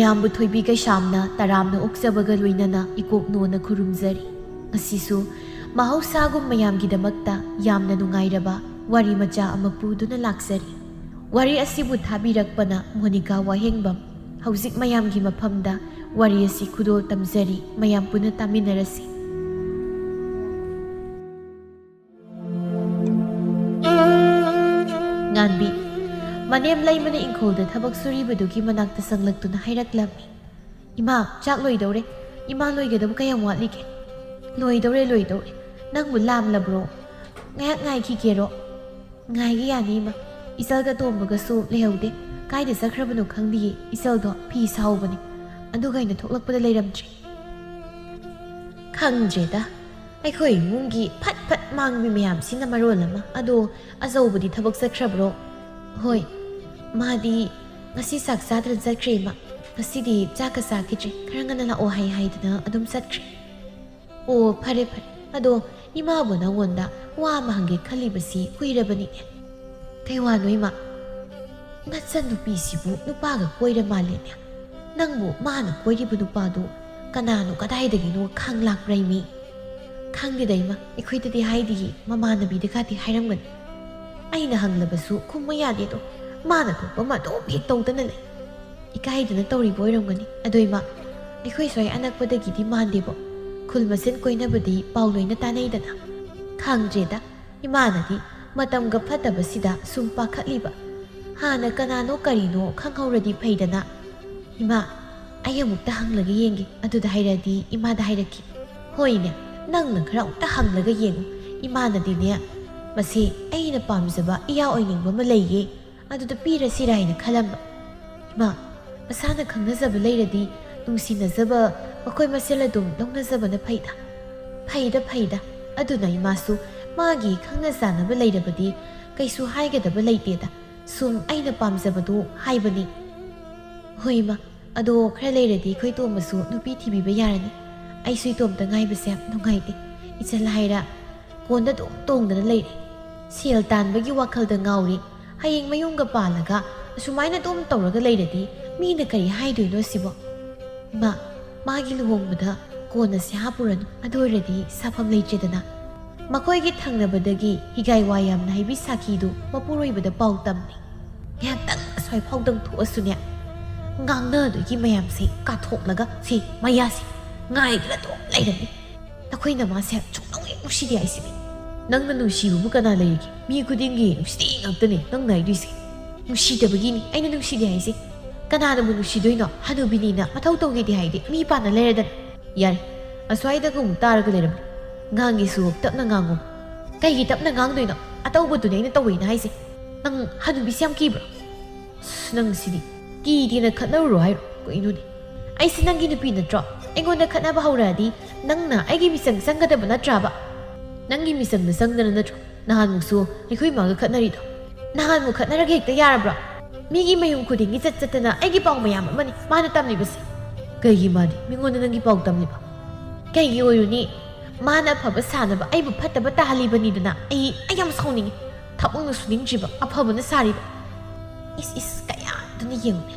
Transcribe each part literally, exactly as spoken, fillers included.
ꯃꯌꯥꯝꯕꯨ ꯊꯣꯏꯕꯤ ꯀꯩꯁꯥꯝꯅ ꯇꯔꯥꯝꯅ ꯑꯣꯛꯆꯕꯒ ꯂꯣꯏꯅꯅ ꯏꯀꯣꯛ ꯅꯣꯟꯅ ꯈꯨꯔꯨꯝꯖꯔꯤ꯫ ꯉꯁꯤꯁꯨ ꯃꯍꯧꯁꯥꯒꯨꯝ ꯃꯌꯥꯝꯒꯤꯗꯃꯛꯇ ꯌꯥꯝꯅ ꯅꯨꯡꯉꯥꯏꯔꯕ ꯋꯥꯔꯤ ꯃꯆꯥ ꯑꯃ ꯄꯨꯗꯨꯅ ꯂꯥꯛꯆꯔꯤ꯫ ꯋꯥꯔꯤ ꯑꯁꯤꯕꯨ ꯊꯥꯕꯤꯔꯛꯄꯅ ꯃꯣꯅꯤꯀꯥ ꯋꯥꯍꯦꯡꯕꯝ꯫ ꯍꯧꯖꯤꯛ ꯃꯌꯥꯝꯒꯤ ꯃꯐꯝꯗ ꯋꯥꯔꯤ ꯑꯁꯤ ꯈꯨꯗꯣꯜ ꯇꯝꯖꯔꯤ, ꯃꯌꯥꯝ ꯄꯨꯟꯅ ꯇꯥꯃꯤꯟꯅꯔꯁꯤ꯫ ꯉꯥꯟꯕꯤ꯫ ꯃꯅꯦꯝ ꯂꯩꯃꯅ ꯏꯪꯈꯣꯜꯗ ꯊꯕꯛ ꯁꯨꯔꯤꯕꯗꯨꯒꯤ ꯃꯅꯥꯛꯇ ꯆꯪꯂꯛꯇꯨꯅ ꯍꯥꯏꯔꯛꯂꯝꯃꯤ, "ꯏꯃꯥ, ꯆꯥꯛ ꯂꯣꯏꯗꯧꯔꯦ꯫ ꯏꯃꯥ, ꯂꯣꯏꯒꯗꯕ ꯀꯌꯥꯝ ꯋꯥꯠꯂꯤꯒꯦ?" "ꯂꯣꯏꯗꯧꯔꯦ, ꯂꯣꯏꯗꯧꯔꯦ꯫ ꯅꯪꯕꯨ ꯂꯥꯝꯂꯕ꯭ꯔꯣ? ꯉꯥꯏꯍꯥꯛ ꯉꯥꯏꯈꯤꯒꯦꯔꯣ?" "ꯉꯥꯏꯒꯦ ꯌꯥꯅꯤ, ꯏꯃꯥ꯫ ꯏꯆꯜꯒ ꯇꯣꯝꯕꯒꯁꯨ ꯂꯩꯍꯧꯗꯦ꯫ ꯀꯥꯏꯗ ꯆꯠꯈ꯭ꯔꯕꯅꯣ ꯈꯪꯗꯤꯌꯦ꯫ ꯏꯆꯜꯗꯣ ꯐꯤ ꯁꯥꯍꯧꯕꯅꯤ꯫ ꯑꯗꯨꯒ ꯑꯩꯅ ꯊꯣꯛꯂꯛꯄꯗ ꯂꯩꯔꯝꯗ꯭ꯔꯦ꯫" "ꯈꯪꯗ꯭ꯔꯦꯗ, ꯑꯩꯈꯣꯏ ꯏꯃꯨꯡꯒꯤ ꯐꯠ ꯐꯠ ꯃꯥꯡꯕꯤ ꯃꯌꯥꯝꯁꯤꯅ ꯃꯔꯣꯜ ꯑꯃ꯫ ꯑꯗꯣ ꯑꯆꯧꯕꯗꯤ ꯊꯕꯛ ꯆꯠꯈ꯭ꯔꯕ꯭ꯔꯣ?" "ꯍꯣꯏ, ꯃꯥꯗꯤ ꯉꯁꯤ ꯆꯥꯛ ꯆꯥꯗꯅ ꯆꯠꯈ꯭ꯔꯦ, ꯏꯃꯥ꯫ ꯉꯁꯤꯗꯤ ꯆꯥꯛꯀ ꯆꯥꯈꯤꯗ꯭ꯔꯦ꯫ ꯈꯔ ꯉꯟꯅ ꯂꯥꯛꯑꯣ ꯍꯥꯏ ꯍꯥꯏꯗꯅ ꯑꯗꯨꯝ ꯆꯠꯈ꯭ꯔꯦ꯫" "ꯑꯣ, ꯐꯔꯦ, ꯐꯔꯦ꯫ ꯑꯗꯣ ꯏꯃꯥꯕꯨ ꯅꯪꯉꯣꯟꯗ ꯋꯥ ꯑꯃ ꯍꯪꯒꯦ ꯈꯜꯂꯤꯕꯁꯤ ꯀꯨꯏꯔꯕꯅꯤꯅꯦ꯫" "ꯀꯩ ꯋꯥꯅꯣ, ꯏꯃꯥ?" "ꯅꯆꯟꯅꯨꯄꯤꯁꯤꯕꯨ ꯅꯨꯄꯥꯒ ꯀꯣꯏꯔ ꯃꯥꯜꯂꯦꯅꯦ꯫ ꯅꯪꯕꯨ ꯃꯥꯅ ꯀꯣꯏꯔꯤꯕ ꯅꯨꯄꯥꯗꯨ ꯀꯅꯥꯅꯣ, ꯀꯗꯥꯏꯗꯒꯤꯅꯣ ꯈꯪ ꯂꯥꯛꯄ꯭ꯔꯥ, ꯏꯃꯤ?" "ꯈꯪꯗꯦꯗ, ꯏꯃꯥ꯫ ꯑꯩꯈꯣꯏꯗꯗꯤ ꯍꯥꯏꯗꯤꯌꯦ꯫ ꯃꯃꯥꯟꯅꯕꯤꯗꯒꯗꯤ ꯍꯥꯏꯔꯝꯒꯅꯤ꯫ ꯑꯩꯅ ꯍꯪꯂꯕꯁꯨ ꯈꯨꯝꯕ ꯌꯥꯗꯦꯗꯣ꯫ ꯃꯥꯅ ꯊꯣꯛꯄ ꯑꯃ ꯑꯗꯨꯝ ꯍꯦꯛ ꯇꯧꯗꯅ ꯂꯩ꯫ ꯏꯀꯥꯏꯗꯅ ꯇꯧꯔꯤꯕ ꯑꯣꯏꯔꯝꯒꯅꯤ꯫ ꯑꯗꯣ ꯏꯃꯥ, ꯑꯩꯈꯣꯏ ꯁ꯭ꯋꯥꯏ ꯑꯅꯛꯄꯗꯒꯤꯗꯤ ꯃꯥꯟꯗꯦꯕꯣ꯫ ꯈꯨꯜ ꯃꯁꯦꯟ ꯀꯣꯏꯅꯕꯗꯤ ꯄꯥꯎ ꯂꯣꯏꯅ ꯇꯥꯅꯩꯗꯅ꯫" "ꯈꯪꯗ꯭ꯔꯦꯗ, ꯏꯃꯥꯅꯗꯤ ꯃꯇꯝꯒ ꯐꯠꯇꯕꯁꯤꯗ ꯁꯨꯝ ꯄꯥꯈꯠꯂꯤꯕ꯫ ꯍꯥꯟꯅ ꯀꯅꯥꯅꯣ ꯀꯔꯤꯅꯣ ꯈꯪꯍꯧꯔꯗꯤ ꯐꯩꯗꯅ꯫ ꯏꯃꯥ, ꯑꯩ ꯑꯃꯨꯛꯇ ꯍꯪꯂꯒ ꯌꯦꯡꯒꯦ꯫ ꯑꯗꯨꯗ ꯍꯥꯏꯔꯗꯤ ꯏꯃꯥꯗ ꯍꯥꯏꯔꯛꯀꯦ꯫" "ꯍꯣꯏꯅꯦ, ꯅꯪꯅ ꯈꯔ ꯑꯃꯨꯛꯇ ꯍꯪꯂꯒ ꯌꯦꯡꯉꯨ꯫ ꯏꯃꯥꯅꯗꯤꯅꯦ, ꯃꯁꯤ ꯑꯩꯅ ꯄꯥꯝꯖꯕ ꯏꯌꯥ ꯑꯣꯏꯅꯤꯡꯕ ꯑꯃ ꯂꯩꯌꯦ, ꯑꯗꯨꯗ ꯄꯤꯔꯁꯤꯔꯥ ꯍꯥꯏꯅ ꯈꯜꯂꯝꯕ꯫" "ꯏꯃꯥ, ꯃꯁꯥꯅ ꯈꯪꯅꯖꯕ ꯂꯩꯔꯗꯤ ꯅꯨꯡꯁꯤꯅꯖꯕ ꯃꯈꯣꯏ ꯃꯁꯦꯜ ꯑꯗꯨꯝ ꯂꯧꯅꯖꯕꯅ ꯐꯩꯗ꯫" "ꯐꯩꯗ, ꯐꯩꯗ꯫ ꯑꯗꯨꯅ ꯏꯃꯥꯁꯨ ꯃꯥꯒꯤ ꯈꯪꯅ ꯆꯥꯟꯅꯕ ꯂꯩꯔꯕꯗꯤ ꯀꯩꯁꯨ ꯍꯥꯏꯒꯗꯕ ꯂꯩꯇꯦꯗ꯫ ꯁꯨꯝ ꯑꯩꯅ ꯄꯥꯝꯖꯕꯗꯨ ꯍꯥꯏꯕꯅꯤ꯫" "ꯍꯣꯏ ꯏꯃꯥ, ꯑꯗꯣ ꯈꯔ ꯂꯩꯔꯗꯤ ꯑꯩꯈꯣꯏ ꯇꯣꯝꯕꯁꯨ ꯅꯨꯄꯤ ꯊꯤꯕꯤꯕ ꯌꯥꯔꯅꯤ꯫ ꯑꯩꯁꯨ ꯏꯇꯣꯝꯇ ꯉꯥꯏꯕꯁꯦ ꯌꯥꯝ ꯅꯨꯡꯉꯥꯏꯇꯦ꯫ ꯏꯆꯜ ꯍꯥꯏꯔ ꯀꯣꯟꯗ ꯑꯗꯨꯝ ꯇꯣꯡꯗꯅ ꯂꯩꯔꯦ꯫ ꯁꯦꯜ ꯇꯥꯟꯕꯒꯤ ꯋꯥꯈꯜꯗ ꯉꯥꯎꯔꯦ꯫ ꯍꯌꯦꯡ ꯃꯌꯨꯝꯒ ꯄꯥꯜꯂꯒ ꯑꯁꯨꯃꯥꯏꯅ ꯑꯗꯨꯝ ꯇꯧꯔꯒ ꯂꯩꯔꯗꯤ ꯃꯤꯅ ꯀꯔꯤ ꯍꯥꯏꯗꯣꯏꯅꯣ ꯁꯤꯕꯣ? ꯃꯥ, ꯃꯥꯒꯤ ꯂꯨꯍꯣꯡꯕꯗ ꯀꯣꯟꯅ ꯁꯦ ꯍꯥꯞꯄꯨꯔꯅꯨ, ꯑꯗꯨ ꯑꯣꯏꯔꯗꯤ ꯁꯥꯐꯝ ꯂꯩꯇ꯭ꯔꯦꯗꯅ꯫ ꯃꯈꯣꯏꯒꯤ ꯊꯪꯅꯕꯗꯒꯤ ꯍꯤꯒꯥꯏ ꯋꯥ ꯌꯥꯝꯅ ꯍꯩꯕꯤ ꯁꯥꯈꯤꯗꯨ ꯃꯄꯨꯔꯣꯏꯕꯗ ꯄꯥꯎ ꯇꯝꯃꯤ꯫ ꯉꯥꯏꯍꯥꯛꯇꯪ ꯑꯁ꯭ꯋꯥꯏꯐꯥꯎꯗꯪ ꯊꯣꯛꯑꯁꯨꯅꯦ, ꯉꯥꯡꯅꯗꯣꯏꯒꯤ ꯃꯌꯥꯝꯁꯦ ꯀꯥꯊꯣꯛꯂꯒ ꯁꯤ ꯃꯌꯥꯁꯤ ꯉꯥꯏꯗꯨꯅ ꯑꯗꯨꯝ ꯂꯩꯔꯅꯤ꯫ ꯅꯈꯣꯏꯅ ꯃꯥꯁꯦ ꯁꯨꯡꯅꯨꯡ ꯍꯦꯛ ꯅꯨꯡꯁꯤꯗꯦ ꯍꯥꯏꯁꯤꯅꯤ꯫ ꯅꯪꯅ ꯅꯨꯡꯁꯤꯕꯕꯨ ꯀꯅꯥ ꯂꯩꯔꯤꯒꯦ? ꯃꯤ ꯈꯨꯗꯤꯡꯒꯤ ꯅꯨꯡꯁꯤꯗꯦ ꯉꯥꯛꯇꯅꯦ ꯅꯪꯅ ꯍꯥꯏꯗꯣꯏꯁꯦ꯫ ꯅꯨꯡꯁꯤꯗꯕꯒꯤꯅꯤ ꯑꯩꯅ ꯅꯨꯡꯁꯤꯗꯦ ꯍꯥꯏꯁꯦ꯫ ꯀꯅꯥꯅꯕꯨ ꯅꯨꯡꯁꯤꯗꯣꯏꯅꯣ? ꯍꯅꯨꯕꯤꯅꯤꯅ ꯃꯊꯧ ꯇꯧꯒꯦꯗꯤ ꯍꯥꯏꯗꯦ, ꯃꯤ ꯄꯥꯟꯅ ꯂꯩꯔꯗꯅ꯫ ꯌꯥꯔꯦ, ꯑꯁ꯭ꯋꯥꯏꯗꯒ ꯑꯃꯨꯛ ꯇꯥꯔꯒ ꯂꯩꯔꯝꯃꯦ꯫ ꯉꯥꯡꯒꯦꯁꯨ ꯇꯞꯅ ꯉꯥꯡꯉꯨ꯫ ꯀꯩꯒꯤ ꯇꯞꯅ ꯉꯥꯡꯗꯣꯏꯅꯣ? ꯑꯇꯧꯕꯗꯨꯅꯦ ꯑꯩꯅ ꯇꯧꯋꯦꯅ ꯍꯥꯏꯁꯦ꯫ ꯅꯪ ꯍꯅꯨꯕꯤꯁꯦ ꯌꯥꯝ ꯀꯤꯕ꯭ꯔꯣ? ꯑꯁ, ꯅꯪ ꯁꯤꯗꯤ꯫ ꯀꯤꯗꯦꯅ ꯈꯠꯅꯔꯨꯔꯣ ꯍꯥꯏꯔꯣ? ꯀꯩꯅꯣꯅꯦ? ꯑꯩꯁꯦ ꯅꯪꯒꯤ ꯅꯨꯄꯤ ꯅꯠꯇ꯭ꯔꯣ? ꯑꯩꯉꯣꯟꯗ ꯈꯠꯅꯕ ꯍꯧꯔꯛꯑꯗꯤ ꯅꯪꯅ ꯑꯩꯒꯤ ꯃꯤꯆꯪ ꯆꯪꯒꯗꯕ ꯅꯠꯇ꯭ꯔꯥꯕ? ꯅꯪꯒꯤ ꯃꯤꯆꯪꯗ ꯆꯪꯗꯅ ꯅꯠꯇ꯭ꯔꯣ ꯅꯍꯥꯟꯃꯨꯛꯁꯨ ꯑꯩꯈꯣꯏ ꯏꯃꯥꯒ ꯈꯠꯅꯔꯤꯗꯣ? ꯅꯍꯥꯟꯃꯨꯛ ꯈꯠꯅꯔꯒ ꯍꯦꯛꯇ ꯌꯥꯔꯕ꯭ꯔꯣ? ꯃꯤꯒꯤ ꯃꯌꯨꯝ ꯈꯨꯗꯤꯡꯒꯤ ꯆꯠ ꯆꯠꯇꯅ ꯑꯩꯒꯤ ꯄꯥꯎ ꯃꯌꯥꯝ ꯑꯃꯅꯤ ꯃꯥꯅ ꯇꯝꯂꯤꯕꯁꯦ꯫ ꯀꯩꯒꯤ ꯃꯥꯗꯤ ꯃꯤꯉꯣꯟꯗ ꯅꯪꯒꯤ ꯄꯥꯎ ꯇꯝꯂꯤꯕ? ꯀꯩꯒꯤ ꯑꯣꯏꯔꯨꯅꯤ? ꯃꯥꯅ ꯑꯐꯕ ꯁꯥꯅꯕ ꯑꯩꯕꯨ ꯐꯠꯇꯕ ꯇꯥꯍꯜꯂꯤꯕꯅꯤꯗꯅ꯫ ꯑꯩ, ꯑꯩ ꯌꯥꯝ ꯁꯥꯎꯅꯤꯡꯉꯤ꯫ ꯊꯕꯛꯅ ꯁꯨꯅꯤꯡꯗ꯭ꯔꯤꯕ, ꯑꯐꯕꯅ ꯁꯥꯔꯤꯕ꯫ ꯏꯁ, ꯏꯁ, ꯀꯌꯥꯗꯨꯅ ꯌꯦꯡꯉꯨꯅꯦ꯫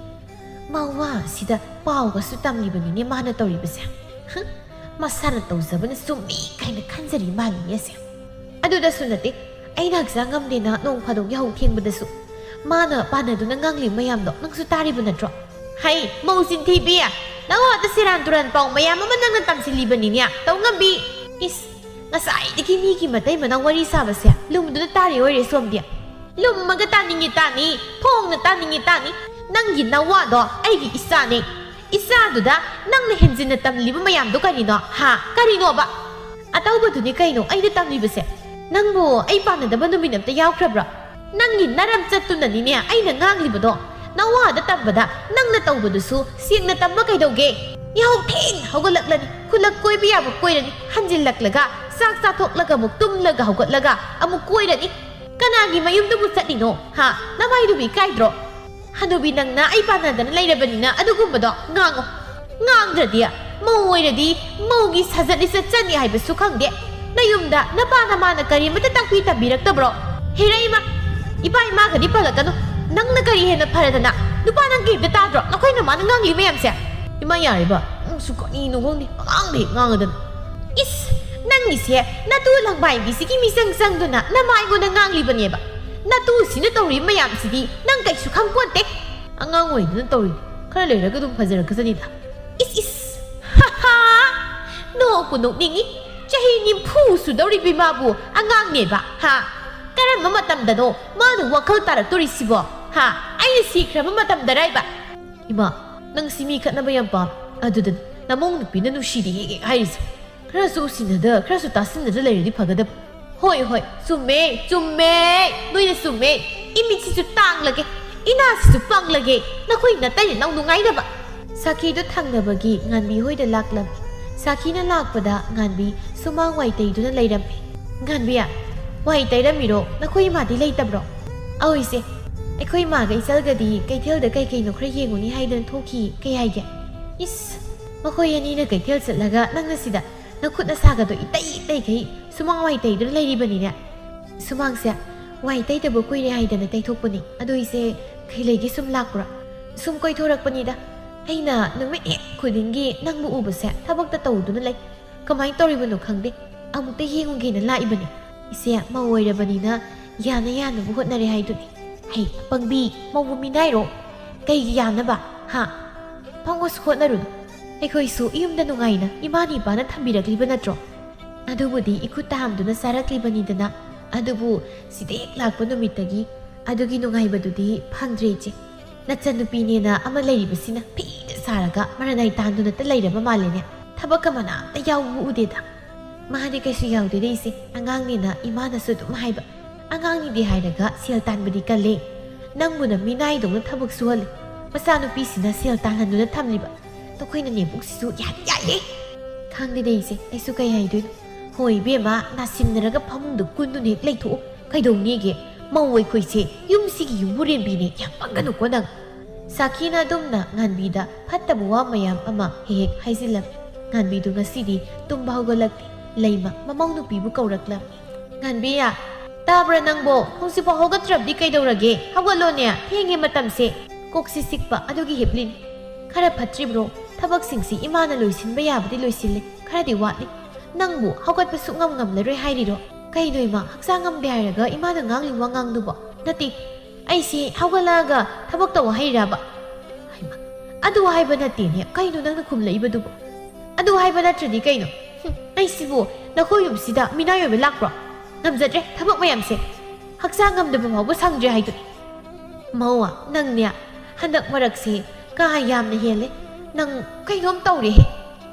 ꯃꯋꯥꯁꯤꯗ ꯄꯥꯎꯒꯁꯨ ꯇꯝꯂꯤꯕꯅꯤꯅꯦ ꯃꯥꯅ ꯇꯧꯔꯤꯕꯁꯦ꯫ ꯍꯨꯝ, ꯃꯁꯥꯅ ꯇꯧꯖꯕꯅ ꯆꯨꯝꯃꯤ ꯀꯥꯏꯅ ꯈꯟꯖꯔꯤ ꯃꯥꯜꯂꯤꯅꯦ ꯑꯁꯦ꯫ ꯑꯗꯨꯗꯁꯨ ꯅꯠꯇꯦ, ꯑꯩꯅ ꯍꯛꯆꯥꯡ ꯉꯝꯗꯦꯅ ꯅꯣꯡ ꯐꯥꯗꯣꯛ ꯌꯥꯍꯧ ꯊꯦꯡꯕꯗꯁꯨ ꯃꯥꯅ ꯄꯥꯟꯅꯗꯨꯅ ꯉꯥꯡꯂꯤꯕ ꯃꯌꯥꯝꯗꯣ ꯅꯪꯁꯨ ꯇꯥꯔꯤꯕ ꯅꯠꯇ꯭ꯔꯣ? ꯍꯩ, ꯃꯧ ꯆꯤꯟꯊꯤꯕꯤ! ꯅꯋꯥꯗ ꯁꯦꯔꯥꯟ ꯇꯨꯔꯥꯟ ꯄꯥꯎ ꯃꯌꯥꯝ ꯑꯃ ꯅꯪꯅ ꯇꯝꯁꯤꯜꯂꯤꯕꯅꯤꯅꯦ, ꯇꯧꯉꯝꯕꯤ! ꯏꯁ, ꯉꯁꯥꯏꯗꯒꯤ ꯃꯤꯒꯤ ꯃꯇꯩ ꯃꯅꯥꯎ ꯋꯥꯔꯤ ꯁꯥꯕꯁꯦ ꯂꯨꯝꯗꯨꯅ ꯇꯥꯔꯤ ꯑꯣꯏꯔꯦ ꯁꯣꯝꯗꯤ꯫ ꯂꯨꯝꯃꯒ ꯇꯥꯅꯤꯡꯉꯤ ꯇꯥꯅꯤ, ꯐꯣꯡꯅ ꯇꯥꯅꯤꯡꯉꯤ ꯇꯥꯅꯤ꯫ ꯅꯪꯒꯤ ꯅꯋꯥꯗꯣ ꯑꯩꯒꯤ ꯏꯆꯥꯅꯦ꯫ ꯏꯆꯥꯗꯨꯗ ꯅꯪꯅ ꯍꯦꯟꯖꯤꯟꯅ ꯇꯝꯂꯤꯕ ꯃꯌꯥꯝꯗꯣ ꯀꯔꯤꯅꯣ? ꯍꯥ? ꯀꯔꯤꯅꯣꯕ? ꯑꯇꯧꯕꯗꯨꯅꯤ ꯀꯩꯅꯣ ꯑꯩꯅ ꯇꯝꯂꯤꯕꯁꯦ꯫ ꯅꯪꯕꯨ ꯑꯩ ꯄꯥꯟꯅꯗꯕ ꯅꯨꯃꯤꯠ ꯑꯝꯇ ꯌꯥꯎꯈ꯭ꯔꯕ꯭ꯔꯥ? ꯅꯪꯒꯤ ꯅꯔꯝ ꯆꯠꯇꯨꯅꯅꯤꯅꯦ ꯑꯩꯅ ꯉꯥꯡꯂꯤꯕꯗꯣ꯫ ꯅꯋꯥꯗ ꯇꯝꯕꯗ ꯅꯪꯅ ꯇꯧꯕꯗꯨꯁꯨ ꯁꯦꯡꯅ ꯇꯝꯕ ꯀꯩꯗꯧꯒꯦ? ꯌꯥꯍꯧ ꯊꯦꯡ ꯍꯧꯒꯠꯂꯛꯂꯅꯤ, ꯈꯨꯂꯛ ꯀꯣꯏꯕ ꯌꯥꯕ ꯀꯣꯏꯔꯅꯤ, ꯍꯟꯖꯤꯜꯂꯛꯂꯒ ꯆꯥꯛ ꯆꯥꯊꯣꯛꯂꯒ ꯑꯃꯨꯛ ꯇꯨꯝꯂꯒ ꯍꯧꯒꯠꯂꯒ ꯑꯃꯨꯛ ꯀꯣꯏꯔꯅꯤ꯫ ꯀꯅꯥꯒꯤ ꯃꯌꯨꯝꯗꯕꯨ ꯆꯠꯂꯤꯅꯣ? ꯍꯥ? ꯅꯃꯥꯏꯗꯨꯕꯨ ꯏꯀꯥꯏꯗ꯭ꯔꯣ? ꯍꯅꯨꯕꯤ ꯅꯪꯅ ꯑꯩ ꯄꯥꯟꯅꯗꯅ ꯂꯩꯔꯕꯅꯤꯅ ꯑꯗꯨꯒꯨꯝꯕꯗꯣ ꯉꯥꯡꯉꯣ꯫ ꯉꯥꯡꯗ꯭ꯔꯗꯤ ꯃꯧ ꯑꯣꯏꯔꯗꯤ ꯃꯧꯒꯤ ꯁꯥꯖꯠ ꯂꯤꯆꯠ ꯆꯠꯅꯤ ꯍꯥꯏꯕꯁꯨ ꯈꯪꯗꯦ꯫ ꯅꯌꯨꯝꯗ ꯅꯄꯥ ꯅꯃꯥꯅ ꯀꯔꯤꯃꯇ ꯇꯥꯛꯄꯤ ꯇꯝꯕꯤꯔꯛꯇꯕ꯭ꯔꯣ? ꯍꯦꯔꯩꯃ! ꯏꯄꯥ ꯏꯃꯥꯒꯗꯤ ꯄꯜꯂꯛꯀꯅꯨ꯫ ꯅꯪꯅ ꯀꯔꯤ ꯍꯦꯟꯅ ꯐꯔꯗꯅ? ꯅꯨꯄꯥ, ꯅꯪ ꯀꯩꯝꯇ ꯇꯥꯗ꯭ꯔꯣ? ꯅꯈꯣꯏ ꯅꯃꯥꯅ ꯉꯥꯡꯂꯤ ꯃꯌꯥꯝꯁꯦ? ꯏꯃꯥ, ꯌꯥꯔꯦꯕ, ꯅꯪꯁꯨ ꯀꯔꯤꯅꯣ ꯈꯪꯗꯦ, ꯄꯉꯥꯡꯗ ꯍꯦꯛ ꯉꯥꯡꯉꯗꯅ꯫ ꯏꯁ, ꯅꯪꯒꯤꯁꯦ ꯅꯇꯨ ꯂꯪꯕꯥꯏꯕꯤꯁꯤꯒꯤ ꯃꯤꯆꯪ ꯆꯪꯗꯨꯅ ꯅꯃꯥ ꯑꯩꯉꯣꯟꯗ ꯉꯥꯡꯂꯤꯕꯅꯦꯕ꯫ ꯅꯇꯨꯁꯤꯅ ꯇꯧꯔꯤꯕ ꯃꯌꯥꯝꯁꯤꯗꯤ ꯅꯪ ꯀꯩꯁꯨ ꯈꯪꯄꯣꯟꯇꯦ꯫ ꯑꯉꯥꯡ ꯑꯣꯏꯗꯨꯅ ꯇꯧꯔꯤꯅꯤ, ꯈꯔ ꯂꯩꯔꯒ ꯑꯗꯨꯝ ꯐꯖꯔꯛꯀꯖꯅꯤꯗ꯫ ꯏꯁ, ꯏꯁ, ꯍꯥ ꯍꯥ꯫ ꯅꯣꯛꯄꯨ ꯅꯣꯛꯅꯤꯡꯉꯤ꯫ ꯆꯍꯤ ꯅꯤꯐꯨ ꯁꯨꯗꯧꯔꯤꯕ ꯏꯃꯥꯕꯨ ꯑꯉꯥꯡꯅꯦꯕ, ꯍꯥ? ꯀꯔꯝꯕ ꯃꯇꯝꯗꯅꯣ ꯃꯥꯅ ꯋꯥꯈꯜ ꯇꯥꯔꯛꯇꯣꯔꯤꯁꯤꯕꯣ? ꯍꯥ? ꯑꯩꯅ ꯁꯤꯈ꯭ꯔꯕ ꯃꯇꯝꯗꯔ ꯏꯕ? ꯏꯃꯥ, ꯅꯪꯁꯤ ꯃꯤ ꯈꯠꯅꯕ ꯌꯥꯝ ꯄꯥꯝꯃꯤ꯫ ꯑꯗꯨꯗꯅꯤ ꯅꯃꯧ ꯅꯨꯄꯤꯅ ꯅꯨꯡꯁꯤꯗꯦ ꯍꯦꯛ ꯍꯦꯛ ꯍꯥꯏꯔꯤꯁꯦ꯫ ꯈꯔꯁꯨ ꯎꯁꯤꯟꯅꯗ, ꯈꯔꯁꯨ ꯇꯥꯁꯤꯟꯅꯗ ꯂꯩꯔꯗꯤ ꯐꯒꯗꯕ꯫ ꯍꯣꯏ, ꯍꯣꯏ, ꯆꯨꯝꯃꯦ, ꯆꯨꯝꯃꯦ, ꯅꯣꯏꯅ ꯆꯨꯝꯃꯦ꯫ ꯏꯃꯤꯠꯁꯤꯁꯨ ꯇꯥꯡꯂꯒꯦ, ꯏꯅꯥꯁꯤꯁꯨ ꯄꯪꯂꯒꯦ, ꯅꯈꯣꯏ ꯅꯇꯩ ꯅꯅꯥꯎ ꯅꯨꯡꯉꯥꯏꯅꯕ꯫ ꯁꯥꯈꯤꯗꯨ ꯊꯪꯅꯕꯒꯤ ꯉꯥꯟꯕꯤ ꯍꯣꯏꯗ ꯂꯥꯛꯂꯝꯃꯤ꯫ ꯁꯥꯈꯤꯅ ꯂꯥꯛꯄꯗ ꯉꯥꯟꯕꯤ ꯁꯨꯃꯥꯡ ꯋꯥꯏ ꯇꯩꯗꯨꯅ ꯂꯩꯔꯝꯃꯤ꯫ ꯉꯥꯟꯕꯤ, ꯋꯥꯏ ꯇꯩꯔꯝꯃꯤꯔꯣ? ꯅꯈꯣꯏ ꯏꯃꯥꯗꯤ ꯂꯩꯇꯕ꯭ꯔꯣ? ꯑꯧ ꯏꯆꯦ, ꯑꯩꯈꯣꯏ ꯏꯃꯥꯒ ꯏꯆꯜꯒꯗꯤ ꯀꯩꯊꯦꯜꯗ ꯀꯩ ꯀꯩꯅꯣ ꯈꯔ ꯌꯦꯡꯉꯨꯅꯤ ꯍꯥꯏꯗꯅ ꯊꯣꯛꯈꯤ꯫ ꯀꯩ ꯍꯥꯏꯒꯦ? ꯏꯁ, ꯃꯈꯣꯏ ꯑꯅꯤꯅ ꯀꯩꯊꯦꯜ ꯆꯠꯂꯒ ꯅꯪꯅ ꯁꯤꯗ ꯅꯈꯨꯠ ꯅꯁꯥꯒꯗꯣ ꯏꯇꯩ ꯏꯇꯩꯈꯩ ꯁꯨꯃꯥꯡ ꯋꯥꯏ ꯇꯩꯗꯨꯅ ꯂꯩꯔꯤꯕꯅꯤꯅꯦ꯫ ꯁꯨꯃꯥꯡꯁꯦ ꯋꯥꯏ ꯇꯩꯗꯕ ꯀꯨꯏꯔꯦ ꯍꯥꯏꯗꯅ ꯇꯩꯊꯣꯛꯄꯅꯤ꯫ ꯑꯗꯣ ꯏꯆꯦ, ꯀꯩ ꯂꯩꯒꯦ ꯁꯨꯝ ꯂꯥꯛꯄ꯭ꯔꯣ? ꯁꯨꯝ ꯀꯣꯏꯊꯣꯔꯛꯄꯅꯤꯗ꯫ ꯑꯩꯅ ꯅꯨꯃꯤꯠ ꯍꯦꯛ ꯈꯨꯗꯤꯡꯒꯤ ꯅꯪꯕꯨ ꯎꯕꯁꯦ ꯊꯕꯛꯇ ꯇꯧꯗꯨꯅ ꯂꯩ꯫ ꯀꯃꯥꯏꯅ ꯇꯧꯔꯤꯕꯅꯣ ꯈꯪꯗꯦ꯫ ꯑꯃꯨꯛꯇ ꯌꯦꯡꯉꯨꯒꯦꯅ ꯂꯥꯛꯏꯕꯅꯤ꯫ ꯏꯆꯦ, ꯃꯧ ꯑꯣꯏꯔꯕꯅꯤꯅ ꯌꯥꯅ ꯌꯥꯅꯕ ꯍꯣꯠꯅꯔꯦ ꯍꯥꯏꯗꯨꯅꯤ꯫ ꯍꯩ, ꯑꯄꯪꯕꯤ, ꯃꯧꯕꯨ ꯃꯤꯅꯥꯏꯔꯣ? ꯀꯩꯒꯤ ꯌꯥꯅꯕ? ꯍꯥ? ꯐꯪꯉꯣꯁꯨ ꯍꯣꯠꯅꯔꯨꯅꯨ꯫ ꯑꯩꯈꯣꯏꯁꯨ ꯌꯨꯝꯗ ꯅꯨꯡꯉꯥꯏꯅ ꯏꯃꯥ ꯏꯄꯥꯅ ꯊꯝꯕꯤꯔꯛꯂꯤꯕ ꯅꯠꯇ꯭ꯔꯣ? ꯑꯗꯨꯕꯨꯗꯤ ꯏꯈꯨꯠ ꯇꯥꯝꯗꯨꯅ ꯆꯥꯔꯛꯂꯤꯕꯅꯤꯗꯅ꯫ ꯑꯗꯨꯕꯨ ꯁꯤꯗ ꯍꯦꯛ ꯂꯥꯛꯄ ꯅꯨꯃꯤꯠꯇꯒꯤ ꯑꯗꯨꯒꯤ ꯅꯨꯡꯉꯥꯏꯕꯗꯨꯗꯤ ꯐꯪꯗ꯭ꯔꯦ, ꯏꯆꯦ꯫ ꯅꯆꯟꯅꯨꯄꯤꯅꯦꯅ ꯑꯃ ꯂꯩꯔꯤꯕꯁꯤꯅ ꯐꯤꯗ ꯁꯥꯔꯒ ꯃꯔꯅꯥꯏ ꯇꯥꯟꯗꯨꯅꯇ ꯂꯩꯔꯕ ꯃꯥꯜꯂꯦꯅꯦ꯫ ꯊꯕꯛ ꯑꯃꯅ ꯑꯝꯇ ꯌꯥꯎꯕ ꯎꯗꯦꯗ꯫ ꯃꯥꯗꯤ ꯀꯩꯁꯨ ꯌꯥꯎꯗꯦꯗ, ꯏꯆꯦ꯫ ꯑꯉꯥꯡꯅꯤꯅ ꯏꯃꯥꯅꯁꯨ ꯑꯗꯨꯝ ꯍꯥꯏꯕ꯫ ꯑꯉꯥꯡꯅꯤꯗꯤ ꯍꯥꯏꯔꯒ ꯁꯦꯜ ꯇꯥꯟꯕꯗꯤ ꯀꯜꯂꯦ꯫ ꯅꯪꯕꯨꯅ ꯃꯤꯅꯥꯏꯗꯧꯅ ꯊꯕꯛ ꯁꯨꯍꯜꯂꯦ꯫ ꯃꯆꯥꯅꯨꯄꯤꯁꯤꯅ ꯁꯦꯜ ꯇꯥꯟꯍꯟꯗꯨꯅ ꯊꯝꯂꯤꯕ꯫ ꯅꯈꯣꯏꯅ ꯅꯦꯝꯕꯨꯛꯁꯤꯁꯨ ꯌꯥꯗꯤ ꯌꯥꯏꯌꯦ꯫ ꯈꯪꯗꯦꯗ ꯏꯆꯦ, ꯑꯩꯁꯨ ꯀꯩ ꯍꯥꯏꯗꯣꯏꯅꯣ꯫ ꯍꯣꯏ ꯏꯕꯦꯝꯃ, ꯅꯥꯁꯤꯟꯅꯔꯒ ꯐꯃꯨꯡꯗ ꯀꯨꯟꯗꯨꯅ ꯍꯦꯛ ꯂꯩꯊꯣꯛꯑꯣ꯫ ꯀꯩꯗꯧꯅꯤꯒꯦ? ꯃꯧ ꯑꯩꯈꯣꯏꯁꯦ ꯌꯨꯝꯁꯤꯒꯤ ꯌꯨꯝꯕꯨꯔꯦꯝꯕꯤꯅꯦ꯫ ꯌꯥꯝ ꯄꯪꯒꯅꯨꯀꯣ ꯅꯪ꯫ ꯁꯥꯈꯤꯅ ꯑꯗꯨꯝꯅ ꯉꯥꯟꯕꯤꯗ ꯐꯠꯇꯕ ꯋꯥ ꯃꯌꯥꯝ ꯑꯃ ꯍꯦꯛ ꯍꯦꯛ ꯍꯥꯏꯖꯤꯜꯂꯝꯃꯤ꯫ ꯉꯥꯟꯕꯤꯗꯨ ꯉꯁꯤꯗꯤ ꯇꯨꯝꯕ ꯍꯧꯒꯠꯂꯛꯇꯦ꯫ ꯂꯩꯃ ꯃꯃꯧ ꯅꯨꯄꯤꯕꯨ ꯀꯧꯔꯛꯂꯝꯃꯤ꯫ "ꯉꯥꯟꯕꯤ, ꯌꯥ, ꯇꯥꯕ꯭ꯔꯥ ꯅꯪꯕꯣ? ꯍꯧꯖꯤꯛꯐꯥꯎ ꯍꯧꯒꯠꯇ꯭ꯔꯕꯗꯤ ꯀꯩꯗꯧꯔꯒꯦ? ꯍꯧꯒꯠꯂꯣꯅꯦ, ꯊꯦꯡꯉꯦ ꯃꯇꯝꯁꯦ꯫ ꯀꯣꯛꯁꯤ ꯆꯤꯛꯄ ꯑꯗꯨꯒꯤ ꯍꯤꯞꯂꯤꯅꯤ꯫ ꯈꯔ ꯐꯠꯇ꯭ꯔꯤꯕ꯭ꯔꯣ? ꯊꯕꯛꯁꯤꯡꯁꯤ ꯏꯃꯥꯅ ꯂꯣꯏꯁꯤꯟꯕ ꯌꯥꯕꯗꯤ ꯂꯣꯏꯁꯤꯜꯂꯦ, ꯈꯔꯗꯤ ꯋꯥꯠꯂꯤ꯫ ꯅꯪꯕꯨ ꯍꯧꯒꯠꯄ ꯁꯨꯛꯉꯝ ꯉꯝꯂꯔꯣꯏ ꯍꯥꯏꯔꯤꯔꯣ? ꯀꯩꯅꯣ ꯏꯃꯥ, ꯍꯛꯆꯥꯡ ꯉꯝꯗꯦ ꯍꯥꯏꯔꯒ ꯏꯃꯥꯅ ꯉꯥꯡꯂꯤ ꯋꯥꯉꯥꯡꯗꯨꯕꯣ? ꯅꯠꯇꯦ, ꯑꯩꯁꯤ ꯍꯧꯒꯠꯂꯛꯑꯒ ꯊꯕꯛ ꯇꯧ ꯍꯥꯏꯔꯕ? ꯍꯩꯃꯥ, ꯑꯗꯨ ꯍꯥꯏꯕ ꯅꯠꯇꯦꯅꯦ, ꯀꯩꯅꯣ ꯅꯪꯅ ꯈꯨꯝꯂꯛꯏꯕꯗꯨꯕꯣ? ꯑꯗꯨ ꯍꯥꯏꯕ ꯅꯠꯇ꯭ꯔꯗꯤ ꯀꯩꯅꯣ? ꯍꯨꯝ, ꯑꯩꯁꯤꯕꯨ ꯅꯈꯣꯏ ꯌꯨꯝꯁꯤꯗ ꯃꯤꯅꯥꯏ ꯑꯣꯏꯕ ꯂꯥꯛꯄ꯭ꯔꯣ? ꯉꯝꯖꯗ꯭ꯔꯦ ꯊꯕꯛ ꯃꯌꯥꯝꯁꯦ꯫ ꯍꯛꯆꯥꯡ ꯉꯝꯗꯕ ꯐꯥꯎꯕ ꯁꯪꯗ꯭ꯔꯦ ꯍꯥꯏꯗꯨꯅꯤ꯫ ꯃꯧ, ꯅꯪꯅꯦ ꯍꯟꯗꯛ ꯃꯔꯛꯁꯦ ꯀꯥ ꯌꯥꯝꯅ ꯍꯦꯜꯂꯦ꯫ ꯅꯪ ꯀꯩꯅꯣꯝ ꯇꯧꯔꯦꯍꯦ꯫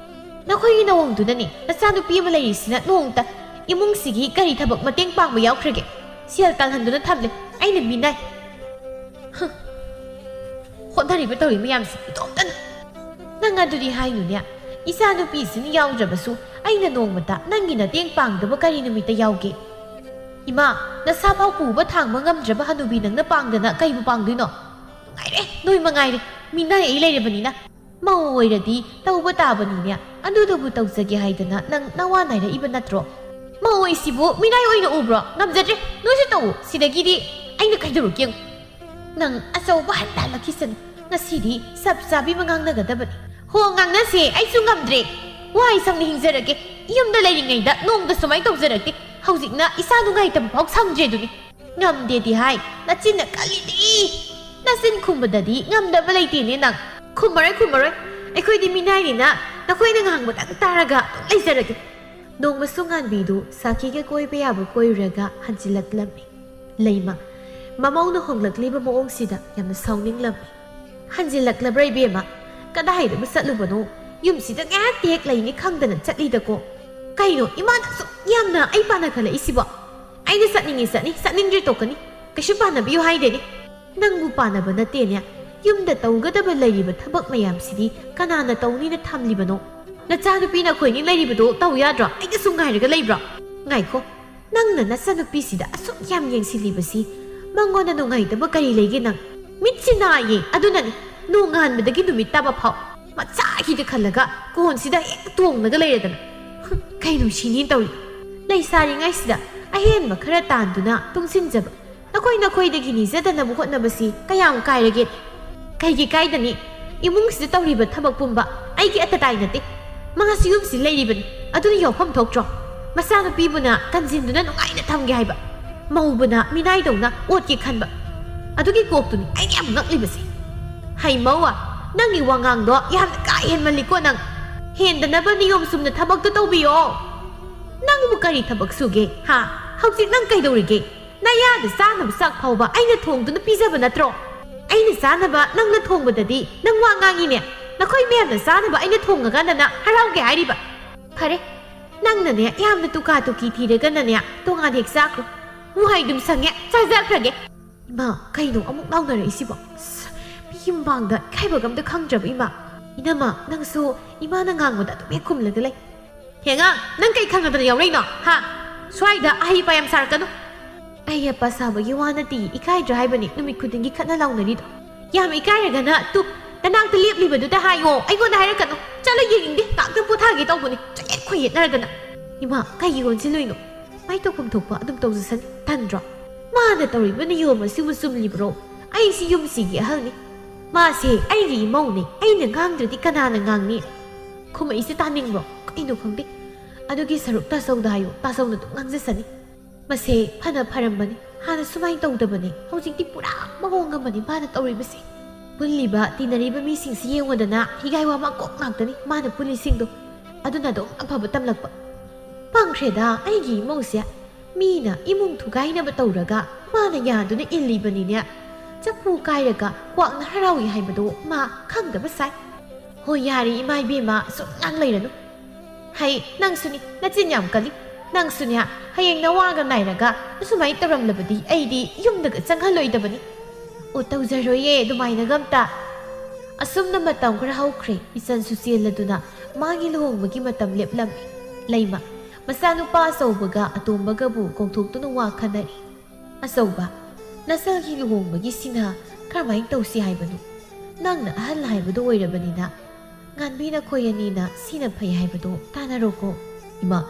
ꯅꯈꯣꯏꯒꯤ ꯅꯋꯡꯗꯨꯅꯅꯦ ꯅꯆꯥꯅꯨꯄꯤ ꯑꯃ ꯂꯩꯔꯤꯁꯤꯅ ꯅꯣꯡꯇ ꯏꯃꯨꯡꯁꯤꯒꯤ ꯀꯔꯤ ꯊꯕꯛ ꯃꯇꯦꯡ ꯄꯥꯡꯕ ꯌꯥꯎꯈ꯭ꯔꯒꯦ? ꯁꯦꯜ ꯇꯥꯜꯍꯟꯗꯨꯅ ꯊꯝꯂꯦ꯫ ꯑꯩꯅ ꯃꯤꯅꯥꯏ꯫ ꯍ, ꯍꯣꯠꯅꯔꯤꯕ ꯇꯧꯔꯤ ꯃꯌꯥꯝꯁꯤ ꯏꯇꯣꯝꯇꯅ꯫ ꯅꯪ ꯑꯗꯨꯗꯤ ꯍꯥꯏꯅꯨꯅꯦ꯫ ꯏꯆꯥꯅꯨꯄꯤꯁꯤꯅ ꯌꯥꯎꯗ꯭ꯔꯕꯁꯨ ꯑꯩꯅ ꯅꯣꯡꯃꯇ ꯅꯪꯒꯤ ꯅꯇꯦꯡ ꯄꯥꯡꯗꯕ ꯀꯔꯤ ꯅꯨꯃꯤꯠꯇ ꯌꯥꯎꯒꯦ? ꯏꯃꯥ, ꯅꯁꯥ ꯐꯥꯎ ꯄꯨꯕ ꯊꯥꯡꯕ ꯉꯝꯗ꯭ꯔꯕ ꯍꯅꯨꯕꯤ ꯅꯪꯅ ꯄꯥꯡꯗꯅ ꯀꯩꯕꯨ ꯄꯥꯡꯗꯣꯏꯅꯣ? ꯅꯨꯡꯉꯥꯏꯔꯦ, ꯅꯣꯏ ꯃꯉꯥꯏꯔꯦ꯫ ꯃꯤꯅꯥꯏ ꯑꯩ ꯂꯩꯔꯕꯅꯤꯅ꯫ ꯃꯧ ꯑꯣꯏꯔꯗꯤ ꯇꯧꯕ ꯇꯥꯕꯅꯤꯅꯦ꯫ ꯑꯗꯨꯗꯕꯨ ꯇꯧꯖꯒꯦ ꯍꯥꯏꯗꯅ ꯅꯪ ꯅꯋꯥ ꯅꯥꯏꯔꯛꯏꯕ ꯅꯠꯇ꯭ꯔꯣ? ꯃꯧ ꯑꯩꯁꯤꯕꯨ ꯃꯤꯅꯥꯏ ꯑꯣꯏꯅ ꯎꯕ꯭ꯔꯣ? ꯉꯝꯖꯗ꯭ꯔꯦ꯫ ꯅꯣꯏꯁꯨ ꯇꯧꯎ꯫ ꯁꯤꯗꯒꯤꯗꯤ ꯑꯩꯅ ꯀꯩꯗꯧꯔꯨꯒꯦ ꯌꯦꯡꯉꯨ꯫ ꯅꯪ ꯑꯆꯧꯕ ꯍꯟꯗ ꯍꯜꯂꯛꯈꯤꯁꯅꯨ꯫ ꯉꯁꯤꯗꯤ ꯆꯞ ꯆꯥꯕꯤ ꯑꯃ ꯉꯥꯡꯅꯒꯗꯕꯅꯤ꯫ ꯍꯣ, ꯉꯥꯡꯅꯁꯦ꯫ ꯑꯩꯁꯨ ꯉꯝꯗ꯭ꯔꯦ꯫ ꯋꯥꯏ ꯁꯪꯅ ꯍꯤꯡꯖꯔꯒꯦ꯫ ꯌꯨꯝꯗ ꯂꯩꯔꯤꯉꯩꯗ ꯅꯣꯡꯃꯗ ꯁꯨꯃꯥꯏꯅ ꯇꯧꯖꯔꯛꯇꯦ꯫ ꯍꯧꯖꯤꯛꯅ ꯏꯁꯥ ꯅꯨꯡꯉꯥꯏꯇꯕ ꯐꯥꯎ ꯁꯪꯗ꯭ꯔꯦ ꯑꯗꯨꯅꯤ꯫ ꯉꯝꯗꯦꯗꯤ ꯍꯥꯏ, ꯅꯆꯤꯟꯅ ꯀꯜꯂꯤꯗꯤ꯫ ꯅꯆꯤꯟ ꯈꯨꯝꯕꯗꯗꯤ ꯉꯝꯗꯕ ꯂꯩꯇꯦꯅꯦ ꯅꯪ꯫ ꯈꯨꯝꯃꯔꯣꯏ, ꯈꯨꯝꯃꯔꯣꯏ꯫ ꯑꯩꯈꯣꯏꯗꯤ ꯃꯤꯅꯥꯏꯅꯤꯅ ꯅꯈꯣꯏꯅ ꯉꯥꯡꯕꯗꯪ ꯇꯥꯔꯒ ꯑꯗꯨꯝ ꯂꯩꯖꯔꯒꯦ꯫ ꯅꯣꯡꯃꯁꯨ ꯉꯥꯟꯕꯤꯗꯨ ꯁꯥꯈꯤꯒ ꯀꯣꯏꯕ ꯌꯥꯕ ꯀꯣꯏꯔꯨꯔꯒ ꯍꯟꯖꯤꯜꯂꯛꯂꯝꯃꯤ꯫ ꯂꯩꯃ, ꯃꯃꯧꯅ ꯍꯣꯡꯂꯛꯂꯤꯕ ꯃꯑꯣꯡꯁꯤꯗ ꯌꯥꯝꯅ ꯁꯥꯎꯅꯤꯡꯂꯝꯃꯤ꯫ "ꯍꯟꯖꯤꯜꯂꯛꯂꯕ꯭ꯔꯥ ꯏꯕꯦꯝꯃ? ꯀꯗꯥꯏꯗꯕꯨ ꯆꯠꯂꯨꯕꯅꯣ? ꯌꯨꯝꯁꯤꯗ ꯉꯥꯏꯍꯥꯛ ꯇꯦꯛ ꯂꯩꯅꯤ ꯈꯪꯗꯅ ꯆꯠꯂꯤꯗꯀꯣ꯫ ꯀꯩꯅꯣ ꯏꯃꯥꯅ ꯑꯁꯨꯛ ꯌꯥꯝꯅ ꯑꯩ ꯄꯥꯟꯅꯈꯠꯂꯛꯏꯁꯤꯕꯣ? ꯑꯩꯅ ꯆꯠꯅꯤꯡꯉꯤ ꯆꯠꯅꯤ, ꯆꯠꯅꯤꯡꯗ꯭ꯔꯦ ꯇꯣꯛꯀꯅꯤ꯫ ꯀꯩꯁꯨ ꯄꯥꯟꯅꯕꯤꯌꯨ ꯍꯥꯏꯗꯦꯅꯦ꯫ ꯅꯪꯕꯨ ꯄꯥꯟꯅꯕ ꯅꯠꯇꯦꯅꯦ꯫ ꯌꯨꯝꯗ ꯇꯧꯒꯗꯕ ꯂꯩꯔꯤꯕ ꯊꯕꯛ ꯃꯌꯥꯝꯁꯤꯗꯤ ꯀꯅꯥꯅ ꯇꯧꯅꯤꯅ ꯊꯝꯂꯤꯕꯅꯣ? ꯅꯆꯥꯅꯨꯄꯤ ꯅꯈꯣꯏꯅꯤ ꯂꯩꯔꯤꯕꯗꯣ ꯇꯧ ꯌꯥꯗ꯭ꯔꯣ? ꯑꯩꯅ ꯁꯨꯝ ꯉꯥꯏꯔꯒ ꯂꯩꯕ꯭ꯔꯣ? ꯉꯥꯏꯈꯣ, ꯅꯪꯅ ꯅꯆꯥꯅꯨꯄꯤꯁꯤꯗ ꯑꯁꯨꯛ ꯌꯥꯝ ꯌꯦꯡꯁꯤꯜꯂꯤꯕꯁꯤ ꯃꯉꯣꯟꯗ ꯅꯨꯡꯉꯥꯏꯇꯕ ꯀꯔꯤ ꯂꯩꯒꯦ ꯅꯪ? ꯃꯤꯠꯁꯤ ꯅꯥꯏꯌꯦ, ꯑꯗꯨꯅꯅꯤ꯫ ꯅꯣꯡꯉꯥꯟꯕꯗꯒꯤ ꯅꯨꯃꯤꯠ ꯇꯥꯕ ꯐꯥꯎ ꯃꯆꯥ ꯍꯤꯗ ꯈꯜꯂꯒ ꯀꯣꯟꯁꯤꯗ ꯍꯦꯛꯇ ꯇꯣꯡꯂꯒ ꯂꯩꯔꯗꯅ꯫ ꯍꯨꯝ, ꯀꯩꯅꯣ ꯁꯤꯅꯤ ꯇꯧꯔꯤ? ꯂꯩꯁꯥꯔꯤꯉꯩꯁꯤꯗ ꯑꯍꯦꯟꯕ ꯈꯔ ꯇꯥꯟꯗꯨꯅ ꯇꯨꯡꯁꯤꯟꯖꯕ꯫ ꯅꯈꯣꯏ ꯅꯈꯣꯏꯗꯒꯤ ꯅꯤꯖꯗꯅꯕ ꯍꯣꯠꯅꯕꯁꯤ ꯀꯌꯥꯝ ꯀꯥꯏꯔꯒꯦ? ꯀꯩꯒꯤ ꯀꯥꯏꯗꯅꯤ? ꯏꯃꯨꯡꯁꯤꯗ ꯇꯧꯔꯤꯕ ꯊꯕꯛ ꯄꯨꯝꯕ ꯑꯩꯒꯤ ꯑꯇꯇꯥꯏ ꯅꯠꯇꯦ꯫ ꯃꯥꯁꯨ ꯌꯨꯝꯁꯤ ꯂꯩꯔꯤꯕꯅꯤ, ꯑꯗꯨꯅ ꯌꯥꯎꯐꯝ ꯊꯣꯛꯇ꯭ꯔꯣ? ꯃꯆꯥꯅꯨꯄꯤꯕꯨꯅ ꯀꯟꯁꯤꯟꯗꯨꯅ ꯅꯨꯡꯉꯥꯏꯅ ꯊꯝꯒꯦ ꯍꯥꯏꯕ, ꯃꯧꯕꯨꯅ ꯃꯤꯅꯥꯏꯗꯧꯅ ꯑꯣꯠꯀꯦ ꯈꯟꯕ, ꯑꯗꯨꯒꯤ ꯀꯣꯛꯇꯨꯅꯤ ꯑꯩꯅ ꯌꯥꯝ ꯉꯛꯂꯤꯕꯁꯦ꯫ ꯍꯩ ꯃꯧꯋꯥ, ꯅꯪꯒꯤ ꯋꯥꯉꯥꯡꯗꯣ ꯌꯥꯝꯅ ꯀꯥ ꯍꯦꯟꯃꯜꯂꯤꯀꯣ ꯅꯪ꯫ ꯍꯦꯟꯗꯅꯕ ꯅꯤꯌꯣꯝ ꯆꯨꯝꯅ ꯊꯕꯛꯇꯣ ꯇꯧꯕꯤꯌꯣ꯫ ꯅꯪꯕꯨ ꯀꯔꯤ ꯊꯕꯛ ꯁꯨꯒꯦ, ꯍꯥ? ꯍꯧꯖꯤꯛ ꯅꯪ ꯀꯩꯗꯧꯔꯤꯒꯦ? ꯅꯌꯥꯗ ꯆꯥꯅꯕ ꯆꯥꯛ ꯐꯥꯎꯕ ꯑꯩꯅ ꯊꯣꯡꯗꯨꯅ ꯄꯤꯖꯕ ꯅꯠꯇ꯭ꯔꯣ? ꯑꯩꯅ ꯆꯥꯅꯕ ꯅꯪꯅ ꯊꯣꯡꯕꯗꯗꯤ ꯅꯪ ꯋꯥ ꯉꯥꯡꯉꯤꯅꯦ꯫ ꯅꯈꯣꯏ ꯃꯌꯥꯝꯅ ꯆꯥꯅꯕ ꯑꯩꯅ ꯊꯣꯡꯉꯒꯅ ꯍꯔꯥꯎꯒꯦ ꯍꯥꯏꯔꯤꯕ? ꯐꯔꯦ, ꯅꯪꯅꯅꯦ ꯌꯥꯝꯅ ꯇꯨꯀꯥ ꯇꯨꯀꯤ ꯊꯤꯔꯒꯅꯅꯦ ꯇꯣꯉꯥꯟ ꯍꯦꯛ ꯆꯥꯈ꯭ꯔꯣ꯫ ꯋꯥꯍꯩꯗꯨꯝ ꯁꯪꯉꯦ, ꯆꯥꯖꯈ꯭ꯔꯒꯦ꯫ ꯏꯃꯥ, ꯀꯩꯅꯣ ꯑꯃꯨꯛ ꯂꯥꯎꯅꯔꯛꯏꯁꯤꯕꯣ? ꯑꯁ, ꯃꯤꯒꯤ ꯃꯃꯥꯡꯗ ꯏꯀꯥꯏꯕꯒ ꯑꯝꯇ ꯈꯪꯗ꯭ꯔꯕ ꯏꯃꯥ꯫ ꯏꯅꯝꯃ, ꯅꯪꯁꯨ ꯏꯃꯥꯅ ꯉꯥꯡꯕꯗ ꯑꯗꯨꯝ ꯍꯦꯛ ꯈꯨꯝꯂꯒ ꯂꯩ꯫ ꯍꯦꯉꯥ, ꯅꯪ ꯀꯩ ꯈꯪꯉꯗꯅ ꯌꯥꯎꯔꯛꯏꯅꯣ, ꯍꯥ? ꯁ꯭ꯋꯥꯏꯗ ꯑꯍꯩ ꯄꯥ ꯌꯥꯝ ꯁꯥꯔꯛꯀꯅꯨ꯫ ꯑꯍꯩ ꯑꯄꯥ ꯁꯥꯕꯒꯤ ꯋꯥ ꯅꯠꯇꯦ, ꯏꯀꯥꯏꯗ꯭ꯔꯥ ꯍꯥꯏꯕꯅꯤ ꯅꯨꯃꯤꯠ ꯈꯨꯗꯤꯡꯒꯤ ꯈꯠꯅ ꯂꯥꯎꯅꯔꯤꯗꯣ꯫ ꯌꯥꯝ ꯏꯀꯥꯏꯔꯒꯅ ꯇꯨ, ꯅꯅꯥꯛꯇ ꯂꯦꯞꯂꯤꯕꯗꯨꯗ ꯍꯥꯏꯌꯣ, ꯑꯩꯉꯣꯟꯗ ꯍꯥꯏꯔꯛꯀꯅꯨ꯫ ꯆꯠꯂ ꯌꯦꯡꯅꯤꯡꯗꯦ, ꯉꯥꯛꯇꯪ ꯄꯣꯊꯥꯒꯦ ꯇꯧꯕꯅꯤ, ꯆꯌꯦꯠ ꯈꯣꯏꯌꯦꯠꯅꯔꯗꯅ꯫ ꯏꯃꯥ, ꯀꯩꯒꯤ ꯑꯣꯟꯁꯤꯜꯂꯨꯏꯅꯣ? ꯃꯥꯏ ꯇꯧꯐꯝ ꯊꯣꯛꯄ ꯑꯗꯨꯝ ꯇꯧꯖꯁꯅꯤ, ꯇꯟꯗ꯭ꯔꯣ? ꯃꯥꯅ ꯇꯧꯔꯤꯕ ꯅꯤꯌꯣꯝ ꯑꯁꯤꯕꯨ ꯆꯨꯝꯂꯤꯕ꯭ꯔꯣ? ꯑꯩꯁꯤ ꯌꯨꯝꯁꯤꯒꯤ ꯑꯍꯜꯅꯤ꯫ ꯃꯥꯁꯦ ꯑꯩꯒꯤ ꯏꯃꯧꯅꯦ, ꯑꯩꯅ ꯉꯥꯡꯗ꯭ꯔꯗꯤ ꯀꯅꯥꯅ ꯉꯥꯡꯅꯤ? ꯈꯨꯝꯃꯛꯏꯁꯦ ꯇꯥꯅꯤꯡꯕ꯭ꯔꯣ? ꯀꯩꯅꯣ ꯈꯪꯗꯦ꯫ ꯑꯗꯨꯒꯤ ꯁꯔꯨꯛ ꯇꯥꯆꯧꯗ ꯍꯥꯏꯌꯨ, ꯇꯥꯆꯧꯅ ꯑꯗꯨꯝ ꯉꯥꯡꯖꯁꯅꯤ꯫ ꯃꯁꯦ ꯐꯅ ꯐꯔꯝꯕꯅꯤ, ꯍꯥꯟꯅ ꯁꯨꯃꯥꯏꯅ ꯇꯧꯗꯕꯅꯤ, ꯍꯧꯖꯤꯛꯇꯤ ꯄꯨꯔꯥ ꯃꯑꯣꯡ ꯑꯃꯅꯤ ꯃꯥꯅ ꯇꯧꯔꯤꯕꯁꯦ꯫ ꯄꯨꯜꯂꯤꯕ ꯇꯤꯟꯅꯔꯤꯕ ꯃꯤꯁꯤꯡꯁꯤ ꯌꯦꯡꯉꯨꯗꯅ, ꯍꯤꯒꯥꯏ ꯋꯥ ꯃꯀꯣꯛ ꯉꯥꯛꯇꯅꯤ ꯃꯥꯅ ꯄꯨꯜꯂꯤꯁꯤꯡꯗꯣ꯫ ꯑꯗꯨꯅ ꯑꯗꯨꯝ ꯑꯐꯕ ꯇꯝꯂꯛꯄ꯫ ꯄꯪꯈ꯭ꯔꯦꯗ ꯑꯩꯒꯤ ꯏꯃꯧꯁꯦ꯫ ꯃꯤꯅ ꯏꯃꯨꯡ ꯊꯨꯒꯥꯏꯅꯕ ꯇꯧꯔꯒ ꯃꯥꯅ ꯌꯥꯗꯨꯅ ꯏꯜꯂꯤꯕꯅꯤꯅꯦ꯫ ꯆꯐꯨ ꯀꯥꯏꯔꯒ ꯀ꯭ꯋꯥꯛꯅ ꯍꯔꯥꯎꯏ ꯍꯥꯏꯕꯗꯣ ꯃꯥ ꯈꯪꯗꯕ ꯁꯥꯏ꯫ ꯍꯣꯏ, ꯌꯥꯔꯦ ꯏꯃꯥ ꯏꯕꯦꯝꯃ, ꯁꯨꯝ ꯉꯥꯡ ꯂꯩꯔꯅꯨ꯫ ꯍꯩ, ꯅꯪꯁꯨꯅꯤ, ꯅꯆꯤꯟ ꯌꯥꯝ ꯀꯜꯂꯤ꯫ ꯅꯪꯁꯨꯅꯦ, ꯍꯌꯦꯡ ꯅꯋꯥꯒ ꯅꯥꯏꯔꯒ ꯑꯁꯨꯃꯥꯏꯅ ꯇꯧꯔꯝꯂꯕꯗꯤ ꯑꯩꯗꯤ ꯌꯨꯝꯗꯒ ꯆꯪꯍꯜꯂꯣꯏꯗꯕꯅꯤ꯫ ꯑꯣ, ꯇꯧꯖꯔꯣꯏꯌꯦ ꯑꯗꯨꯃꯥꯏꯅꯒ ꯑꯝꯇ꯫ ꯑꯁꯨꯝꯅ ꯃꯇꯝ ꯈꯔ ꯍꯧꯈ꯭ꯔꯦ, ꯏꯆꯟꯁꯨ ꯆꯦꯜꯂꯗꯨꯅ ꯃꯥꯒꯤ ꯂꯨꯍꯣꯡꯕꯒꯤ ꯃꯇꯝ ꯂꯦꯞꯂꯝꯃꯤ꯫ ꯂꯩꯃ, ꯃꯆꯥꯅꯨꯄꯥ ꯑꯆꯧꯕꯒ ꯑꯇꯣꯝꯕꯒꯕꯨ ꯀꯧꯊꯣꯛꯇꯨꯅ ꯋꯥ ꯈꯟꯅꯔꯤ꯫ ꯑꯆꯧꯕ, ꯅꯆꯜꯒꯤ ꯂꯨꯍꯣꯡꯕꯒꯤ ꯁꯤꯅ ꯀꯔꯝꯍꯥꯏꯅ ꯇꯧꯁꯤ ꯍꯥꯏꯕꯅꯣ? ꯅꯪꯅ ꯑꯍꯜ ꯍꯥꯏꯕꯗꯨ ꯑꯣꯏꯔꯕꯅꯤꯅ, ꯉꯥꯟꯕꯤ ꯅꯈꯣꯏ ꯑꯅꯤꯅ ꯁꯤꯅ ꯐꯩ ꯍꯥꯏꯕꯗꯨ ꯇꯥꯟꯅꯔꯣꯀꯣ꯫ ꯏꯃꯥ,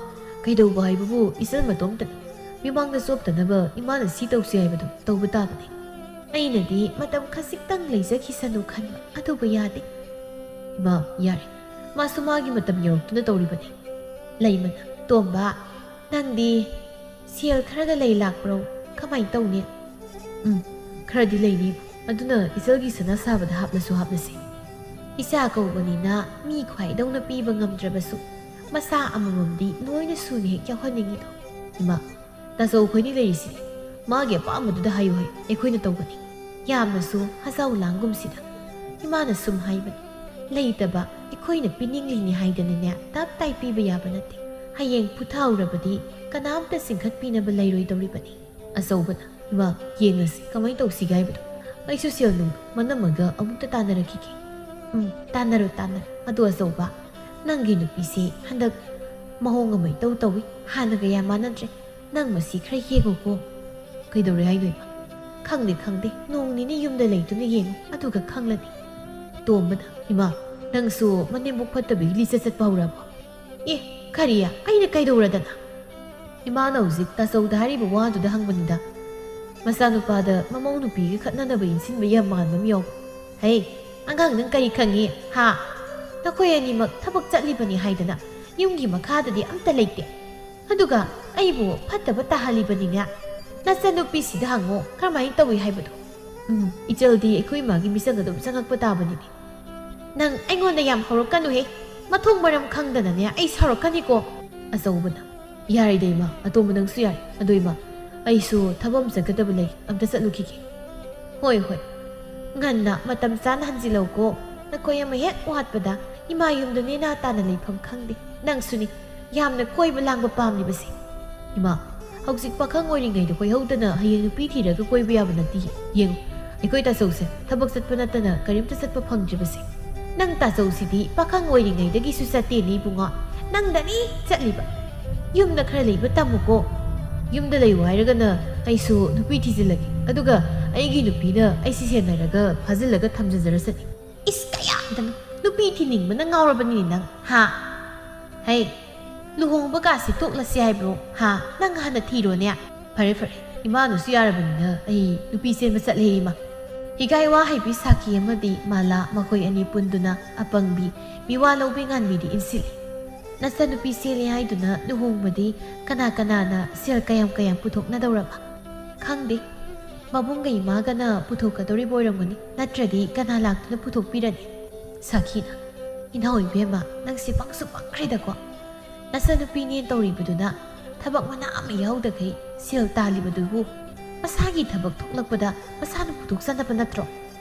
ꯀꯩꯗꯧꯕ ꯍꯥꯏꯕꯕꯨ ꯏꯆꯜ ꯃꯇꯣꯝꯇꯅꯤ꯫ ꯃꯤꯃꯥꯡꯗ ꯆꯣꯞꯇꯅꯕ ꯏꯃꯥꯅ ꯁꯤ ꯇꯧꯁꯤ ꯍꯥꯏꯕꯗꯣ ꯇꯧꯕ ꯇꯥꯕꯅꯤ꯫ ꯑꯩꯅꯗꯤ ꯃꯇꯝ ꯈꯖꯤꯛꯇꯪ ꯂꯩꯖꯈꯤꯁꯅꯨ ꯈꯟꯕ, ꯑꯗꯨꯕꯨ ꯌꯥꯗꯦ꯫ ꯏꯃꯥ, ꯌꯥꯔꯦ, ꯃꯥꯁꯨ ꯃꯥꯒꯤ ꯃꯇꯝ ꯌꯧꯔꯛꯇꯨꯅ ꯇꯧꯔꯤꯕꯅꯤ꯫ ꯂꯩꯃꯅ, "ꯇꯣꯝꯕ, ꯅꯪꯗꯤ ꯁꯦꯜ ꯈꯔꯒ ꯂꯩ ꯂꯥꯛꯄ꯭ꯔꯣ? ꯀꯃꯥꯏꯅ ꯇꯧꯅꯤ?" "ꯎꯝ, ꯈꯔꯗꯤ ꯂꯩꯅꯤ꯫ ꯑꯗꯨꯅ ꯏꯆꯜꯒꯤ ꯁꯅꯥ ꯁꯥꯕꯗ ꯍꯥꯞꯂꯁꯨ ꯍꯥꯞꯂꯁꯤ꯫ ꯏꯆꯥ ꯀꯧꯕꯅꯤꯅ ꯃꯤ ꯈ꯭ꯋꯥꯏꯗꯧꯅ ꯄꯤꯕ ꯉꯝꯗ꯭ꯔꯕꯁꯨ ꯃꯆꯥ ꯑꯃꯃꯝꯗꯤ ꯂꯣꯏꯅ ꯁꯨꯅ ꯍꯦꯛ ꯌꯥꯎꯍꯟꯅꯤꯡꯉꯤꯗꯣ꯫ ꯏꯃꯥ, ꯇꯥꯆꯧ ꯈꯣꯏꯅꯤ ꯂꯩꯔꯤꯁꯤꯗꯤ꯫ ꯃꯥꯒꯤ ꯑꯄꯥꯝꯕꯗꯨꯗ ꯍꯥꯏꯌꯨ ꯍꯥꯏ, ꯑꯩꯈꯣꯏꯅ ꯇꯧꯒꯅꯤ꯫ ꯌꯥꯝꯅꯁꯨ ꯍꯖꯥꯎ ꯂꯥꯡꯒꯨꯝꯁꯤꯗ꯫ ꯏꯃꯥꯅ ꯁꯨꯝ ꯍꯥꯏꯕꯅꯤ, ꯂꯩꯇꯕ ꯑꯩꯈꯣꯏꯅ ꯄꯤꯅꯤꯡꯂꯤꯅꯤ ꯍꯥꯏꯗꯅꯅꯦ ꯇꯞ ꯇꯥꯏ ꯄꯤꯕ ꯌꯥꯕ ꯅꯠꯇꯦ꯫ ꯍꯌꯦꯡ ꯄꯨꯊꯥꯎꯔꯕꯗꯤ ꯀꯅꯥꯝꯇ ꯆꯤꯡꯈꯠꯄꯤꯅꯕ ꯂꯩꯔꯣꯏꯗꯧꯔꯤꯕꯅꯤ꯫ ꯑꯆꯧꯕꯅ, "ꯏꯃꯥ, ꯌꯦꯡꯉꯁꯤ ꯀꯃꯥꯏꯅ ꯇꯧꯁꯤꯒꯦ ꯍꯥꯏꯕꯗꯣ꯫ ꯑꯩꯁꯨ ꯁꯦꯜ ꯅꯨꯡ ꯃꯅꯝꯃꯒ ꯑꯃꯨꯛꯇ ꯇꯥꯟꯅꯔꯛꯈꯤꯒꯦ꯫" "ꯎꯝ, ꯇꯥꯟꯅꯔꯣ, ꯇꯥꯟꯅꯔꯣ꯫ ꯑꯗꯣ ꯑꯆꯧꯕ, ꯅꯪꯒꯤ ꯅꯨꯄꯤꯁꯦ ꯍꯟꯗꯛ ꯃꯑꯣꯡ ꯑꯃ ꯏꯇꯧ ꯇꯧꯏ, ꯍꯥꯟꯅꯒ ꯌꯥꯝ ꯃꯥꯟꯅꯗ꯭ꯔꯦ꯫ ꯅꯪ ꯃꯁꯤ ꯈꯔ ꯌꯦꯡꯉꯨꯀꯣ꯫" "ꯀꯩꯗꯧꯔꯦ ꯍꯥꯏꯅꯣ ꯏꯃꯥ?" "ꯈꯪꯗꯦ, ꯈꯪꯗꯦ꯫ ꯅꯣꯡ ꯅꯤꯅꯤ ꯌꯨꯝꯗ ꯂꯩꯗꯨꯅ ꯌꯦꯡꯉꯨ, ꯑꯗꯨꯒ ꯈꯪꯂꯅꯤ꯫" ꯇꯣꯝꯕꯅ, "ꯏꯃꯥ, ꯅꯪꯁꯨ ꯃꯅꯦꯝꯕꯣꯛ ꯐꯠꯇꯕꯒꯤ ꯂꯤꯆꯠ ꯆꯠꯄ ꯍꯧꯔꯕꯣ?" "ꯑꯦ, ꯀꯔꯤ? ꯑꯩꯅ ꯀꯩꯗꯧꯔꯗꯅ?" ꯏꯃꯥꯅ ꯍꯧꯖꯤꯛ ꯇꯥꯆꯧꯗ ꯍꯥꯏꯔꯤꯕ ꯋꯥꯗꯨꯗ ꯍꯪꯕꯅꯤꯗ꯫ ꯃꯆꯥꯅꯨꯄꯥꯗ ꯃꯃꯧ ꯅꯨꯄꯤꯒ ꯈꯠꯅꯅꯕ ꯏꯟꯁꯤꯟꯕ ꯌꯥꯝ ꯃꯥꯟꯕ ꯑꯃ ꯌꯥꯎ꯫ "ꯍꯩ, ꯑꯉꯥꯡ, ꯅꯪ ꯀꯔꯤ ꯈꯪꯉꯤ, ꯍꯥ? ꯅꯈꯣꯏ ꯑꯅꯤꯃꯛ ꯊꯕꯛ ꯆꯠꯂꯤꯕꯅꯤ ꯍꯥꯏꯗꯅ ꯌꯨꯝꯒꯤ ꯃꯈꯥꯗꯗꯤ ꯑꯝꯇ ꯂꯩꯇꯦ꯫ ꯑꯗꯨꯒ ꯑꯩꯕꯨ ꯐꯠꯇꯕ ꯇꯥꯍꯜꯂꯤꯕꯅꯤꯅꯦ꯫ ꯅꯆꯟꯅꯨꯄꯤꯁꯤꯗ ꯍꯪꯉꯣ, ꯀꯔꯝꯍꯥꯏꯅ ꯇꯧꯏ ꯍꯥꯏꯕꯗꯣ꯫ ꯎꯝ, ꯏꯆꯜꯗꯤ ꯑꯩꯈꯣꯏ ꯏꯃꯥꯒꯤ ꯃꯤꯆꯪ ꯑꯗꯨꯝ ꯆꯪꯉꯛꯄ ꯇꯥꯕꯅꯤꯅꯦ꯫" "ꯅꯪ ꯑꯩꯉꯣꯟꯗ ꯌꯥꯝ ꯍꯧꯔꯛꯀꯅꯨꯍꯦ꯫ ꯃꯊꯣꯡ ꯃꯔꯝ ꯈꯪꯗꯅꯅꯦ ꯑꯩ ꯁꯥꯎꯔꯛꯀꯅꯤꯀꯣ꯫" ꯑꯆꯧꯕꯅ, "ꯌꯥꯔꯦꯗ ꯏꯃꯥ, ꯑꯇꯣꯝꯕ ꯅꯪꯁꯨ ꯌꯥꯔꯦ꯫ ꯑꯗꯣ ꯏꯃꯥ, ꯑꯩꯁꯨ ꯊꯕꯛ ꯑꯃ ꯆꯠꯀꯗꯕ ꯂꯩ, ꯑꯝꯇ ꯆꯠꯂꯨꯈꯤꯒꯦ꯫" "ꯍꯣꯏ, ꯍꯣꯏ꯫ ꯉꯟꯅ ꯃꯇꯝ ꯆꯥꯅ ꯍꯟꯖꯤꯜꯂꯧꯀꯣ꯫ ꯅꯈꯣꯏ ꯑꯃ ꯍꯦꯛ ꯋꯥꯠꯄꯗ ꯏꯃꯥ ꯌꯨꯝꯗ ꯅꯦꯅꯥ ꯇꯥꯅ ꯂꯩꯐꯝ ꯈꯪꯗꯦ꯫ ꯅꯪꯁꯨꯅꯤ ꯌꯥꯝꯅ ꯀꯣꯏꯕ ꯂꯥꯡꯕ ꯄꯥꯝꯂꯤꯕꯁꯦ꯫" "ꯏꯃꯥ, ꯍꯧꯖꯤꯛ ꯄꯥꯈꯪ ꯑꯣꯏꯔꯤꯉꯩꯗ ꯀꯣꯏꯍꯧꯗꯅ ꯍꯌꯦꯡ ꯅꯨꯄꯤ ꯊꯤꯔꯒ ꯀꯣꯏꯕ ꯌꯥꯕ ꯅꯠꯇꯦ꯫ ꯌꯦꯡꯉꯨ, ꯑꯩꯈꯣꯏ ꯇꯥꯆꯧꯁꯦ ꯊꯕꯛ ꯆꯠꯄ ꯅꯠꯇꯅ ꯀꯔꯤꯝꯇ ꯆꯠꯄ ꯐꯪꯗ꯭ꯔꯤꯕꯁꯦ꯫ ꯅꯪ ꯇꯥꯆꯧꯁꯤꯗꯤ ꯄꯥꯈꯪ ꯑꯣꯏꯔꯤꯉꯩꯗꯒꯤꯁꯨ ꯆꯠꯇꯦꯅꯦ ꯏꯕꯨꯡꯉꯣ꯫ ꯅꯪꯗꯅꯤ ꯆꯠꯂꯤꯕ꯫ ꯌꯨꯝꯗ ꯈꯔ ꯂꯩꯕ ꯇꯝꯃꯨꯀꯣ꯫ ꯌꯨꯝꯗ ꯂꯩꯌꯨ ꯍꯥꯏꯔꯒꯅ ꯑꯩꯁꯨ ꯅꯨꯄꯤ ꯊꯤꯖꯤꯜꯂꯒꯦ꯫ ꯑꯗꯨꯒ ꯑꯩꯒꯤ ꯅꯨꯄꯤꯅ ꯑꯩꯁꯤ ꯁꯦꯟꯅꯔꯒ ꯐꯥꯖꯤꯜꯂꯒ ꯊꯝꯖꯖꯔꯁꯅꯤ꯫" "ꯏꯁ, ꯀꯌꯥꯗꯅꯣ ꯅꯨꯄꯤ ꯊꯤꯅꯤꯡꯕꯅ ꯉꯥꯎꯔꯕꯅꯤꯅꯦ ꯅꯪ, ꯍꯥ? ꯍꯩ, ꯂꯨꯍꯣꯡꯕ ꯀꯥꯁꯦ ꯇꯣꯛꯂꯁꯦ ꯍꯥꯏꯕ꯭ꯔꯣ? ꯍꯥ? ꯅꯪ ꯍꯥꯟꯅ ꯊꯤꯔꯣꯅꯦ꯫ ꯐꯔꯦ ꯐꯔꯦ, ꯏꯃꯥꯅꯁꯨ ꯌꯥꯔꯕꯅꯤꯅ ꯑꯩ ꯅꯨꯄꯤ ꯆꯦꯟꯕ ꯆꯠꯂꯦ ꯏꯃꯥ꯫ ꯍꯤꯒꯥꯏ ꯋꯥ ꯍꯩꯕꯤ ꯁꯥꯈꯤ ꯑꯃꯗꯤ ꯃꯥꯂꯥ ꯃꯈꯣꯏ ꯑꯅꯤ ꯄꯨꯟꯗꯨꯅ ꯑꯄꯪꯕꯤ, ꯃꯤꯋꯥ ꯂꯧꯕꯤ ꯉꯥꯟꯕꯤꯗꯤ ꯏꯟꯁꯤꯜꯂꯤ꯫ ꯅꯆꯥꯅꯨꯄꯤ ꯆꯦꯜꯂꯦ ꯍꯥꯏꯗꯨꯅ ꯂꯨꯍꯣꯡꯕꯗꯤ ꯀꯅꯥ ꯀꯅꯥꯅ ꯁꯦꯜ ꯀꯌꯥꯝ ꯀꯌꯥꯝ ꯄꯨꯊꯣꯛꯅꯗꯧꯔꯕ? ꯈꯪꯗꯦ꯫ ꯃꯕꯨꯡꯒ ꯏꯃꯥꯒꯅ ꯄꯨꯊꯣꯛꯀꯗꯧꯔꯤꯕ ꯑꯣꯏꯔꯝꯒꯅꯤ, ꯅꯠꯇ꯭ꯔꯗꯤ ꯀꯅꯥ ꯂꯥꯛꯇꯨꯅ ꯄꯨꯊꯣꯛꯄꯤꯔꯅꯤ? ꯁꯥꯈꯤꯅ, "ꯏꯅꯥꯎ ꯏꯕꯦꯝꯃ, ꯅꯪꯁꯦ ꯄꯪꯁꯨ ꯄꯪꯈ꯭ꯔꯦꯗꯀꯣ꯫ ꯅꯆꯥꯅꯨꯄꯤꯅꯦ ꯇꯧꯔꯤꯕꯗꯨꯅ ꯊꯕꯛ ꯃꯅꯥ ꯑꯃ ꯌꯥꯎꯗꯈꯩ ꯁꯦꯜ ꯇꯥꯜꯂꯤꯕꯗꯨꯕꯨ ꯃꯁꯥꯒꯤ ꯊꯕꯛ ꯊꯣꯛꯂꯛꯄꯗ ꯃꯁꯥꯅ ꯄꯨꯊꯣꯛꯆꯅꯕ ꯅꯠꯇ꯭ꯔꯣ?"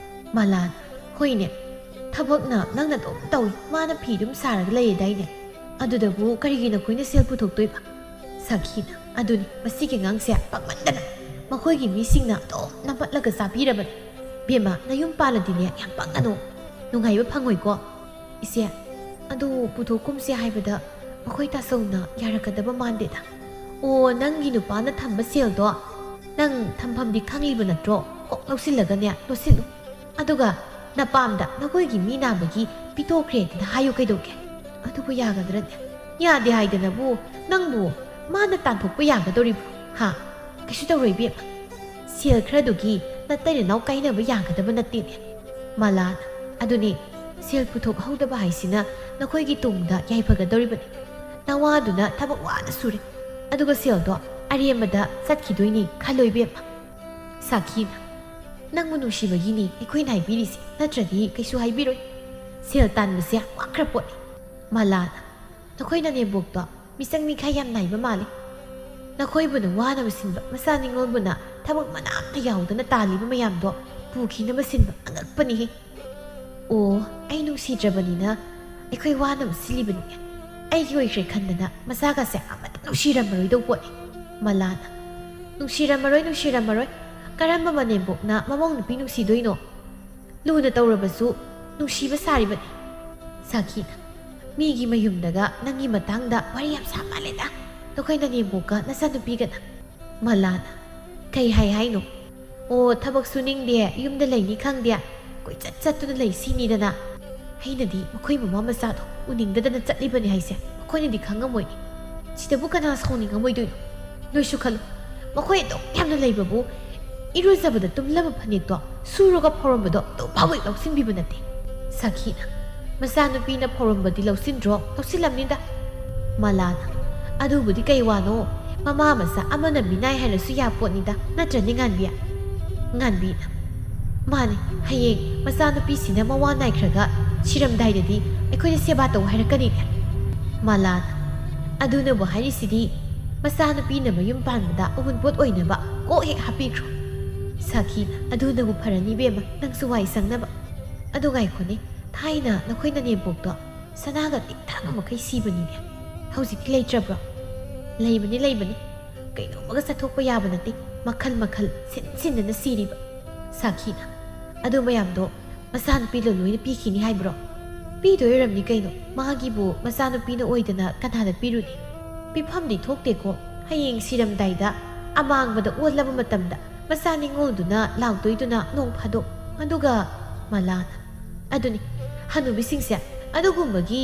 ꯃꯂꯥꯟ, "ꯍꯣꯏꯅꯦ, ꯊꯕꯛꯅ ꯅꯪꯅ ꯑꯗꯨꯝ ꯇꯧꯏ, ꯃꯥꯅ ꯐꯤ ꯑꯗꯨꯝ ꯁꯥꯔꯒ ꯂꯩꯌꯦꯗꯥꯏꯅꯦ? ꯑꯗꯨꯗꯕꯨ ꯀꯔꯤꯒꯤ ꯅꯈꯣꯏꯅ ꯁꯦꯜ ꯄꯨꯊꯣꯛꯇꯣꯏꯕ?" ꯁꯥꯈꯤꯅ, "ꯑꯗꯨꯅꯤ, ꯃꯁꯤꯒꯤ ꯑꯉꯥꯡꯁꯦ ꯄꯪꯃꯟꯗꯅ꯫ ꯃꯈꯣꯏꯒꯤ ꯃꯤꯁꯤꯡꯅ ꯑꯗꯨꯝ ꯅꯝꯃꯠꯂꯒ ꯆꯥꯕꯤꯔꯕꯅꯤ꯫ ꯕꯦꯝꯃ, ꯅꯌꯨꯝ ꯄꯥꯜꯂꯗꯤꯅꯦ ꯌꯥꯝ ꯄꯪꯒꯅꯨ꯫ ꯅꯨꯡꯉꯥꯏꯕ ꯐꯪꯉꯣꯏꯀꯣ꯫" "ꯏꯆꯦ, ꯑꯗꯨ ꯄꯨꯊꯣꯛꯀꯨꯝꯁꯦ ꯍꯥꯏꯕꯗ ꯃꯈꯣꯏ ꯇꯥꯆꯧꯅ ꯌꯥꯔꯛꯀꯗꯕ ꯃꯥꯟꯗꯦꯗ꯫" "ꯑꯣ, ꯅꯪꯒꯤ ꯅꯨꯄꯥꯅ ꯊꯝꯕ ꯁꯦꯜꯗꯣ ꯅꯪ ꯊꯝꯐꯝꯗꯤ ꯈꯪꯂꯤꯕ ꯅꯠꯇ꯭ꯔꯣ? ꯀꯣꯛ ꯂꯧꯁꯤꯜꯂꯒꯅꯦ ꯂꯣꯠꯁꯤꯜꯂꯨ꯫ ꯑꯗꯨꯒ ꯅꯄꯥꯝꯗ ꯅꯈꯣꯏꯒꯤ ꯃꯤ ꯅꯥꯕꯒꯤ ꯄꯤꯊꯣꯛꯈ꯭ꯔꯦꯗꯅ ꯍꯥꯏꯌꯨ ꯀꯩꯗꯧꯒꯦ? ꯑꯗꯨꯕꯨ ꯌꯥꯒꯗ꯭ꯔꯅꯦ? ꯌꯥꯗꯦ ꯍꯥꯏꯗꯅꯕꯨ ꯅꯪꯕꯨ ꯃꯥꯅ ꯇꯥꯟꯊꯣꯛꯄ ꯌꯥꯒꯗꯧꯔꯤꯕ꯭ꯔꯣ? ꯍꯥ? ꯀꯩꯁꯨ ꯇꯧꯔꯣꯏ ꯏꯕꯦꯝꯃ꯫ ꯁꯦꯜ ꯈꯔꯗꯨꯒꯤ ꯅꯇꯩ ꯅꯅꯥꯎ ꯀꯥꯏꯅꯕ ꯌꯥꯒꯗꯕ ꯅꯠꯇꯦꯅꯦ꯫" ꯃꯂꯥꯅ, "ꯑꯗꯨꯅꯦ, ꯁꯦꯜ ꯄꯨꯊꯣꯛꯍꯧꯗꯕ ꯍꯥꯏꯁꯤꯅ ꯅꯈꯣꯏꯒꯤ ꯇꯨꯡꯗ ꯌꯥꯏꯐꯒꯗꯧꯔꯤꯕꯅꯤ꯫ ꯅꯋꯥꯗꯨꯅ ꯊꯕꯛ ꯋꯥꯅ ꯁꯨꯔꯦ, ꯑꯗꯨꯒ ꯁꯦꯜꯗꯣ ꯑꯔꯦꯝꯕꯗ ꯆꯠꯈꯤꯗꯣꯏꯅꯤ ꯈꯜꯂꯣ ꯏꯕꯦꯝꯃ꯫" ꯁꯥꯈꯤꯅ, "ꯅꯪꯕꯨ ꯅꯨꯡꯁꯤꯕꯒꯤꯅꯤ ꯑꯩꯈꯣꯏꯅ ꯍꯥꯏꯕꯤꯔꯤꯁꯤ, ꯅꯠꯇ꯭ꯔꯗꯤ ꯀꯩꯁꯨ ꯍꯥꯏꯕꯤꯔꯣꯏ꯫ ꯁꯦꯜ ꯇꯥꯟꯕꯁꯦ ꯌꯥꯝ ꯋꯥꯈ꯭ꯔ ꯄꯣꯠꯅꯤ꯫" ꯃꯂꯥꯅ, "ꯅꯈꯣꯏ ꯅꯅꯦꯝꯕꯣꯛꯇꯣ ꯃꯤꯆꯪ ꯃꯤꯈꯥꯏ ꯌꯥꯝ ꯅꯥꯏꯕ ꯃꯥꯜꯂꯤ꯫ ꯅꯈꯣꯏꯕꯨꯅ ꯋꯥꯅꯕ ꯁꯤꯟꯕ, ꯃꯆꯥ ꯅꯤꯉꯣꯜꯕꯨꯅ ꯊꯕꯛ ꯃꯅꯥ ꯑꯃꯠꯇ ꯌꯥꯎꯗꯅ ꯇꯥꯜꯂꯤꯕ ꯃꯌꯥꯝꯗꯣ ꯄꯨꯈꯤꯅꯕ ꯁꯤꯟꯕ ꯑꯉꯛꯄꯅꯤꯍꯦ꯫ ꯑꯣ, ꯑꯩ ꯅꯨꯡꯁꯤꯗ꯭ꯔꯕꯅꯤꯅ ꯑꯩꯈꯣꯏ ꯋꯥꯅꯕ ꯁꯤꯜꯂꯤꯕꯅꯤ꯫ ꯑꯩꯒꯤ ꯑꯣꯏꯈ꯭ꯔꯦ ꯈꯟꯗꯅ ꯃꯆꯥꯒꯁꯦ ꯑꯃꯠꯇ ꯅꯨꯡꯁꯤꯔꯝꯃꯔꯣꯏꯗꯧ ꯄꯣꯠꯅꯤ꯫" ꯃꯂꯥꯅ, "ꯅꯨꯡꯁꯤꯔꯝꯃꯔꯣꯏ, ꯅꯨꯡꯁꯤꯔꯝꯃꯔꯣꯏ꯫ ꯀꯔꯝꯕ ꯃꯅꯦꯝꯕꯣꯛꯅ ꯃꯃꯧ ꯅꯨꯄꯤ ꯅꯨꯡꯁꯤꯗꯣꯏꯅꯣ? ꯂꯨꯅ ꯇꯧꯔꯕꯁꯨ ꯅꯨꯡꯁꯤꯕ ꯁꯥꯔꯤꯕꯅꯤ꯫" ꯁꯥꯈꯤꯅ, "ꯃꯤꯒꯤ ꯃꯌꯨꯝꯗꯒ ꯅꯪꯒꯤ ꯃꯇꯥꯡꯗ ꯋꯥꯔꯤ ꯌꯥꯝ ꯁꯥ ꯃꯥꯜꯂꯦꯗ, ꯅꯈꯣꯏ ꯅꯅꯦꯝꯕꯣꯛꯀ ꯅꯆꯥꯅꯨꯄꯤꯒꯅ꯫" ꯃꯂꯥꯅ, "ꯀꯩ ꯍꯥꯏ ꯍꯥꯏꯅꯣ? ꯑꯣ, ꯊꯕꯛ ꯁꯨꯅꯤꯡꯗꯦ, ꯌꯨꯝꯗ ꯂꯩꯅꯤ ꯈꯪꯗꯦ, ꯀꯣꯏꯆꯠ ꯆꯠꯇꯨꯅ ꯂꯩ ꯁꯤꯅꯤꯗꯅ꯫ ꯑꯩꯅꯗꯤ ꯃꯈꯣꯏ ꯃꯃꯥ ꯃꯆꯥꯗꯣ ꯎꯅꯤꯡꯗꯗꯅ ꯆꯠꯂꯤꯕꯅꯤ ꯍꯥꯏꯁꯦ, ꯃꯈꯣꯏꯅꯗꯤ ꯈꯪꯉꯝꯃꯣꯏ꯫ ꯁꯤꯗꯕꯨ ꯀꯅꯥ ꯁꯥꯎꯅꯤꯡꯉꯝꯃꯣꯏꯗꯣꯏꯅꯣ? ꯅꯣꯏꯁꯨ ꯈꯜꯂꯨ, ꯃꯈꯣꯏ ꯑꯗꯨꯛ ꯌꯥꯝꯅ ꯂꯩꯕꯕꯨ ꯏꯔꯨꯖꯕꯗ ꯇꯨꯝꯂꯕ ꯐꯅꯦꯛꯇꯣ ꯁꯨꯔꯒ ꯐꯧꯔꯝꯕꯗꯣ ꯑꯗꯨ ꯐꯥꯎꯕ ꯂꯧꯁꯤꯟꯕꯤꯕ ꯅꯠꯇꯦ꯫ ꯁꯥꯈꯤꯅ, "ꯃꯆꯥꯅꯨꯄꯤꯅ ꯐꯧꯔꯝꯕꯗꯤ ꯂꯧꯁꯤꯟꯗ꯭ꯔꯣ?" "ꯂꯧꯁꯤꯜꯂꯝꯅꯤꯗ꯫" ꯃꯂꯥꯅ, "ꯑꯗꯨꯕꯨꯗꯤ ꯀꯩ ꯋꯥꯅꯣ? ꯃꯃꯥ ꯃꯆꯥ ꯑꯃꯅ ꯃꯤꯅꯥꯏ ꯍꯥꯏꯔꯁꯨ ꯌꯥꯄꯣꯠꯅꯤꯗ, ꯅꯠꯇ꯭ꯔꯅꯦ ꯉꯥꯟꯕꯤ?" ꯉꯥꯟꯕꯤꯅ, "ꯃꯥꯅꯤ, ꯍꯌꯦꯡ ꯃꯆꯥꯅꯨꯄꯤꯁꯤꯅ ꯃꯋꯥ ꯅꯥꯏꯈ꯭ꯔꯒ ꯁꯤꯔꯝꯗꯥꯏꯗꯗꯤ ꯑꯩꯈꯣꯏꯗ ꯁꯦꯕꯥ ꯇꯧ ꯍꯥꯏꯔꯛꯀꯅꯤꯅꯦ꯫" ꯃꯂꯥꯅ, "ꯑꯗꯨꯅꯕꯨ ꯍꯥꯏꯔꯤꯁꯤꯗꯤ, ꯃꯆꯥꯅꯨꯄꯤꯅ ꯃꯌꯨꯝ ꯄꯥꯟꯕꯗ ꯑꯎꯟꯄꯣꯠ ꯑꯣꯏꯅꯕ ꯀꯣꯛ ꯍꯦꯛ ꯍꯥꯞꯄꯤꯈ꯭ꯔꯣ꯫" ꯁꯥꯈꯤꯅ, "ꯑꯗꯨꯅꯕꯨ ꯐꯔꯅꯤ ꯏꯕꯦꯝꯃ, ꯅꯪꯁꯨ ꯋꯥꯏ ꯁꯪꯅꯕ꯫ ꯑꯗꯨ ꯉꯥꯏꯈꯣꯅꯦ, ꯊꯥꯏꯅ ꯅꯈꯣꯏ ꯅꯅꯦꯝꯄꯣꯛꯇꯣ ꯁꯅꯥꯒ ꯇꯤꯛ ꯇꯥꯛꯄ ꯃꯈꯩ ꯁꯤꯕꯅꯤꯅꯦ꯫ ꯍꯧꯖꯤꯛꯇꯤ ꯂꯩꯇ꯭ꯔꯕ꯭ꯔꯣ?" "ꯂꯩꯕꯅꯤ, ꯂꯩꯕꯅꯤ꯫ ꯀꯩꯅꯣꯝꯃꯒ ꯆꯠꯊꯣꯛꯄ ꯌꯥꯕ ꯅꯠꯇꯦ꯫ ꯃꯈꯜ ꯃꯈꯜ, ꯁꯤꯟ ꯁꯤꯟꯗꯅ ꯁꯤꯔꯤꯕ꯫" ꯁꯥꯈꯤꯅ, "ꯑꯗꯨ ꯃꯌꯥꯝꯗꯣ ꯃꯆꯥꯅꯨꯄꯤꯗ ꯂꯣꯏꯅ ꯄꯤꯈꯤꯅꯤ ꯍꯥꯏꯕ꯭ꯔꯣ?" "ꯄꯤꯗꯣꯏ ꯑꯣꯏꯔꯝꯅꯤ ꯀꯩꯅꯣ꯫ ꯃꯥꯒꯤꯕꯨ ꯃꯆꯥꯅꯨꯄꯤꯅ ꯑꯣꯏꯗꯅ ꯀꯅꯥꯗ ꯄꯤꯔꯨꯅꯤ? ꯄꯤꯐꯝꯗꯤ ꯊꯣꯛꯇꯦꯀꯣ꯫ ꯍꯌꯦꯡ ꯁꯤꯔꯝꯗꯥꯏꯗ ꯑꯃꯥꯡꯕꯗ ꯑꯣꯜꯂꯕ ꯃꯇꯝꯗ ꯃꯆꯥ ꯅꯤꯉꯣꯜꯗꯨꯅ ꯂꯥꯎꯗꯣꯏꯗꯨꯅ ꯅꯣꯡ ꯐꯥꯗꯣꯛ꯫ ꯑꯗꯨꯒ" ꯃꯂꯥꯅ, "ꯑꯗꯨꯅꯤ, ꯍꯅꯨꯕꯤꯁꯤꯡꯁꯦ ꯑꯗꯨꯒꯨꯝꯕꯒꯤ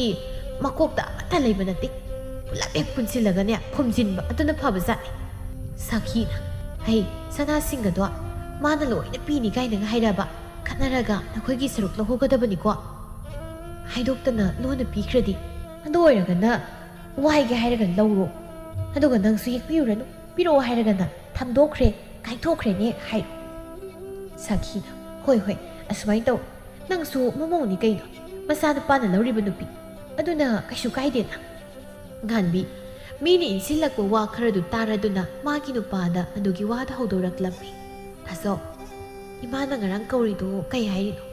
ꯃꯀꯣꯛꯇ ꯑꯃꯠꯇ ꯂꯩꯕ ꯅꯠꯇꯦ꯫ ꯄꯨꯂꯞ ꯍꯦꯛ ꯄꯨꯟꯁꯤꯜꯂꯒꯅꯦ ꯐꯨꯝꯖꯤꯟꯕ ꯑꯗꯨꯅ ꯐꯕꯖꯥꯠꯅꯤ꯫" ꯁꯥꯈꯤꯅ, "ꯍꯩ, ꯁꯅꯥꯁꯤꯡꯒꯗꯣ ꯃꯥꯅ ꯂꯣꯏꯅ ꯄꯤꯅꯤ ꯀꯥꯏꯅꯒ ꯍꯥꯏꯔꯕ? ꯈꯠꯅꯔꯒ ꯅꯈꯣꯏꯒꯤ ꯁꯔꯨꯛ ꯂꯧꯍꯧꯒꯗꯕꯅꯤꯀꯣ꯫ ꯍꯥꯏꯗꯣꯛꯇꯅ ꯂꯣꯟꯅ ꯄꯤꯈ꯭ꯔꯗꯤ꯫ ꯑꯗꯨ ꯑꯣꯏꯔꯒꯅ ꯋꯥꯏꯒꯦ ꯍꯥꯏꯔꯒ ꯂꯧꯔꯣ꯫ ꯑꯗꯨꯒ ꯅꯪꯁꯨ ꯍꯦꯛ ꯄꯤꯔꯨꯔꯅꯨ, ꯄꯤꯔꯛꯑꯣ ꯍꯥꯏꯔꯒꯅ ꯊꯝꯗꯣꯛꯈ꯭ꯔꯦ, ꯀꯥꯏꯊꯣꯛꯈ꯭ꯔꯦꯅꯦ ꯍꯥꯏꯔꯣ꯫" ꯁꯥꯈꯤꯅ, "ꯍꯣꯏ, ꯍꯣꯏ, ꯑꯁꯨꯃꯥꯏꯅ ꯇꯧ꯫ ꯅꯪꯁꯨ ꯃꯃꯧꯅꯤ ꯀꯩꯅꯣ, ꯃꯆꯥꯅꯨꯄꯥꯅ ꯂꯧꯔꯤꯕ ꯅꯨꯄꯤ꯫ ꯑꯗꯨꯅ ꯀꯩꯁꯨ ꯀꯥꯏꯗꯦꯅ꯫" ꯉꯥꯟꯕꯤ, ꯃꯤꯅ ꯏꯟꯁꯤꯜꯂꯛꯄ ꯋꯥ ꯈꯔꯗꯨ ꯇꯥꯔꯗꯨꯅ ꯃꯥꯒꯤ ꯅꯨꯄꯥꯗ ꯑꯗꯨꯒꯤ ꯋꯥꯗꯨ ꯍꯧꯗꯣꯔꯛꯂꯝꯃꯤ꯫ "ꯊꯥꯖꯧ, ꯏꯃꯥꯅ ꯉꯔꯥꯡ ꯀꯧꯔꯤꯗꯣ ꯀꯩ ꯍꯥꯏꯔꯤꯅꯣ?"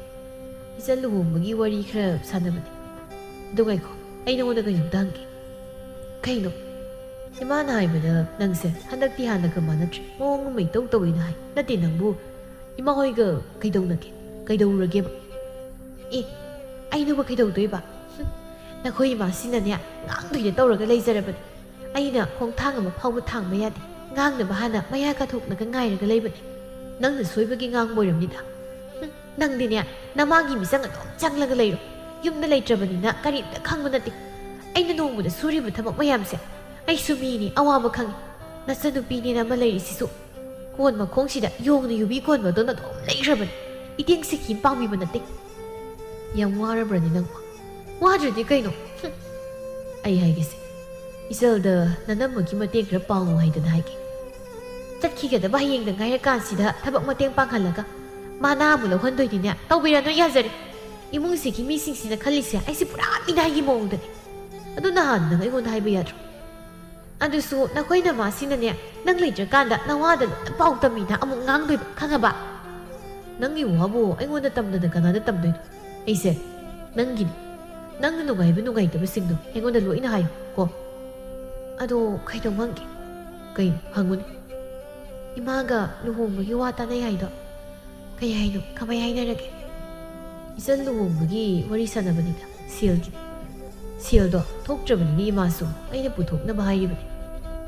"ꯏꯆꯟ ꯂꯨꯍꯣꯡꯕꯒꯤ ꯋꯥꯔꯤ ꯈꯔ ꯁꯥꯟꯅꯕꯅꯤ꯫" "ꯑꯗꯨ ꯉꯥꯏꯈꯣ, ꯑꯩ ꯅꯉꯣꯟꯗ ꯀꯩꯅꯣꯝꯇ ꯍꯪꯒꯦ꯫" "ꯀꯩꯅꯣ?" "ꯏꯃꯥꯅ ꯍꯥꯏꯕꯗ ꯅꯪꯁꯦ ꯍꯟꯗꯛꯇꯤ ꯍꯥꯟꯅꯒ ꯃꯥꯟꯅꯗ꯭ꯔꯦ, ꯃꯑꯣꯡ ꯑꯃ ꯏꯇꯧ ꯇꯧꯏꯅ ꯍꯥꯏ꯫ ꯅꯠꯇꯦ, ꯅꯪꯕꯨ ꯏꯃꯥ ꯍꯣꯏꯒ ꯀꯩꯗꯧꯅꯒꯦ? ꯀꯩꯗꯧꯔꯨꯔꯒꯦꯕ?" "ꯑꯦ, ꯑꯩꯅꯕꯨ ꯀꯩꯗꯧꯗꯣꯏꯕ? ꯍꯨꯝ, ꯅꯈꯣꯏ ꯏꯃꯥꯁꯤꯅꯅꯦ ꯉꯥꯡꯗꯣꯏꯗ ꯇꯧꯔꯒ ꯂꯩꯖꯔꯕꯅꯤ꯫ ꯑꯩꯅ ꯈꯣꯡꯊꯥꯡ ꯑꯃ ꯐꯥꯎꯕ ꯊꯥꯡꯕ ꯌꯥꯗꯦ꯫ ꯉꯥꯡꯅꯕ ꯍꯥꯟꯅ ꯃꯌꯥ ꯀꯥꯊꯣꯛꯂꯒ ꯉꯥꯏꯔꯒ ꯂꯩꯕꯅꯤ꯫ ꯅꯪꯅ ꯁꯣꯏꯕꯒꯤ ꯉꯥꯡꯕ ꯑꯣꯏꯔꯝꯅꯤꯗ꯫ ꯍꯨꯝ, ꯅꯪꯗꯤꯅꯦ ꯅꯃꯥꯒꯤ ꯃꯤꯆꯪ ꯑꯗꯨꯝ ꯆꯪꯂꯒ ꯂꯩꯔꯣ꯫ ꯌꯨꯝꯗ ꯂꯩꯇ꯭ꯔꯕꯅꯤꯅ ꯀꯔꯤꯝꯇ ꯈꯪꯕ ꯅꯠꯇꯦ꯫ ꯑꯩꯅ ꯅꯣꯡꯃꯗ ꯁꯨꯔꯤꯕ ꯊꯕꯛ ꯃꯌꯥꯝꯁꯦ ꯑꯩꯁꯨ ꯃꯤꯅꯤ, ꯑꯋꯥꯕ ꯈꯪꯉꯤ꯫ ꯅꯆꯟꯅꯨꯄꯤꯅꯦꯅ ꯑꯃ ꯂꯩꯔꯤꯁꯤꯁꯨ ꯀꯣꯟ ꯃꯈꯣꯡꯁꯤꯗ ꯌꯣꯡꯅ ꯌꯨꯕꯤ ꯀꯣꯟꯕꯗꯧꯅ ꯑꯗꯨꯝ ꯂꯩꯈ꯭ꯔꯕꯅꯤ꯫ ꯏꯇꯦꯡ ꯁꯤꯀꯤ ꯑꯃ ꯄꯥꯡꯕꯤꯕ ꯅꯠꯇꯦ꯫ ꯌꯥꯝ ꯋꯥꯔꯕ꯭ꯔꯅꯦ ꯅꯪꯕꯣ? ꯋꯥꯗ꯭ꯔꯗꯤ ꯀꯩꯅꯣ? ꯍꯨꯝ꯫ ꯑꯩ ꯍꯥꯏꯒꯦꯁꯦ, ꯏꯆꯜꯗ ꯅꯅꯝꯃꯒꯤ ꯃꯇꯦꯡ ꯈꯔ ꯄꯥꯡꯉꯨ ꯍꯥꯏꯗꯅ ꯍꯥꯏꯒꯦ꯫ ꯆꯠꯈꯤꯒꯗꯕ ꯍꯌꯦꯡꯗ ꯉꯥꯏꯔꯀꯥꯟꯁꯤꯗ ꯊꯕꯛ ꯃꯇꯦꯡ ꯄꯥꯡꯍꯜꯂꯒ ꯃꯥꯅ ꯑꯃꯨꯛ ꯂꯧꯍꯟꯗꯣꯏꯅꯤꯅꯦ꯫ ꯇꯧꯕꯤꯔꯅꯨ, ꯌꯥꯖꯔꯦ꯫ ꯏꯃꯨꯡꯁꯤꯒꯤ ꯃꯤꯁꯤꯡꯁꯤꯅ ꯈꯜꯂꯤꯁꯦ ꯑꯩꯁꯦ ꯄꯨꯔꯥ ꯃꯤꯅꯥꯏꯒꯤ ꯃꯑꯣꯡꯗꯅꯤ꯫ ꯑꯗꯨ ꯅꯍꯥꯟ ꯅꯪ ꯑꯩꯉꯣꯟꯗ ꯍꯥꯏꯕ ꯌꯥꯗ꯭ꯔꯣ? ꯑꯗꯨꯁꯨ ꯅꯈꯣꯏ ꯅꯃꯥꯁꯤꯅꯅꯦ, ꯅꯪ ꯂꯩꯇ꯭ꯔꯀꯥꯟꯗ ꯅꯋꯥꯗ ꯂꯣꯏꯅ ꯄꯥꯎ ꯇꯝꯃꯤꯅ ꯑꯃꯨꯛ ꯉꯥꯡꯗꯣꯏꯕ, ꯈꯪꯉꯕ? ꯅꯪꯒꯤ ꯋꯥꯕꯨ ꯑꯩꯉꯣꯟꯗ ꯇꯝꯗꯅ ꯀꯅꯥꯗ ꯇꯝꯗꯣꯏꯅꯣ? ꯑꯩꯁꯦ ꯅꯪꯒꯤꯅꯤ꯫ ꯅꯪꯅ ꯅꯨꯡꯉꯥꯏꯕ ꯅꯨꯡꯉꯥꯏꯇꯕꯁꯤꯡꯗꯣ ꯑꯩꯉꯣꯟꯗ ꯂꯣꯏꯅ ꯍꯥꯏꯌꯨ ꯀꯣ꯫ ꯑꯗꯣ ꯀꯩꯗꯧ ꯍꯪꯒꯦ? ꯀꯩꯅꯣ? ꯍꯪꯉꯨꯅꯦ꯫ ꯏꯃꯥꯒ ꯂꯨꯍꯣꯡꯕꯒꯤ ꯋꯥ ꯇꯥꯅꯩ ꯍꯥꯏꯗꯣ ꯀꯩ ꯍꯥꯏꯅꯣ? ꯀꯃꯥꯏ ꯍꯥꯏꯅꯔꯒꯦ? ꯏꯆꯟ ꯂꯨꯍꯣꯡꯕꯒꯤ ꯋꯥꯔꯤ ꯁꯥꯟꯅꯕꯅꯤꯗ, ꯁꯦꯜꯒꯤ꯫ ꯁꯦꯜꯗꯣ ꯊꯣꯛꯇ꯭ꯔꯕꯅꯤꯅꯦ ꯏꯃꯥꯁꯨ, ꯑꯩꯅ ꯄꯨꯊꯣꯛꯅꯕ ꯍꯥꯏꯔꯤꯕꯅꯤ꯫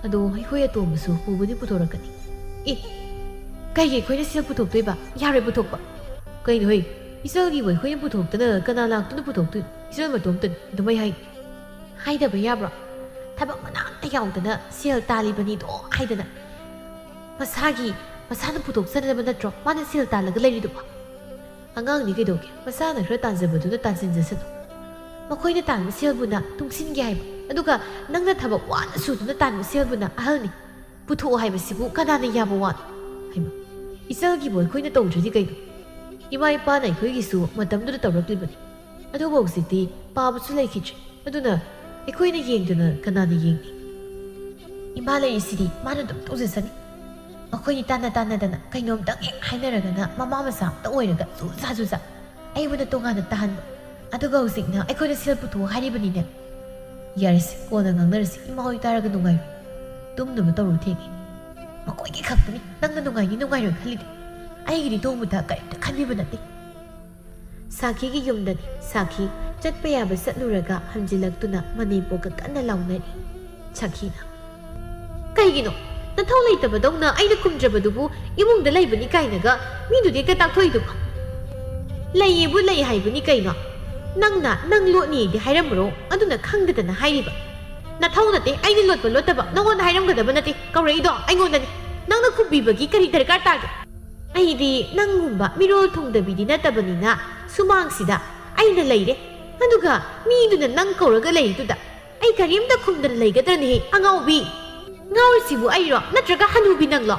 ꯑꯗꯣ ꯑꯩꯈꯣꯏ ꯑꯇꯣꯝꯕꯁꯨ ꯄꯨꯕꯨꯗꯤ ꯄꯨꯊꯣꯔꯛꯀꯅꯤ꯫ ꯑꯦ, ꯀꯩꯒꯤ ꯑꯩꯈꯣꯏꯅ ꯁꯦꯜ ꯄꯨꯊꯣꯛꯇꯣꯏꯕ? ꯌꯥꯔꯣꯏ ꯄꯨꯊꯣꯛꯄ꯫ ꯀꯩꯅꯣ ꯍꯩ? ꯏꯆꯜꯒꯤꯕꯨ ꯑꯩꯈꯣꯏꯅ ꯄꯨꯊꯣꯛꯇꯅ ꯀꯅꯥ ꯂꯥꯛꯇꯨꯅ ꯄꯨꯊꯣꯛꯇꯣꯏꯅꯣ? ꯏꯆꯜ ꯃꯇꯣꯝꯇꯅꯤ꯫ ꯑꯗꯨꯃꯥꯏ ꯍꯥꯏ꯫ ꯍꯥꯏꯗꯕ ꯌꯥꯕ꯭ꯔꯣ? ꯊꯕꯛ ꯃꯅꯥ ꯑꯝꯇ ꯌꯥꯎꯗꯅ ꯁꯦꯜ ꯇꯥꯜꯂꯤꯕꯅꯤꯗꯣ ꯍꯥꯏꯗꯅ꯫ ꯃꯁꯥꯒꯤ, ꯃꯁꯥꯅ ꯄꯨꯊꯣꯛꯆꯅꯕ ꯅꯠꯇ꯭ꯔꯣ ꯃꯥꯅ ꯁꯦꯜ ꯇꯥꯜꯂꯒ ꯂꯩꯔꯤꯗꯨꯕꯣ? ꯑꯉꯥꯡꯅꯤ ꯀꯩꯗꯧꯒꯦ? ꯃꯁꯥꯅ ꯈꯔ ꯇꯥꯟꯖꯕꯗꯨꯅ ꯇꯥꯟꯁꯤꯟꯖꯁꯅꯨ꯫ ꯃꯈꯣꯏꯅ ꯇꯥꯟꯕ ꯁꯦꯜꯕꯨꯅ ꯇꯨꯡꯁꯤꯟꯒꯦ ꯍꯥꯏꯕ? ꯑꯗꯨꯒ ꯅꯪꯅ ꯊꯕꯛ ꯋꯥꯅ ꯁꯨꯗꯨꯅ ꯇꯥꯟꯕ ꯁꯦꯜꯕꯨꯅ ꯑꯍꯜꯅꯤ꯫ ꯄꯨꯊꯣꯛꯑꯣ ꯍꯥꯏꯕꯁꯤꯕꯨ ꯀꯅꯥꯅ ꯌꯥꯕ ꯋꯥꯅꯣ? ꯍꯩꯃꯥ, ꯏꯆꯜꯒꯤꯕꯨ ꯑꯩꯈꯣꯏꯅ ꯇꯧꯗ꯭ꯔꯗꯤ ꯀꯩꯅꯣ? ꯏꯃꯥ ꯏꯄꯥꯅ ꯑꯩꯈꯣꯏꯒꯤꯁꯨ ꯃꯇꯝꯗꯨꯗ ꯇꯧꯔꯛꯂꯤꯕꯅꯤ꯫ ꯑꯗꯨꯕꯨ ꯍꯧꯖꯤꯛꯇꯤ ꯄꯥꯕꯁꯨ ꯂꯩꯈꯤꯗ꯭ꯔꯦ꯫ ꯑꯗꯨꯅ ꯑꯩꯈꯣꯏꯅ ꯌꯦꯡꯗꯅ ꯀꯅꯥꯅ ꯌꯦꯡꯅꯤ? ꯏꯃꯥ ꯂꯩꯔꯤꯁꯤꯗꯤ ꯃꯥꯅ ꯑꯗꯨꯝ ꯇꯧꯖꯁꯅꯤ꯫ ꯃꯈꯣꯏꯅꯤ ꯇꯥꯟꯅ ꯇꯥꯟꯅꯗꯅ ꯀꯩꯅꯣꯝꯇꯪ ꯍꯦꯛ ꯍꯥꯏꯅꯔꯒꯅ ꯃꯃꯥ ꯃꯆꯥ ꯑꯝꯇ ꯑꯣꯏꯔꯒ ꯖꯨꯖꯥ ꯖꯨꯖꯥ꯫ ꯑꯩꯕꯨꯅ ꯇꯣꯉꯥꯟꯅ ꯇꯥꯍꯟꯕ꯫ ꯑꯗꯨꯒ ꯍꯧꯖꯤꯛꯅ ꯑꯩꯈꯣꯏꯗ ꯁꯦꯜ ꯄꯨꯊꯣꯛꯑꯣ ꯍꯥꯏꯔꯤꯕꯅꯤꯅꯦ꯫ ꯌꯥꯔꯦꯁꯦ, ꯀꯣꯟꯅ ꯉꯥꯡꯅꯔꯁꯤ꯫ ꯏꯃꯥ ꯍꯣꯏ ꯇꯥꯔꯒ ꯅꯨꯡꯉꯥꯏꯔꯣꯏ꯫ ꯇꯨꯝꯅꯕ ꯇꯧꯔꯣ, ꯊꯦꯡꯉꯦ꯫ ꯃꯈꯣꯏꯒꯤ ꯈꯛꯇꯅꯤ ꯅꯪꯅ ꯅꯨꯡꯉꯥꯏꯅꯤ ꯅꯨꯡꯉꯥꯏꯔꯣꯏ ꯈꯜꯂꯤꯗꯣ꯫ ꯑꯩꯒꯤꯗꯤ ꯅꯣꯡꯃꯇ ꯀꯔꯤꯝꯇ ꯈꯟꯕꯤꯕ ꯅꯠꯇꯦ꯫ ꯁꯥꯈꯤꯒꯤ ꯌꯨꯝꯗꯅꯤ꯫ ꯁꯥꯈꯤ ꯆꯠꯄ ꯌꯥꯕ ꯆꯠꯂꯨꯔꯒ ꯍꯟꯖꯤꯜꯂꯛꯇꯨꯅ ꯃꯅꯦꯝꯄꯣꯛꯀ ꯀꯟꯅ ꯂꯥꯎꯅꯔꯤ꯫ ꯁꯥꯈꯤꯅ, "ꯀꯩꯒꯤꯅꯣ? ꯅꯊꯧ ꯂꯩꯇꯕꯗꯧꯅ ꯑꯩꯅ ꯈꯨꯝꯗ꯭ꯔꯕꯗꯨꯕꯨ ꯏꯃꯨꯡꯗ ꯂꯩꯕꯅꯤ ꯀꯥꯏꯅꯒ ꯃꯤꯗꯨꯗꯤ ꯍꯦꯛꯇ ꯇꯥꯛꯊꯣꯛꯏꯗꯨꯕꯨ?" "ꯂꯩꯌꯦꯕꯨ ꯂꯩ ꯍꯥꯏꯕꯅꯤ ꯀꯩꯅꯣ? ꯅꯪꯅ ꯅꯪ ꯂꯣꯠꯅꯤꯗꯤ ꯍꯥꯏꯔꯝꯕ꯭ꯔꯣ? ꯑꯗꯨꯅ ꯈꯪꯗꯗꯅ ꯍꯥꯏꯔꯤꯕ?" ꯅꯊꯧ ꯅꯠꯇꯦ, ꯑꯩꯅ ꯂꯣꯠꯄ ꯂꯣꯠꯇꯕ ꯅꯪꯉꯣꯟꯗ ꯍꯥꯏꯔꯝꯒꯗꯕ ꯅꯠꯇꯦ, ꯀꯧꯔꯛꯏꯗꯣ ꯑꯩꯉꯣꯟꯗꯅꯤ꯫ ꯅꯪꯅ ꯈꯨꯝꯕꯤꯕꯒꯤ ꯀꯔꯤ ꯗꯔꯀꯥꯔ ꯇꯥꯒꯦ? ꯑꯩꯗꯤ ꯅꯪꯒꯨꯝꯕ ꯃꯤꯔꯣꯜ ꯊꯨꯡꯗꯕꯤꯗꯤ ꯅꯠꯇꯕꯅꯤꯅ ꯁꯨꯃꯥꯡꯁꯤꯗ ꯑꯩꯅ ꯂꯩꯔꯦ꯫ ꯑꯗꯨꯒ ꯃꯤꯗꯨꯅ ꯅꯪ ꯀꯧꯔꯒ ꯂꯩꯔꯤꯗꯨꯗ ꯑꯩ ꯀꯔꯤꯝꯇ ꯈꯨꯝꯗꯅ ꯂꯩꯒꯗ꯭ꯔꯅꯦꯍꯦ, ꯑꯉꯥꯎꯕꯤ? ꯉꯥꯎꯔꯤꯁꯤꯕꯨ ꯑꯩꯔꯣ, ꯅꯠꯇ꯭ꯔꯒ ꯍꯅꯨꯕꯤ ꯅꯪꯂꯣ?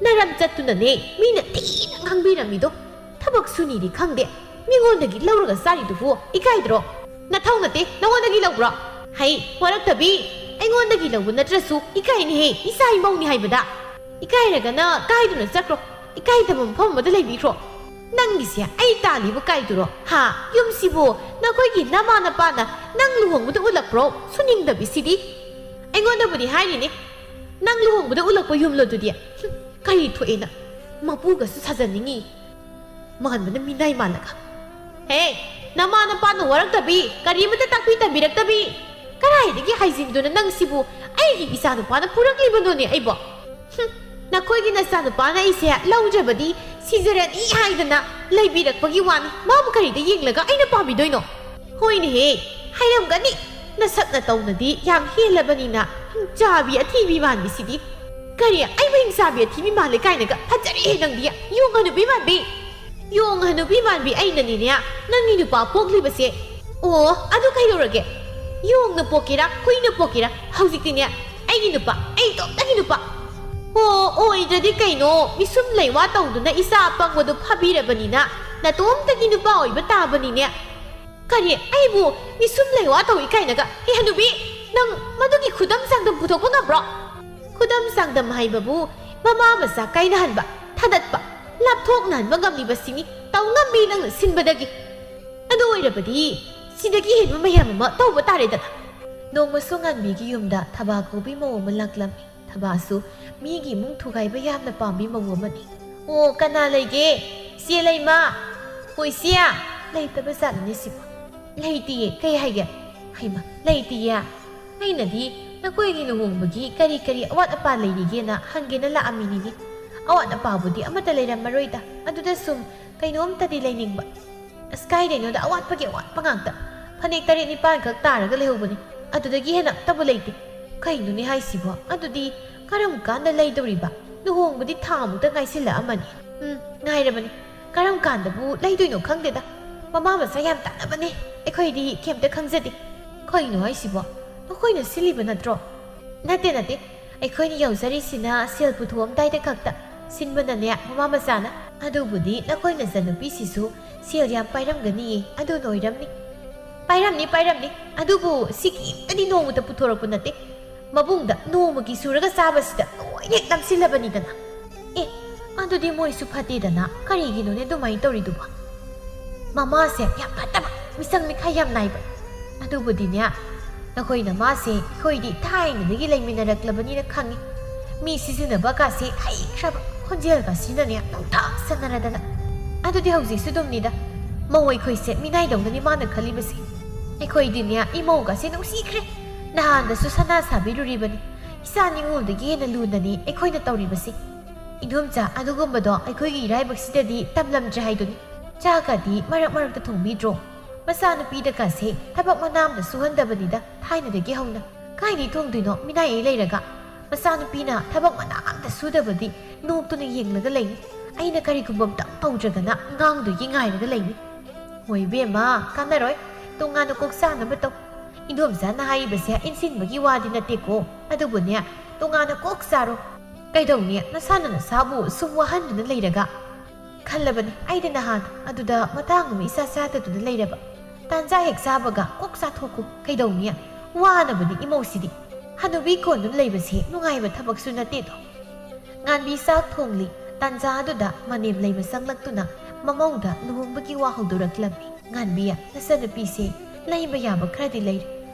ꯅꯔꯝ ꯆꯠꯇꯨꯅꯅꯦ ꯃꯤꯅ ꯊꯤꯅ ꯉꯥꯡꯕꯤꯔꯝꯃꯤꯗꯣ꯫ ꯊꯕꯛ ꯁꯨꯅꯤꯗꯤ ꯈꯪꯗꯦ, ꯃꯤꯉꯣꯟꯗꯒꯤ ꯂꯧꯔꯒ ꯆꯥꯔꯤꯗꯨꯕꯨ ꯏꯀꯥꯏꯗ꯭ꯔꯣ? ꯅꯊꯧ ꯅꯠꯇꯦ, ꯅꯉꯣꯟꯗꯒꯤ ꯂꯧꯕ꯭ꯔꯣ? ꯍꯩ, ꯋꯥꯔꯛꯇꯕꯤ, ꯑꯩꯉꯣꯟꯗꯒꯤ ꯂꯧꯕ ꯅꯠꯇ꯭ꯔꯁꯨ ꯏꯀꯥꯏꯅꯤꯍꯦ, ꯏꯆꯥ ꯏꯃꯧꯅꯤ ꯍꯥꯏꯕꯗ꯫ ꯏꯀꯥꯏꯔꯒꯅ ꯀꯥꯏꯗꯨꯅ ꯆꯠꯈ꯭ꯔꯣ, ꯏꯀꯥꯏꯗꯕ ꯃꯐꯝ ꯑꯃꯗ ꯂꯩꯕꯤꯈ꯭ꯔꯣ꯫ ꯅꯪꯒꯤꯁꯦ ꯑꯩ ꯇꯥꯜꯂꯤꯕ ꯀꯥꯏꯗꯨꯔꯣ? ꯍꯥ? ꯌꯨꯝꯁꯤꯕꯨ ꯅꯈꯣꯏꯒꯤ ꯅꯃꯥ ꯅꯄꯥꯅ ꯅꯪ ꯂꯨꯍꯣꯡꯕꯗ ꯎꯠꯂꯛꯄ꯭ꯔꯣ? ꯁꯨꯅꯤꯡꯗꯕꯤꯁꯤꯗꯤ꯫ ꯑꯩꯉꯣꯟꯗꯕꯨꯗꯤ ꯍꯥꯏꯔꯤꯅꯦ, ꯅꯪ ꯂꯨꯍꯣꯡꯕꯗ ꯎꯠꯂꯛꯄ ꯌꯨꯝꯂꯣ ꯑꯗꯨꯗꯤ? ꯍꯨꯝ, ꯀꯔꯤ ꯊꯣꯛꯑꯦꯅ? ꯃꯄꯨꯒꯁꯨ ꯁꯥꯖꯅꯤꯡꯉꯤ꯫ ꯃꯥꯟꯕꯅ ꯃꯤꯅꯥꯏ ꯃꯥꯜꯂꯒ꯫ ꯍꯦ, ꯅꯃꯥ ꯅꯄꯥꯅ ꯋꯥꯔꯛꯇꯕꯤ, ꯀꯔꯤꯃꯇ ꯇꯥꯛꯄꯤ ꯇꯝꯕꯤꯔꯛꯇꯕꯤ, ꯀꯗꯥꯏꯗꯒꯤ ꯍꯥꯏꯖꯤꯟꯗꯨꯅ ꯅꯪ ꯁꯤꯕꯨ ꯑꯩꯒꯤ ꯏꯆꯥꯅꯨꯄꯥꯅ ꯄꯨꯔꯛꯂꯤꯕꯅꯣꯅꯦ ꯑꯩꯕꯣ? ꯍꯨꯝ, ꯅꯈꯣꯏꯒꯤ ꯅꯆꯥꯅꯨꯄꯥꯅ ꯑꯩꯁꯦ ꯂꯧꯗ꯭ꯔꯕꯗꯤ ꯁꯤꯖꯔꯅꯤ ꯍꯥꯏꯗꯅ ꯂꯩꯕꯤꯔꯛꯄꯒꯤ ꯋꯥꯅꯤ꯫ ꯃꯥꯕꯨ ꯀꯔꯤꯗ ꯌꯦꯡꯂꯒ ꯑꯩꯅ ꯄꯥꯝꯕꯤꯗꯣꯏꯅꯣ? ꯍꯣꯏꯅꯦꯍꯦ, ꯍꯥꯏꯔꯝꯒꯅꯤ꯫ ꯅꯁꯛ ꯅꯇꯧꯅꯗꯤ ꯌꯥꯝ ꯍꯦꯜꯂꯕꯅꯤꯅ ꯍꯤꯡꯆꯥꯕꯤ ꯑꯊꯤꯕꯤ ꯃꯥꯟꯕꯤꯁꯤꯗꯤ꯫ ꯀꯔꯤ, ꯑꯩꯕꯨ ꯍꯤꯡꯆꯥꯕꯤ ꯑꯊꯤꯕꯤ ꯃꯥꯜꯂꯦ ꯀꯥꯏꯅꯒ? ꯐꯖꯔꯦꯍꯦ ꯅꯪꯗꯤ, ꯌꯣꯡ ꯍꯅꯨꯕꯤ ꯃꯥꯟꯕꯤ꯫ ꯌꯣꯡ ꯍꯅꯨꯕꯤ ꯃꯥꯟꯕꯤ ꯑꯩꯅꯅꯤꯅꯦ ꯅꯪꯒꯤ ꯅꯨꯄꯥ ꯄꯣꯛꯂꯤꯕꯁꯦ꯫ ꯑꯣ, ꯑꯗꯨ ꯀꯩꯗꯧꯔꯒꯦ? ꯌꯣꯡꯅ ꯄꯣꯛꯀꯦꯔꯥ, ꯍꯨꯏꯅ ꯄꯣꯛꯀꯦꯔꯥ, ꯍꯧꯖꯤꯛꯇꯤꯅꯦ ꯑꯩꯒꯤ ꯅꯨꯄꯥ, ꯑꯩ ꯏꯇꯣꯝꯇꯒꯤ ꯅꯨꯄꯥ꯫ ꯑꯣ, ꯑꯣꯏꯗ꯭ꯔꯗꯤ ꯀꯩꯅꯣ, ꯃꯤꯁꯨꯝ ꯂꯩꯋꯥ ꯇꯧꯗꯨꯅ ꯏꯆꯥ ꯑꯄꯪꯕꯗꯨ ꯐꯥꯕꯤꯔꯕꯅꯤꯅ ꯅꯇꯣꯝꯇꯒꯤ ꯅꯨꯄꯥ ꯑꯣꯏꯕ ꯇꯥꯕꯅꯤꯅꯦ꯫ ꯀꯔꯤ, ꯑꯩꯕꯨ ꯃꯤꯁꯨꯝ ꯂꯩꯋꯥ ꯇꯧꯏ ꯀꯥꯏꯅꯒ? ꯍꯦ ꯍꯅꯨꯕꯤ, ꯅꯪ ꯃꯗꯨꯒꯤ ꯈꯨꯗꯝ ꯆꯥꯡꯗꯝ ꯄꯨꯊꯣꯛꯄ ꯉꯝꯕ꯭ꯔꯣ? ꯈꯨꯗꯝ ꯆꯥꯡꯗꯝ ꯍꯥꯏꯕꯕꯨ ꯃꯃꯥ ꯃꯆꯥ ꯀꯥꯏꯅꯍꯟꯕ, ꯊꯥꯗꯠꯄ, ꯂꯥꯞꯊꯣꯛꯅꯍꯟꯕ ꯉꯝꯂꯤꯕꯁꯤꯅꯤ ꯇꯧ ꯉꯝꯃꯤ ꯅꯪꯅ ꯁꯤꯟꯕꯗꯒꯤ꯫ ꯑꯗꯨ ꯑꯣꯏꯔꯕꯗꯤ ꯁꯤꯗꯒꯤ ꯍꯦꯟꯕ ꯃꯌꯥꯝ ꯑꯃ ꯇꯧꯕ ꯇꯥꯔꯦꯗꯅ꯫ ꯅꯣꯡꯃꯁꯨ ꯉꯥꯟꯕꯤꯒꯤ ꯌꯨꯝꯗ ꯊꯕꯥ ꯀꯧꯕꯤ ꯃꯧ ꯑꯃ ꯂꯥꯛꯂꯝꯃꯤ꯫ ꯊꯕꯥꯁꯨ ꯃꯤꯒꯤ ꯏꯃꯨꯡ ꯊꯨꯒꯥꯏꯕ ꯌꯥꯝꯅ ꯄꯥꯝꯕꯤ ꯃꯧ ꯑꯃꯅꯤ꯫ "ꯑꯣ, ꯀꯅꯥ ꯂꯩꯒꯦ? ꯏꯆꯦ ꯂꯩꯃ? ꯍꯣꯏ, ꯏꯆꯦ꯫ ꯂꯩꯇꯕ ꯖꯥꯠꯅꯤꯅꯦ ꯁꯤꯕꯨ꯫ ꯂꯩꯇꯤꯌꯦ꯫ ꯀꯩ ꯍꯥꯏꯒꯦ? ꯍꯩꯃ, ꯂꯩꯇꯤꯌꯦ? ꯑꯩꯅꯗꯤ ꯅꯈꯣꯏꯒꯤ ꯂꯨꯍꯣꯡꯕꯒꯤ ꯀꯔꯤ ꯀꯔꯤ ꯑꯋꯥꯠ ꯑꯄꯥ ꯂꯩꯔꯤꯒꯦꯅ ꯍꯪꯒꯦꯅ ꯂꯥꯛꯑꯝꯃꯤꯅꯤꯅꯦ꯫ ꯑꯋꯥꯠ ꯑꯄꯥꯕꯨꯗꯤ ꯑꯃꯠꯇ ꯂꯩꯔꯝꯃꯔꯣꯏꯗ꯫ ꯑꯗꯨꯗ ꯁꯨꯝ ꯀꯩꯅꯣꯝꯇꯗꯤ ꯂꯩꯅꯤꯡꯕ꯫ ꯑꯁ, ꯀꯥꯏꯗꯩꯅꯣꯗ, ꯑꯋꯥꯠꯄꯒꯤ ꯑꯋꯥꯠꯄ ꯉꯥꯛꯇ꯫ ꯐꯅꯦꯛ ꯇꯔꯦꯠ ꯅꯤꯄꯥꯟ ꯈꯛ ꯇꯥꯔꯒ ꯂꯩꯍꯧꯕꯅꯤ꯫ ꯑꯗꯨꯗꯒꯤ ꯍꯦꯟꯅ ꯑꯝꯇꯕꯨ ꯂꯩꯇꯦ꯫ ꯀꯩꯅꯣꯅꯦ ꯍꯥꯏꯁꯤꯕꯣ? ꯑꯗꯨꯗꯤ ꯀꯔꯝ ꯀꯥꯟꯗ ꯂꯩꯗꯧꯔꯤꯕ? ꯂꯨꯍꯣꯡꯕꯗꯤ ꯊꯥ ꯑꯃꯨꯛꯇ ꯉꯥꯏꯁꯤꯜꯂꯛꯑꯃꯅꯤ꯫ ꯎꯝ, ꯉꯥꯏꯔꯕꯅꯤ꯫ ꯀꯔꯝ ꯀꯥꯟꯗꯕꯨ ꯂꯩꯗꯣꯏꯅꯣ ꯈꯪꯗꯦꯗ꯫ ꯃꯃꯥ ꯃꯆꯥ ꯌꯥꯝ ꯇꯥꯟꯅꯕꯅꯦ꯫ ꯑꯩꯈꯣꯏꯗꯤ ꯀꯩꯝꯇ ꯈꯪꯖꯗꯦ꯫ ꯀꯩꯅꯣ ꯍꯥꯏꯁꯤꯕꯣ? ꯅꯈꯣꯏꯅ ꯁꯤꯜꯂꯤꯕ ꯅꯠꯇ꯭ꯔꯣ? ꯅꯠꯇꯦ, ꯅꯠꯇꯦ꯫ ꯑꯩꯈꯣꯏꯅ ꯌꯥꯎꯖꯔꯤꯁꯤꯅ ꯁꯦꯜ ꯄꯨꯊꯣꯛꯑꯝꯗꯥꯏꯗ ꯈꯛꯇ ꯁꯤꯟꯕꯅꯅꯦ, ꯃꯃꯥ ꯃꯆꯥꯅ꯫ ꯑꯗꯨꯕꯨꯗꯤ ꯅꯈꯣꯏ ꯅꯆꯟꯅꯨꯄꯤꯁꯤꯁꯨ ꯁꯦꯜ ꯌꯥꯝ ꯄꯥꯏꯔꯝꯒꯅꯤꯌꯦ, ꯑꯗꯨꯅ ꯑꯣꯏꯔꯝꯅꯤ꯫ ꯄꯥꯏꯔꯝꯅꯤ, ꯄꯥꯏꯔꯝꯅꯤ꯫ ꯑꯗꯨꯕꯨ ꯁꯤ ꯀꯔꯤꯝꯇꯗꯤ ꯅꯣꯡꯃꯇ ꯄꯨꯊꯣꯔꯛꯄ ꯅꯠꯇꯦ꯫ ꯃꯕꯨꯡꯗ ꯅꯣꯡꯃꯒꯤ ꯁꯨꯔꯒ ꯆꯥꯕꯁꯤꯗ ꯂꯣꯏꯅ ꯍꯦꯛ ꯅꯝꯁꯤꯜꯂꯕꯅꯤꯗꯅ꯫ ꯑꯦ, ꯑꯗꯨꯗꯤ ꯃꯣꯏꯁꯨ ꯐꯠꯇꯦꯗꯅ꯫ ꯀꯔꯤꯒꯤꯅꯣꯅꯦ ꯑꯗꯨꯃꯥꯏꯅ ꯇꯧꯔꯤꯗꯨꯕꯣ? ꯃꯃꯥꯁꯦ ꯌꯥꯝ ꯐꯠꯇꯕ, ꯃꯤꯆꯪ ꯃꯤꯈꯥꯏ ꯌꯥꯝ ꯅꯥꯏꯕ꯫ ꯑꯗꯨꯕꯨꯗꯤꯅꯦ, ꯅꯈꯣꯏ ꯅꯃꯥꯁꯦ ꯑꯩꯈꯣꯏꯗꯤ ꯊꯥꯏꯅꯗꯒꯤ ꯂꯩꯃꯤꯟꯅꯔꯛꯂꯕꯅꯤꯅ ꯈꯪꯉꯤ꯫ ꯃꯤ ꯁꯤꯖꯤꯟꯅꯕ ꯀꯥꯁꯦ ꯍꯩꯈ꯭ꯔꯕ, ꯈꯣꯟꯖꯦꯜ ꯀꯥꯁꯤꯅꯅꯦ ꯅꯨꯡꯇꯥꯛ ꯁꯥꯟꯅꯔꯗꯅ꯫ ꯑꯗꯨꯗꯤ ꯍꯧꯖꯤꯛꯁꯨ ꯑꯗꯨꯝꯅꯤꯗ, ꯃꯧ ꯑꯩꯈꯣꯏꯁꯦ ꯃꯤꯅꯥꯏꯗꯧꯅꯅꯤ ꯃꯥꯅ ꯈꯜꯂꯤꯕꯁꯦ꯫ ꯑꯩꯈꯣꯏꯗꯤꯅꯦ ꯏꯃꯧꯒꯁꯦ ꯅꯨꯡꯁꯤꯈ꯭ꯔꯦ꯫ ꯅꯍꯥꯟꯗꯁꯨ ꯁꯅꯥ ꯁꯥꯕꯤꯔꯨꯔꯤꯕꯅꯤ꯫ ꯏꯆꯥ ꯅꯤꯉꯣꯜꯗꯒꯤ ꯍꯦꯟꯅ ꯂꯨꯅꯅꯤ ꯑꯩꯈꯣꯏꯅ ꯇꯧꯔꯤꯕꯁꯦ꯫ ꯏꯗꯣꯝꯆꯥ, ꯑꯗꯨꯒꯨꯝꯕꯗꯣ ꯑꯩꯈꯣꯏꯒꯤ ꯏꯔꯥꯏꯕꯛꯁꯤꯗꯗꯤ ꯇꯝꯂꯝꯗ꯭ꯔꯦ ꯍꯥꯏꯗꯨꯅꯤ꯫ ꯆꯥꯛꯀꯗꯤ ꯃꯔꯛ ꯃꯔꯛꯇ ꯊꯣꯡꯕꯤꯗ꯭ꯔꯣ? ꯃꯆꯥꯅꯨꯄꯤꯗ ꯀꯥꯁꯦ ꯊꯕꯛ ꯃꯅꯥ ꯑꯃꯇ ꯁꯨꯍꯟꯗꯕꯅꯤꯗ ꯊꯥꯏꯅꯗꯒꯤ ꯍꯧꯅ꯫ ꯀꯥꯏꯗꯩ ꯊꯣꯡꯗꯣꯏꯅꯣ ꯃꯤꯅꯥꯏ ꯑꯩ ꯂꯩꯔꯒ? ꯃꯆꯥꯅꯨꯄꯤꯅ ꯊꯕꯛ ꯃꯅꯥ ꯑꯃꯇ ꯁꯨꯗꯕꯗꯤ ꯅꯣꯛꯇꯨꯅ ꯌꯦꯡꯂꯒ ꯂꯩꯅꯤ꯫ ꯑꯩꯅ ꯀꯔꯤꯒꯨꯝꯕ ꯑꯝꯇ ꯇꯧꯗ꯭ꯔꯒꯅ ꯉꯥꯡꯗꯣꯏꯒꯤ ꯉꯥꯏꯔꯒ ꯂꯩꯅꯤ꯫ ꯍꯣꯏ ꯏꯕꯦꯝꯃ, ꯀꯥꯟꯅꯔꯣꯏ꯫ ꯇꯣꯉꯥꯟꯅ ꯀꯣꯛ ꯆꯥꯅꯕ ꯇꯧ꯫ ꯏꯗꯣꯝꯆꯥꯅ ꯍꯥꯏꯔꯤꯕꯁꯦ ꯏꯟꯁꯤꯟꯕꯒꯤ ꯋꯥꯗꯤ ꯅꯠꯇꯦꯀꯣ꯫ ꯑꯗꯨꯕꯨꯅꯦ, ꯇꯣꯉꯥꯟꯅ ꯀꯣꯛ ꯆꯥꯔꯣ꯫ ꯀꯩꯗꯧꯅꯤ ꯅꯁꯥꯅ ꯅꯁꯥꯕꯨ ꯁꯨꯝ ꯋꯥꯍꯟꯗꯨꯅ ꯂꯩꯔꯒ? ꯈꯜꯂꯕꯅꯤ ꯑꯩꯗꯤ ꯅꯍꯥꯟ, ꯑꯗꯨꯗ ꯃꯇꯥꯡ ꯑꯃ ꯏꯆꯥ ꯆꯥꯗꯗꯨꯅ ꯂꯩꯔꯕ꯫ ꯇꯥꯟꯖꯥ ꯍꯦꯛ ꯆꯥꯕꯒ ꯀꯣꯛ ꯆꯥꯊꯣꯛꯈꯣ꯫ ꯀꯩꯗꯧꯅꯤ? ꯋꯥꯅꯕꯅꯤ ꯏꯃꯧꯁꯤꯗꯤ꯫ ꯍꯅꯨꯕꯤ ꯀꯣꯟꯗꯨꯅ ꯂꯩꯕꯁꯤ ꯅꯨꯡꯉꯥꯏꯕ ꯊꯕꯛꯁꯨ ꯅꯠꯇꯦꯗꯣ꯫ ꯉꯥꯟꯕꯤ ꯆꯥꯛ ꯊꯣꯡꯂꯤ꯫ ꯇꯥꯟꯖꯥ ꯑꯗꯨꯗ ꯃꯅꯦꯝ ꯂꯩꯃ ꯆꯪꯂꯛꯇꯨꯅ ꯃꯃꯧꯗ ꯂꯨꯍꯣꯡꯕꯒꯤ ꯋꯥ ꯍꯧꯗꯣꯔꯛꯂꯝꯃꯤ꯫ "ꯉꯥꯟꯕꯤ, ꯅꯆꯟꯅꯨꯄꯤꯁꯦ ꯂꯩꯕ ꯌꯥꯕ ꯈꯔꯗꯤ ꯂꯩꯔꯦ꯫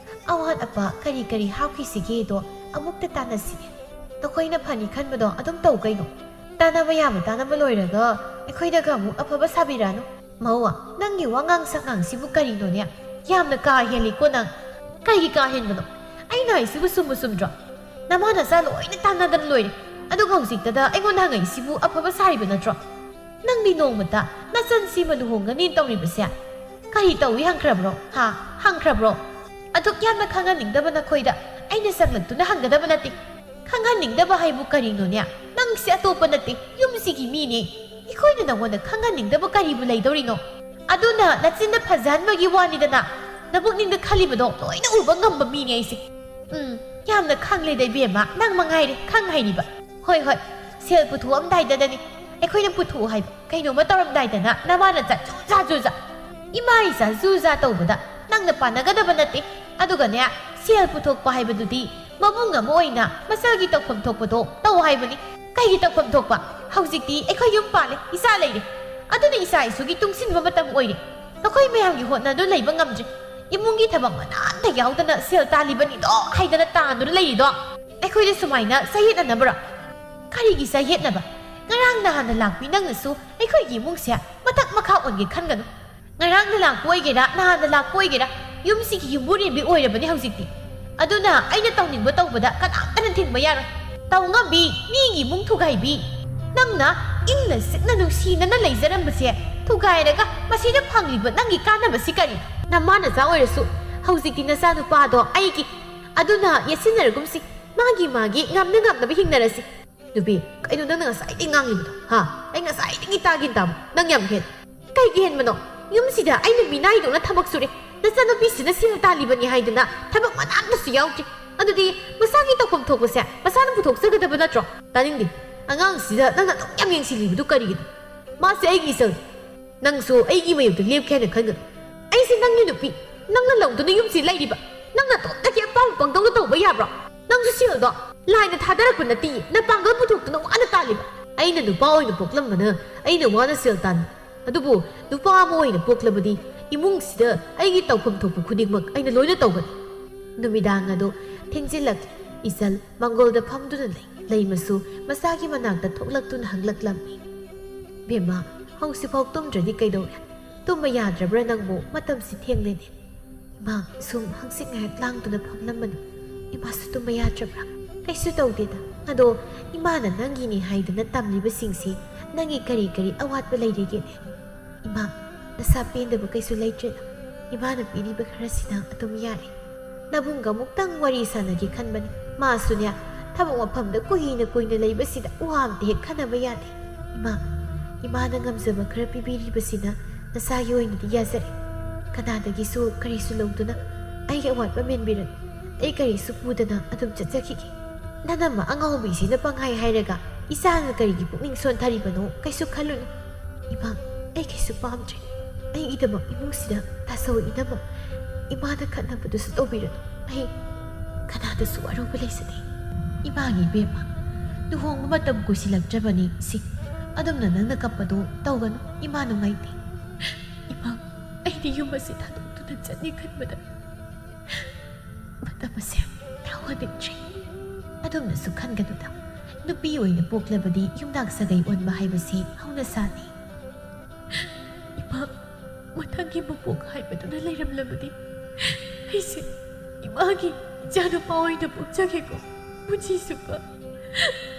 ꯑꯋꯥꯠ ꯑꯄꯥ ꯀꯔꯤ ꯀꯔꯤ ꯍꯥꯞꯈꯤꯁꯤꯒꯦꯗꯣ ꯑꯃꯨꯛꯇ ꯇꯥꯟꯅꯁꯤ꯫ ꯅꯈꯣꯏꯅ ꯐꯅꯤ ꯈꯟꯕꯗꯣ ꯑꯗꯨꯝ ꯇꯧ ꯀꯩꯅꯣ꯫ ꯇꯥꯟꯅꯕ ꯌꯥꯕ ꯇꯥꯟꯅꯕ ꯂꯣꯏꯔꯒ ꯑꯩꯈꯣꯏꯗꯒ ꯑꯃꯨꯛ ꯑꯐꯕ ꯁꯥꯕꯤꯔꯛꯑꯅꯨ꯫ ꯃꯧ, ꯅꯪꯒꯤ ꯋꯥꯉꯥꯡ ꯁꯉꯥꯡꯁꯤꯕꯨ ꯀꯔꯤꯅꯣꯅꯦ? ꯌꯥꯝꯅ ꯀꯥ ꯍꯦꯜꯂꯤꯀꯣ ꯅꯪ꯫ ꯀꯩꯒꯤ ꯀꯥ ꯍꯦꯟꯕꯅꯣ? ꯑꯩꯅ ꯍꯥꯏꯁꯤꯕꯨ ꯆꯨꯝꯕꯨ ꯆꯨꯝꯗ꯭ꯔꯣ? ꯅꯃꯥ ꯅꯆꯥ ꯂꯣꯏꯅ ꯇꯥꯟꯅꯗꯅ ꯂꯣꯏꯔꯦ꯫ ꯑꯗꯨꯒ ꯍꯧꯖꯤꯛꯇꯗ ꯑꯩꯉꯣꯟꯗ ꯍꯪꯉꯛꯏꯁꯤꯕꯨ ꯑꯐꯕ ꯁꯥꯔꯤꯕ ꯅꯠꯇ꯭ꯔꯣ? ꯅꯪꯗꯤ ꯅꯣꯡꯃꯇ ꯅꯆꯟꯁꯤꯃ ꯂꯨꯍꯣꯡꯒꯅꯤ ꯇꯧꯔꯤꯕꯁꯦ ꯀꯔꯤ ꯇꯧꯏ ꯍꯪꯈ꯭ꯔꯕ꯭ꯔꯣ? ꯍꯥ? ꯍꯪꯈ꯭ꯔꯕ꯭ꯔꯣ? ꯑꯁꯨꯛ ꯌꯥꯝꯅ ꯈꯪꯍꯟꯅꯤꯡꯗꯕ ꯅꯈꯣꯏꯗ ꯑꯩꯅ ꯁꯛꯂꯛꯇꯨꯅ ꯍꯪꯒꯗꯕ ꯅꯠꯇꯦ꯫ ꯈꯪꯍꯟꯅꯤꯡꯗꯕ ꯍꯥꯏꯕꯨ ꯀꯔꯤꯅꯣꯅꯦ? ꯅꯪꯁꯦ ꯑꯇꯣꯞꯄ ꯅꯠꯇꯦ, ꯌꯨꯝꯁꯤꯒꯤ ꯃꯤꯅꯦ꯫ ꯑꯩꯈꯣꯏꯅ ꯅꯉꯣꯟꯗ ꯈꯪꯍꯟꯅꯤꯡꯗꯕ ꯀꯔꯤꯕꯨ ꯂꯩꯗꯧꯔꯤꯅꯣ? ꯑꯗꯨꯅ ꯅꯆꯤꯟꯗ ꯐꯖꯍꯟꯕꯒꯤ ꯋꯥꯅꯤꯗꯅ, ꯅꯕꯨꯛꯅꯤꯡꯗ ꯈꯜꯂꯤꯕꯗꯣ ꯂꯣꯏꯅ ꯎꯕ ꯉꯝꯕ ꯃꯤꯅꯦ ꯑꯩꯁꯦ꯫ ꯎꯝ, ꯌꯥꯝꯅ ꯈꯪꯂꯦꯗ ꯏꯕꯦꯝꯃ, ꯅꯪ ꯃꯉꯥꯏꯔꯦ ꯈꯪ ꯍꯩꯔꯤꯕ꯫ ꯍꯣꯏ ꯍꯣꯏ, ꯁꯦꯜ ꯄꯨꯊꯣꯛꯑꯝꯗꯥꯏꯗꯗꯅꯤ꯫ ꯑꯩꯈꯣꯏꯅ ꯄꯨꯊꯣꯛꯑꯣ ꯍꯥꯏꯕ ꯀꯩꯅꯣꯝꯃ ꯇꯧꯔꯝꯗꯥꯏꯗꯅ ꯅꯃꯥꯅ ꯆꯠ ꯖꯨꯖꯥ ꯖꯨꯖꯥ꯫ ꯏꯃꯥ ꯏꯆꯥ ꯖꯨꯖꯥ ꯇꯧꯕꯗ ꯅꯪꯅ ꯄꯥꯟꯅꯒꯗꯕ ꯅꯠꯇꯦ꯫ ꯑꯗꯨꯒꯅꯦ, ꯁꯦꯜ ꯄꯨꯊꯣꯛꯄ ꯍꯥꯏꯕꯗꯨꯗꯤ ꯃꯕꯨꯡ ꯑꯃ ꯑꯣꯏꯅ ꯃꯆꯜꯒꯤ ꯇꯧꯐꯝ ꯊꯣꯛꯄꯗꯣ ꯇꯧ ꯍꯥꯏꯕꯅꯤ꯫ ꯀꯩꯒꯤ ꯇꯧꯐꯝ ꯊꯣꯛꯄ? ꯍꯧꯖꯤꯛꯇꯤ ꯑꯩꯈꯣꯏ ꯌꯨꯝ ꯄꯥꯜꯂꯦ, ꯏꯆꯥ ꯂꯩꯔꯦ꯫ ꯑꯗꯨꯅ ꯏꯆꯥ ꯏꯁꯨꯒꯤ ꯇꯨꯡꯁꯤꯟꯕ ꯃꯇꯝ ꯑꯣꯏꯔꯦ꯫ ꯅꯈꯣꯏ ꯃꯌꯥꯝꯒꯤ ꯍꯣꯠꯅꯗꯨꯅ ꯂꯩꯕ ꯉꯝꯗ꯭ꯔꯦ꯫ ꯏꯃꯨꯡꯒꯤ ꯊꯕꯛ ꯃꯅꯥꯛꯇ ꯌꯥꯎꯗꯅ ꯁꯦꯜ ꯇꯥꯜꯂꯤꯕꯅꯤꯗꯣ ꯍꯥꯏꯗꯅ ꯇꯥꯟꯗꯨꯅ ꯂꯩꯔꯤꯗꯣ꯫ ꯑꯩꯈꯣꯏꯗ ꯁꯨꯃꯥꯏꯅ ꯆꯌꯦꯠꯅꯅꯕ꯭ꯔꯣ? ꯀꯔꯤꯒꯤ ꯆꯌꯦꯠꯅꯕ? ꯉꯔꯥꯡ ꯅꯍꯥꯟꯗ ꯂꯥꯛꯄꯤ ꯅꯪꯅꯁꯨ ꯑꯩꯈꯣꯏꯒꯤ ꯏꯃꯨꯡꯁꯦ ꯃꯊꯛ ꯃꯈꯥ ꯑꯣꯟꯒꯦ ꯈꯟꯒꯅꯨ꯫ ꯉꯔꯥꯡꯗ ꯂꯥꯛꯄ ꯑꯣꯏꯒꯦꯔꯥ, ꯅꯍꯥꯟꯗ ꯂꯥꯛꯄ ꯑꯣꯏꯒꯦꯔꯥ, ꯌꯨꯝꯁꯤꯒꯤ ꯌꯨꯝꯕꯨꯔꯦꯝꯕꯤ ꯑꯣꯏꯔꯕꯅꯤ ꯍꯧꯖꯤꯛꯇꯤ꯫ ꯑꯗꯨꯅ ꯑꯩꯅ ꯇꯧꯅꯤꯡꯕ ꯇꯧꯕꯗ ꯀꯅꯥꯝꯇꯅ ꯊꯤꯡꯕ ꯌꯥꯔꯣꯏ꯫ ꯇꯧ ꯉꯝꯕꯤ, ꯃꯤꯒꯤ ꯏꯃꯨꯡ ꯊꯨꯒꯥꯏꯕꯤ꯫ ꯅꯪꯅ ꯏꯪꯅ ꯆꯤꯛꯅ ꯅꯨꯡꯁꯤꯅꯅ ꯂꯩꯖꯔꯝꯕꯁꯦ ꯊꯨꯒꯥꯏꯔꯒ ꯃꯁꯤꯗ ꯐꯪꯂꯤꯕ ꯅꯪꯒꯤ ꯀꯥꯟꯅꯕꯁꯤ ꯀꯔꯤ? ꯅꯃꯥ ꯅꯆꯥ ꯑꯣꯏꯔꯁꯨ ꯍꯧꯖꯤꯛꯇꯤ ꯅꯆꯥ ꯅꯨꯄꯥꯗꯣ ꯑꯩꯒꯤ꯫ ꯑꯗꯨꯅ ꯌꯦꯠꯁꯤꯟꯅꯔꯒꯨꯝꯁꯤ, ꯃꯥꯒꯤ ꯃꯥꯒꯤ ꯉꯝꯅ ꯉꯝꯅꯕ ꯍꯤꯡꯅꯔꯁꯤ꯫ ꯅꯨꯄꯤ, ꯀꯩꯅꯣ ꯅꯪꯅ ꯉꯁꯥꯏꯗꯒꯤ ꯉꯥꯡꯉꯤꯕꯗꯣ? ꯍꯥ? ꯑꯩ ꯉꯁꯥꯏꯗꯒꯤ ꯇꯥꯒꯦꯅ ꯇꯥꯕ꯫ ꯅꯪ ꯌꯥꯝ ꯍꯦꯟ꯫ ꯀꯩꯒꯤ ꯍꯦꯟꯕꯅꯣ? ꯌꯨꯝꯁꯤꯗ ꯑꯩꯅ ꯃꯤꯅꯥꯏꯗꯧꯅ ꯊꯕꯛ ꯁꯨꯔꯦ꯫ ꯅꯆꯥꯅꯨꯄꯤꯁꯤꯅ ꯁꯦꯜ ꯇꯥꯜꯂꯤꯕꯅꯤ ꯍꯥꯏꯗꯅ ꯊꯕꯛ ꯃꯅꯥꯛꯇꯁꯨ ꯌꯥꯎꯗ꯭ꯔꯤ꯫ ꯑꯗꯨꯗꯤ ꯃꯁꯥꯒꯤ ꯇꯧꯐꯝ ꯊꯣꯛꯄꯁꯦ ꯃꯁꯥꯅ ꯄꯨꯊꯣꯛꯆꯒꯗꯕ ꯅꯠꯇ꯭ꯔꯣ? ꯇꯥꯅꯤꯡꯗꯦ꯫ ꯑꯉꯥꯡꯁꯤꯗ ꯅꯪꯅ ꯑꯗꯨꯛ ꯌꯥꯝ ꯌꯦꯡꯁꯤꯜꯂꯤꯕꯗꯨ ꯀꯔꯤꯒꯤꯅꯣ? ꯃꯥꯁꯦ ꯑꯩꯒꯤ ꯏꯆꯜ꯫ ꯅꯪꯁꯨ ꯑꯩꯒꯤ ꯃꯌꯨꯝꯗ ꯂꯦꯞꯀꯦ ꯍꯥꯏꯅ ꯈꯟꯒꯅꯨ꯫ ꯑꯩꯁꯦ ꯅꯪꯒꯤ ꯅꯨꯄꯤ, ꯅꯪꯅ ꯂꯧꯗꯨꯅ ꯌꯨꯝꯁꯤ ꯂꯩꯔꯤꯕ꯫ ꯅꯪ ꯅꯇꯣꯝꯇꯒꯤ ꯑꯄꯥꯝꯕ ꯄꯪꯇꯧꯗ ꯇꯧꯕ ꯌꯥꯕ꯭ꯔꯣ? ꯅꯪꯁꯨ ꯁꯦꯜꯗꯣ ꯂꯥꯏꯅ ꯊꯥꯗꯔꯛꯄ ꯅꯠꯇꯤꯌꯦ, ꯅꯄꯥꯡꯒꯜ ꯄꯨꯊꯣꯛꯇꯨꯅ ꯋꯥꯅ ꯇꯥꯜꯂꯤꯕ꯫ ꯑꯩꯅ ꯅꯨꯄꯥ ꯑꯣꯏꯅ ꯄꯣꯛꯂꯝꯕꯅ ꯑꯩꯅ ꯋꯥꯅ ꯁꯦꯜ ꯇꯥꯟꯕ꯫ ꯑꯗꯨꯕꯨ ꯅꯨꯄꯥ ꯑꯃ ꯑꯣꯏꯅ ꯄꯣꯛꯂꯕꯗꯤ ꯏꯃꯨꯡꯁꯤꯗ ꯑꯩꯒꯤ ꯇꯧꯐꯝ ꯊꯣꯛꯄ ꯈꯨꯗꯤꯡꯃꯛ ꯑꯩꯅ ꯂꯣꯏꯅ ꯇꯧꯒꯅꯤ꯫ ꯅꯨꯃꯤꯗꯥꯡ ꯑꯗꯨ ꯊꯦꯡꯖꯤꯜꯂꯛꯂꯦ꯫ ꯏꯆꯜ ꯃꯥꯡꯒꯣꯜꯗ ꯐꯝꯗꯨꯅ ꯂꯩ꯫ ꯂꯩꯃꯁꯨ ꯃꯆꯥꯒꯤ ꯃꯅꯥꯛꯇ ꯊꯣꯛꯂꯛꯇꯨꯅ ꯍꯪꯂꯛꯂꯝꯃꯤ꯫ "ꯕꯦꯝꯃ, ꯍꯧꯖꯤꯛꯐꯥꯎ ꯇꯨꯝꯗ꯭ꯔꯗꯤ ꯀꯩꯗꯧꯔꯦ? ꯇꯨꯝꯕ ꯌꯥꯗ꯭ꯔꯕ꯭ꯔꯥ ꯅꯪꯕꯨ? ꯃꯇꯝꯁꯤ ꯊꯦꯡꯂꯦꯅꯦ꯫" "ꯏꯃꯥ, ꯁꯨꯝ ꯍꯪꯆꯤꯠ ꯉꯥꯏꯍꯥꯛ ꯂꯥꯡꯗꯨꯅ ꯐꯝꯂꯝꯕꯅꯤ꯫ ꯏꯃꯥꯁꯨ ꯇꯨꯝꯕ ꯌꯥꯗ꯭ꯔꯕ꯭ꯔꯥ?" "ꯀꯩꯁꯨ ꯇꯧꯗꯦꯗ꯫ ꯑꯗꯣ ꯏꯃꯥꯅ ꯅꯪꯒꯤꯅꯤ ꯍꯥꯏꯗꯅ ꯇꯝꯂꯤꯕꯁꯤꯡꯁꯤ ꯅꯪꯒꯤ ꯀꯔꯤ ꯀꯔꯤ ꯑꯋꯥꯠꯄ ꯂꯩꯔꯤꯒꯦꯅꯦ?" "ꯏꯃꯥ, ꯅꯁꯥ ꯄꯦꯟꯗꯕ ꯀꯩꯁꯨ ꯂꯩꯇ꯭ꯔꯦꯗ꯫ ꯏꯃꯥꯅ ꯄꯤꯔꯤꯕ ꯈꯔꯁꯤꯅ ꯑꯗꯨꯝ ꯌꯥꯔꯦ꯫" ꯂꯕꯨꯡꯒ ꯑꯃꯨꯛꯇꯪ ꯋꯥꯔꯤ ꯁꯥꯟꯅꯒꯦ ꯈꯟꯕꯅꯤ꯫ ꯃꯥꯁꯨꯅꯦ, ꯊꯕꯛ ꯃꯐꯝꯗ ꯀꯨꯏꯅ ꯀꯨꯏꯅ ꯂꯩꯕꯁꯤꯗ ꯋꯥ ꯑꯝꯇ ꯍꯦꯛ ꯈꯟꯅꯕ ꯌꯥꯗꯦ꯫ ꯏꯃꯥ, ꯏꯃꯥꯅ ꯉꯝꯖꯕ ꯈꯔ ꯄꯤꯕꯤꯔꯤꯕꯁꯤꯅ ꯅꯁꯥꯒꯤ ꯑꯣꯏꯅꯗꯤ ꯌꯥꯖꯔꯦ꯫ ꯀꯅꯥꯗꯒꯤꯁꯨ ꯀꯔꯤꯁꯨ ꯂꯧꯗꯨꯅ ꯑꯩꯒꯤ ꯑꯋꯥꯠꯄ ꯃꯦꯟꯕꯤꯔꯅꯨ꯫ ꯑꯩ ꯀꯔꯤꯁꯨ ꯄꯨꯗꯅ ꯑꯗꯨꯝ ꯆꯠꯆꯈꯤꯒꯦ꯫ ꯅꯅꯝꯃ ꯑꯉꯥꯎꯕꯤꯁꯤꯅ ꯄꯪꯍꯥꯏ ꯍꯥꯏꯔꯒ ꯏꯆꯥꯅ ꯀꯔꯤꯒꯤ ꯄꯨꯛꯅꯤꯡ ꯁꯣꯟꯊꯔꯤꯕꯅꯣ ꯀꯩꯁꯨ ꯈꯜꯂꯨꯅꯨ꯫ ꯏꯃꯥ, ꯑꯩ ꯀꯩꯁꯨ ꯄꯥꯝꯗ꯭ꯔꯦ꯫ ꯑꯩꯒꯤꯗꯃꯛ ꯏꯃꯨꯡꯁꯤꯗ ꯇꯥꯆꯧ ꯏꯅꯝꯃ ꯏꯃꯥꯅ ꯈꯠꯅꯕꯗꯨꯁꯨ ꯇꯧꯕꯤꯔꯅꯨ꯫ ꯑꯩ ꯀꯅꯥꯗꯁꯨ ꯋꯥꯔꯧꯕ ꯂꯩꯖꯗꯦ꯫ ꯏꯃꯥꯒꯤ ꯏꯕꯦꯝꯃ, ꯂꯨꯍꯣꯡꯕ ꯃꯇꯝ ꯀꯨꯏꯁꯤꯜꯂꯛꯇ꯭ꯔꯕꯅꯤ ꯁꯤ꯫ ꯑꯗꯨꯝꯅ ꯅꯪꯅ ꯀꯞꯄꯗꯣ ꯇꯧꯒꯅꯨ꯫ ꯏꯃꯥ ꯅꯨꯡꯉꯥꯏꯇꯦ꯫ ꯏꯃꯥ, ꯑꯩꯗꯤ ꯌꯨꯝ ꯑꯁꯤ ꯊꯥꯗꯣꯛꯇꯨꯅ ꯆꯠꯅꯤ ꯈꯟꯕꯗ ꯃꯇꯝ ꯑꯁꯦ ꯊꯧꯍꯟꯅꯤꯡꯗ꯭ꯔꯦ꯫ ꯑꯗꯨꯝꯅꯁꯨ ꯈꯟꯒꯅꯨꯗ꯫ ꯅꯨꯄꯤ ꯑꯣꯏꯅ ꯄꯣꯛꯂꯕꯗꯤ ꯌꯨꯝꯅꯥꯛ ꯁꯥꯒꯩ ꯑꯣꯟꯕ ꯍꯥꯏꯕꯁꯤ ꯍꯧꯅꯁꯥꯅꯤ꯫ ꯏꯃꯥ, ꯃꯊꯪꯒꯤ ꯃꯄꯣꯛ ꯍꯥꯏꯕꯗꯨꯅ ꯂꯩꯔꯝꯂꯕꯗꯤ ꯑꯩꯁꯦ ꯏꯃꯥꯒꯤ ꯏꯆꯥꯅꯨꯄꯥ ꯑꯣꯏꯅ ꯄꯣꯛꯆꯒꯦꯀꯣ꯫ ꯄꯨꯟꯁꯤ ꯆꯨꯞꯄ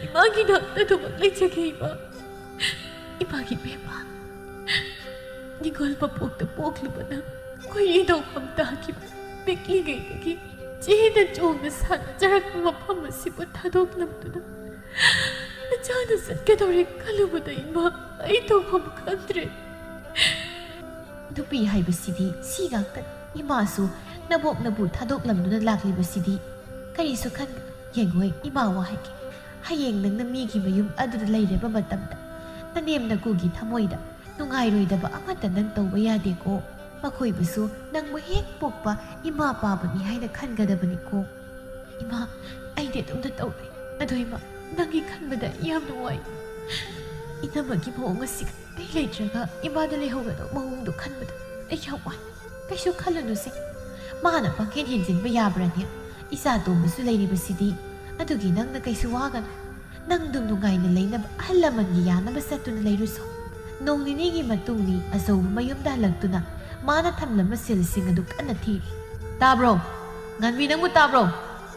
ꯏꯃꯥꯒꯤ ꯅꯥꯛꯇ ꯑꯗꯨꯃꯛ ꯂꯩꯖꯒꯦ ꯏꯃꯥ꯫ ꯏꯃꯥꯒꯤ ꯏꯕꯦꯝꯃ, ꯅꯤꯡꯉꯣꯜ ꯃꯄꯣꯛꯇ ꯄꯣꯛꯂꯨꯕꯅ ꯈꯣꯏꯔꯤ ꯇꯧꯐꯝ ꯇꯥꯈꯤꯕ ꯄꯤꯛꯂꯤꯉꯩꯗꯒꯤ ꯆꯦꯟꯅ ꯆꯣꯡꯅ ꯁꯥꯟꯅꯖꯔꯛꯄ ꯃꯐꯝ ꯑꯁꯤꯕꯨ ꯊꯥꯗꯣꯛꯂꯝꯗꯨꯅ ꯅꯆꯥꯅ ꯆꯠꯀꯗꯧꯔꯦ ꯈꯜꯂꯨꯕꯗ ꯏꯃꯥ, ꯑꯩ ꯇꯧꯐꯝ ꯈꯪꯗ꯭ꯔꯦ꯫ ꯅꯨꯄꯤ ꯍꯥꯏꯕꯁꯤꯗꯤ ꯁꯤ ꯉꯥꯛꯇꯅꯤ꯫ ꯏꯃꯥꯁꯨ ꯅꯕꯣꯛ ꯅꯕꯨ ꯊꯥꯗꯣꯛꯂꯝꯗꯨꯅ ꯂꯥꯛꯂꯤꯕꯁꯤꯗꯤ ꯀꯔꯤꯁꯨ ꯈꯟꯒꯅꯨ꯫ ꯌꯦꯡꯉꯣꯏ, ꯏꯃꯥ ꯋꯥ ꯍꯥꯏꯒꯦ꯫ ꯍꯌꯦꯡ ꯅꯪꯅ ꯃꯤꯒꯤ ꯃꯌꯨꯝ ꯑꯗꯨꯗ ꯂꯩꯔꯕ ꯃꯇꯝꯗ ꯅꯅꯦꯝ ꯅꯀꯨꯒꯤ ꯊꯃꯣꯏꯗ ꯅꯨꯡꯉꯥꯏꯔꯣꯏꯗꯕ ꯑꯃꯠꯇ ꯅꯪ ꯇꯧꯕ ꯌꯥꯗꯦꯀꯣ꯫ ꯃꯈꯣꯏꯕꯨꯁꯨ ꯅꯪꯕꯨ ꯍꯦꯛ ꯄꯣꯛꯄ ꯏꯃꯥ ꯄꯥꯕꯅꯤ ꯍꯥꯏꯅ ꯈꯟꯒꯗꯕꯅꯤꯀꯣ꯫ ꯏꯃꯥ, ꯑꯩꯗꯤ ꯑꯗꯨꯝꯅ ꯇꯧꯔꯦ꯫ ꯑꯗꯣ ꯏꯃꯥ, ꯅꯪꯒꯤ ꯈꯟꯕꯗ ꯑꯩ ꯌꯥꯝ ꯅꯨꯡꯉꯥꯏ꯫ ꯏꯅꯝꯃꯒꯤ ꯃꯑꯣꯡ ꯑꯁꯤꯒ ꯑꯩ ꯂꯩꯇ꯭ꯔꯒ ꯏꯃꯥꯗ ꯂꯩꯍꯧꯒꯗꯧꯕ ꯃꯑꯣꯡꯗꯣ ꯈꯟꯕꯗ ꯑꯩ ꯌꯥꯝ ꯋꯥꯏ꯫ ꯀꯩꯁꯨ ꯈꯜꯂꯨꯅꯨꯁꯦ꯫ ꯃꯥꯅ ꯄꯪꯍꯦꯟ ꯍꯦꯟꯖꯤꯟꯕ ꯌꯥꯕ꯭ꯔꯅꯦ? ꯏꯆꯥ ꯇꯣꯝꯕꯁꯨ ꯂꯩꯔꯤꯕꯁꯤꯗꯤ꯫ ꯑꯗꯨꯒꯤ ꯅꯪꯅ ꯀꯩꯁꯨ ꯋꯥꯒꯅꯨ꯫ ꯅꯪ ꯑꯗꯨꯝ ꯅꯨꯡꯉꯥꯏꯅ ꯂꯩꯅꯕ ꯑꯍꯜ ꯂꯃꯟꯒꯤ ꯌꯥꯅꯕ ꯆꯠꯇꯨꯅ ꯂꯩꯔꯨꯁꯣ꯫ ꯅꯣꯡ ꯅꯤꯅꯤꯒꯤ ꯃꯇꯨꯡꯅꯤ ꯑꯆꯧꯕ ꯃꯌꯨꯝꯗ ꯍꯜꯂꯛꯇꯨꯅ ꯃꯥꯅ ꯊꯝꯂꯝꯕ ꯁꯤꯜꯁꯤꯡ ꯑꯗꯨ ꯀꯟꯅ ꯊꯤꯔꯤ꯫ ꯇꯥꯕ꯭ꯔꯣ? ꯉꯟꯕꯤ, ꯅꯪꯕꯨ ꯇꯥꯕ꯭ꯔꯣ?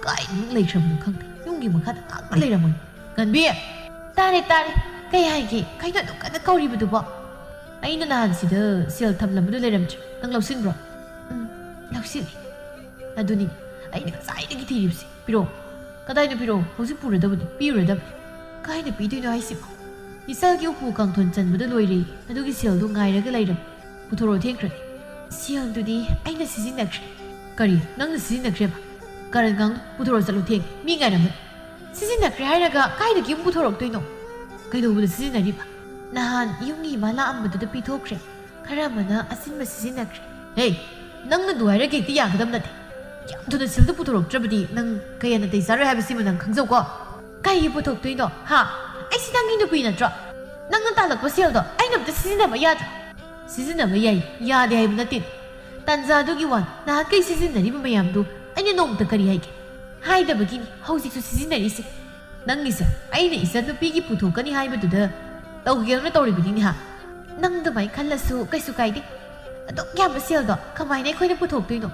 ꯀꯥꯏꯗ ꯂꯩꯈ꯭ꯔꯕꯅꯣ ꯈꯪꯗꯦ꯫ ꯌꯨꯝꯒꯤ ꯃꯈꯥꯗ ꯉꯥꯛꯇ ꯂꯩꯔꯝꯃꯣꯏ꯫ ꯉꯟꯕꯤ! ꯇꯥꯔꯦ, ꯇꯥꯔꯦ꯫ ꯀꯩ ꯍꯥꯏꯒꯦ? ꯀꯩꯅꯣ ꯑꯗꯨꯛ ꯀꯟꯅ ꯀꯧꯔꯤꯕꯗꯨꯕꯣ? ꯑꯩꯅ ꯅꯍꯥꯟ ꯁꯤꯗ ꯁꯦꯜ ꯊꯝꯂꯝꯕꯗꯨ ꯂꯩꯔꯝꯗ꯭ꯔꯦ꯫ ꯅꯪ ꯂꯧꯁꯤꯟꯕ꯭ꯔꯣ? ꯎꯝ, ꯂꯧꯁꯤꯜꯂꯤ꯫ ꯑꯗꯨꯅꯤ, ꯑꯩꯅ ꯉꯁꯥꯏꯗꯒꯤ ꯊꯤꯔꯤꯕꯁꯤ꯫ ꯄꯤꯔꯛꯑꯣ꯫ ꯀꯗꯥꯏꯗ ꯄꯤꯔꯛꯑꯣ? ꯍꯧꯖꯤꯛ ꯄꯨꯔꯗꯕꯅꯤ, ꯄꯤꯔꯨꯔꯗꯕꯅꯤ꯫ ꯀꯥꯏꯗ ꯄꯤꯗꯣꯏꯅꯣ ꯍꯥꯏꯁꯤꯕꯣ? ꯏꯆꯥꯒꯤ ꯎꯄꯨ ꯀꯥꯡꯊꯣꯟ ꯆꯟꯕꯗ ꯂꯣꯏꯔꯦ꯫ ꯑꯗꯨꯒꯤ ꯁꯦꯜꯗꯨ ꯉꯥꯏꯔꯒ ꯂꯩꯔꯕ꯫ ꯄꯨꯊꯣꯔꯛꯑꯣ, ꯊꯦꯡꯈ꯭ꯔꯅꯤ꯫ ꯁꯦꯜꯗꯨꯗꯤ ꯑꯩꯅ ꯁꯤꯖꯤꯟꯅꯈ꯭ꯔꯦ꯫ ꯀꯔꯤ? ꯅꯪꯅ ꯁꯤꯖꯤꯟꯅꯈ꯭ꯔꯦꯕ? ꯀꯔꯟ ꯉꯥꯡꯅꯨ, ꯄꯨꯊꯣꯔꯛꯑꯣ ꯆꯠꯂꯣ, ꯊꯦꯡꯉꯦ꯫ ꯃꯤ ꯉꯥꯏꯔꯝꯃꯅꯤ꯫ ꯁꯤꯖꯤꯟꯅꯈ꯭ꯔꯦ ꯍꯥꯏꯔꯒ ꯀꯥꯏꯗꯒꯤ ꯑꯃꯨꯛ ꯄꯨꯊꯣꯔꯛꯇꯣꯏꯅꯣ? ꯀꯩꯗꯧꯕꯗ ꯁꯤꯖꯤꯟꯅꯔꯤꯕ? ꯅꯍꯥꯟ ꯌꯨꯝꯒꯤ ꯏꯃꯥ ꯂꯥꯛꯑꯝꯕꯗꯨꯗ ꯄꯤꯊꯣꯛꯈ꯭ꯔꯦ꯫ ꯈꯔ ꯑꯃꯅ ꯑꯁꯤꯟꯕ ꯁꯤꯖꯤꯟꯅꯈ꯭ꯔꯦ꯫ ꯍꯦ, ꯅꯪꯅ ꯑꯗꯨ ꯍꯥꯏꯔꯒ ꯍꯦꯛꯇ ꯌꯥꯒꯗꯕ ꯅꯠꯇꯦ꯫ ꯌꯥꯝ ꯊꯨꯅ ꯁꯦꯜꯗꯨ ꯄꯨꯊꯣꯔꯛꯇ꯭ꯔꯕꯗꯤ ꯅꯪ ꯀꯌꯥ ꯅꯥꯇꯩ ꯆꯥꯔꯣꯏ ꯍꯥꯏꯕꯁꯤꯃ ꯅꯪ ꯈꯪꯖꯧꯀꯣ꯫ ꯀꯩꯒꯤ ꯄꯨꯊꯣꯛꯇꯣꯏꯅꯣ? ꯍꯥ? ꯑꯩꯁꯤ ꯅꯪꯒꯤ ꯅꯨꯄꯤ ꯅꯠꯇ꯭ꯔꯣ? ꯅꯪꯅ ꯇꯥꯜꯂꯛꯄ ꯁꯦꯜꯗꯣ ꯑꯩꯅ ꯑꯝꯇ ꯁꯤꯖꯤꯟꯅꯕ ꯌꯥꯗ꯭ꯔꯣ? ꯁꯤꯖꯤꯟꯅꯕ ꯌꯥꯏ, ꯌꯥꯗꯦ ꯍꯥꯏꯕ ꯅꯠꯇꯦ꯫ ꯇꯥꯟꯖꯥꯗꯨꯒꯤ ꯋꯥ, ꯅꯍꯥꯟꯈꯩ ꯁꯤꯖꯤꯟꯅꯔꯤꯕ ꯃꯌꯥꯝꯗꯨ ꯑꯩꯅ ꯅꯣꯡꯃꯇ ꯀꯔꯤ ꯍꯥꯏꯒꯦ? ꯍꯥꯏꯗꯕꯒꯤꯅꯤ ꯍꯧꯖꯤꯛꯁꯨ ꯁꯤꯖꯤꯟꯅꯔꯤꯁꯦ꯫ ꯅꯪꯒꯤꯁꯦ ꯑꯩꯅ ꯏꯆꯟꯅꯨꯄꯤꯒꯤ ꯄꯨꯊꯣꯛꯀꯅꯤ ꯍꯥꯏꯕꯗꯨꯗ ꯇꯧꯒꯦꯅ ꯇꯧꯔꯤꯕꯅꯤꯅꯦ ꯍꯥ? ꯅꯪ ꯑꯗꯨꯃꯥꯏꯅ ꯈꯜꯂꯁꯨ ꯀꯩꯁꯨ ꯀꯥꯏꯗꯦ꯫ ꯑꯗꯨꯛ ꯌꯥꯝꯕ ꯁꯦꯜꯗꯣ ꯀꯃꯥꯏꯅ ꯑꯩꯈꯣꯏꯅ ꯄꯨꯊꯣꯛꯇꯣꯏꯅꯣ?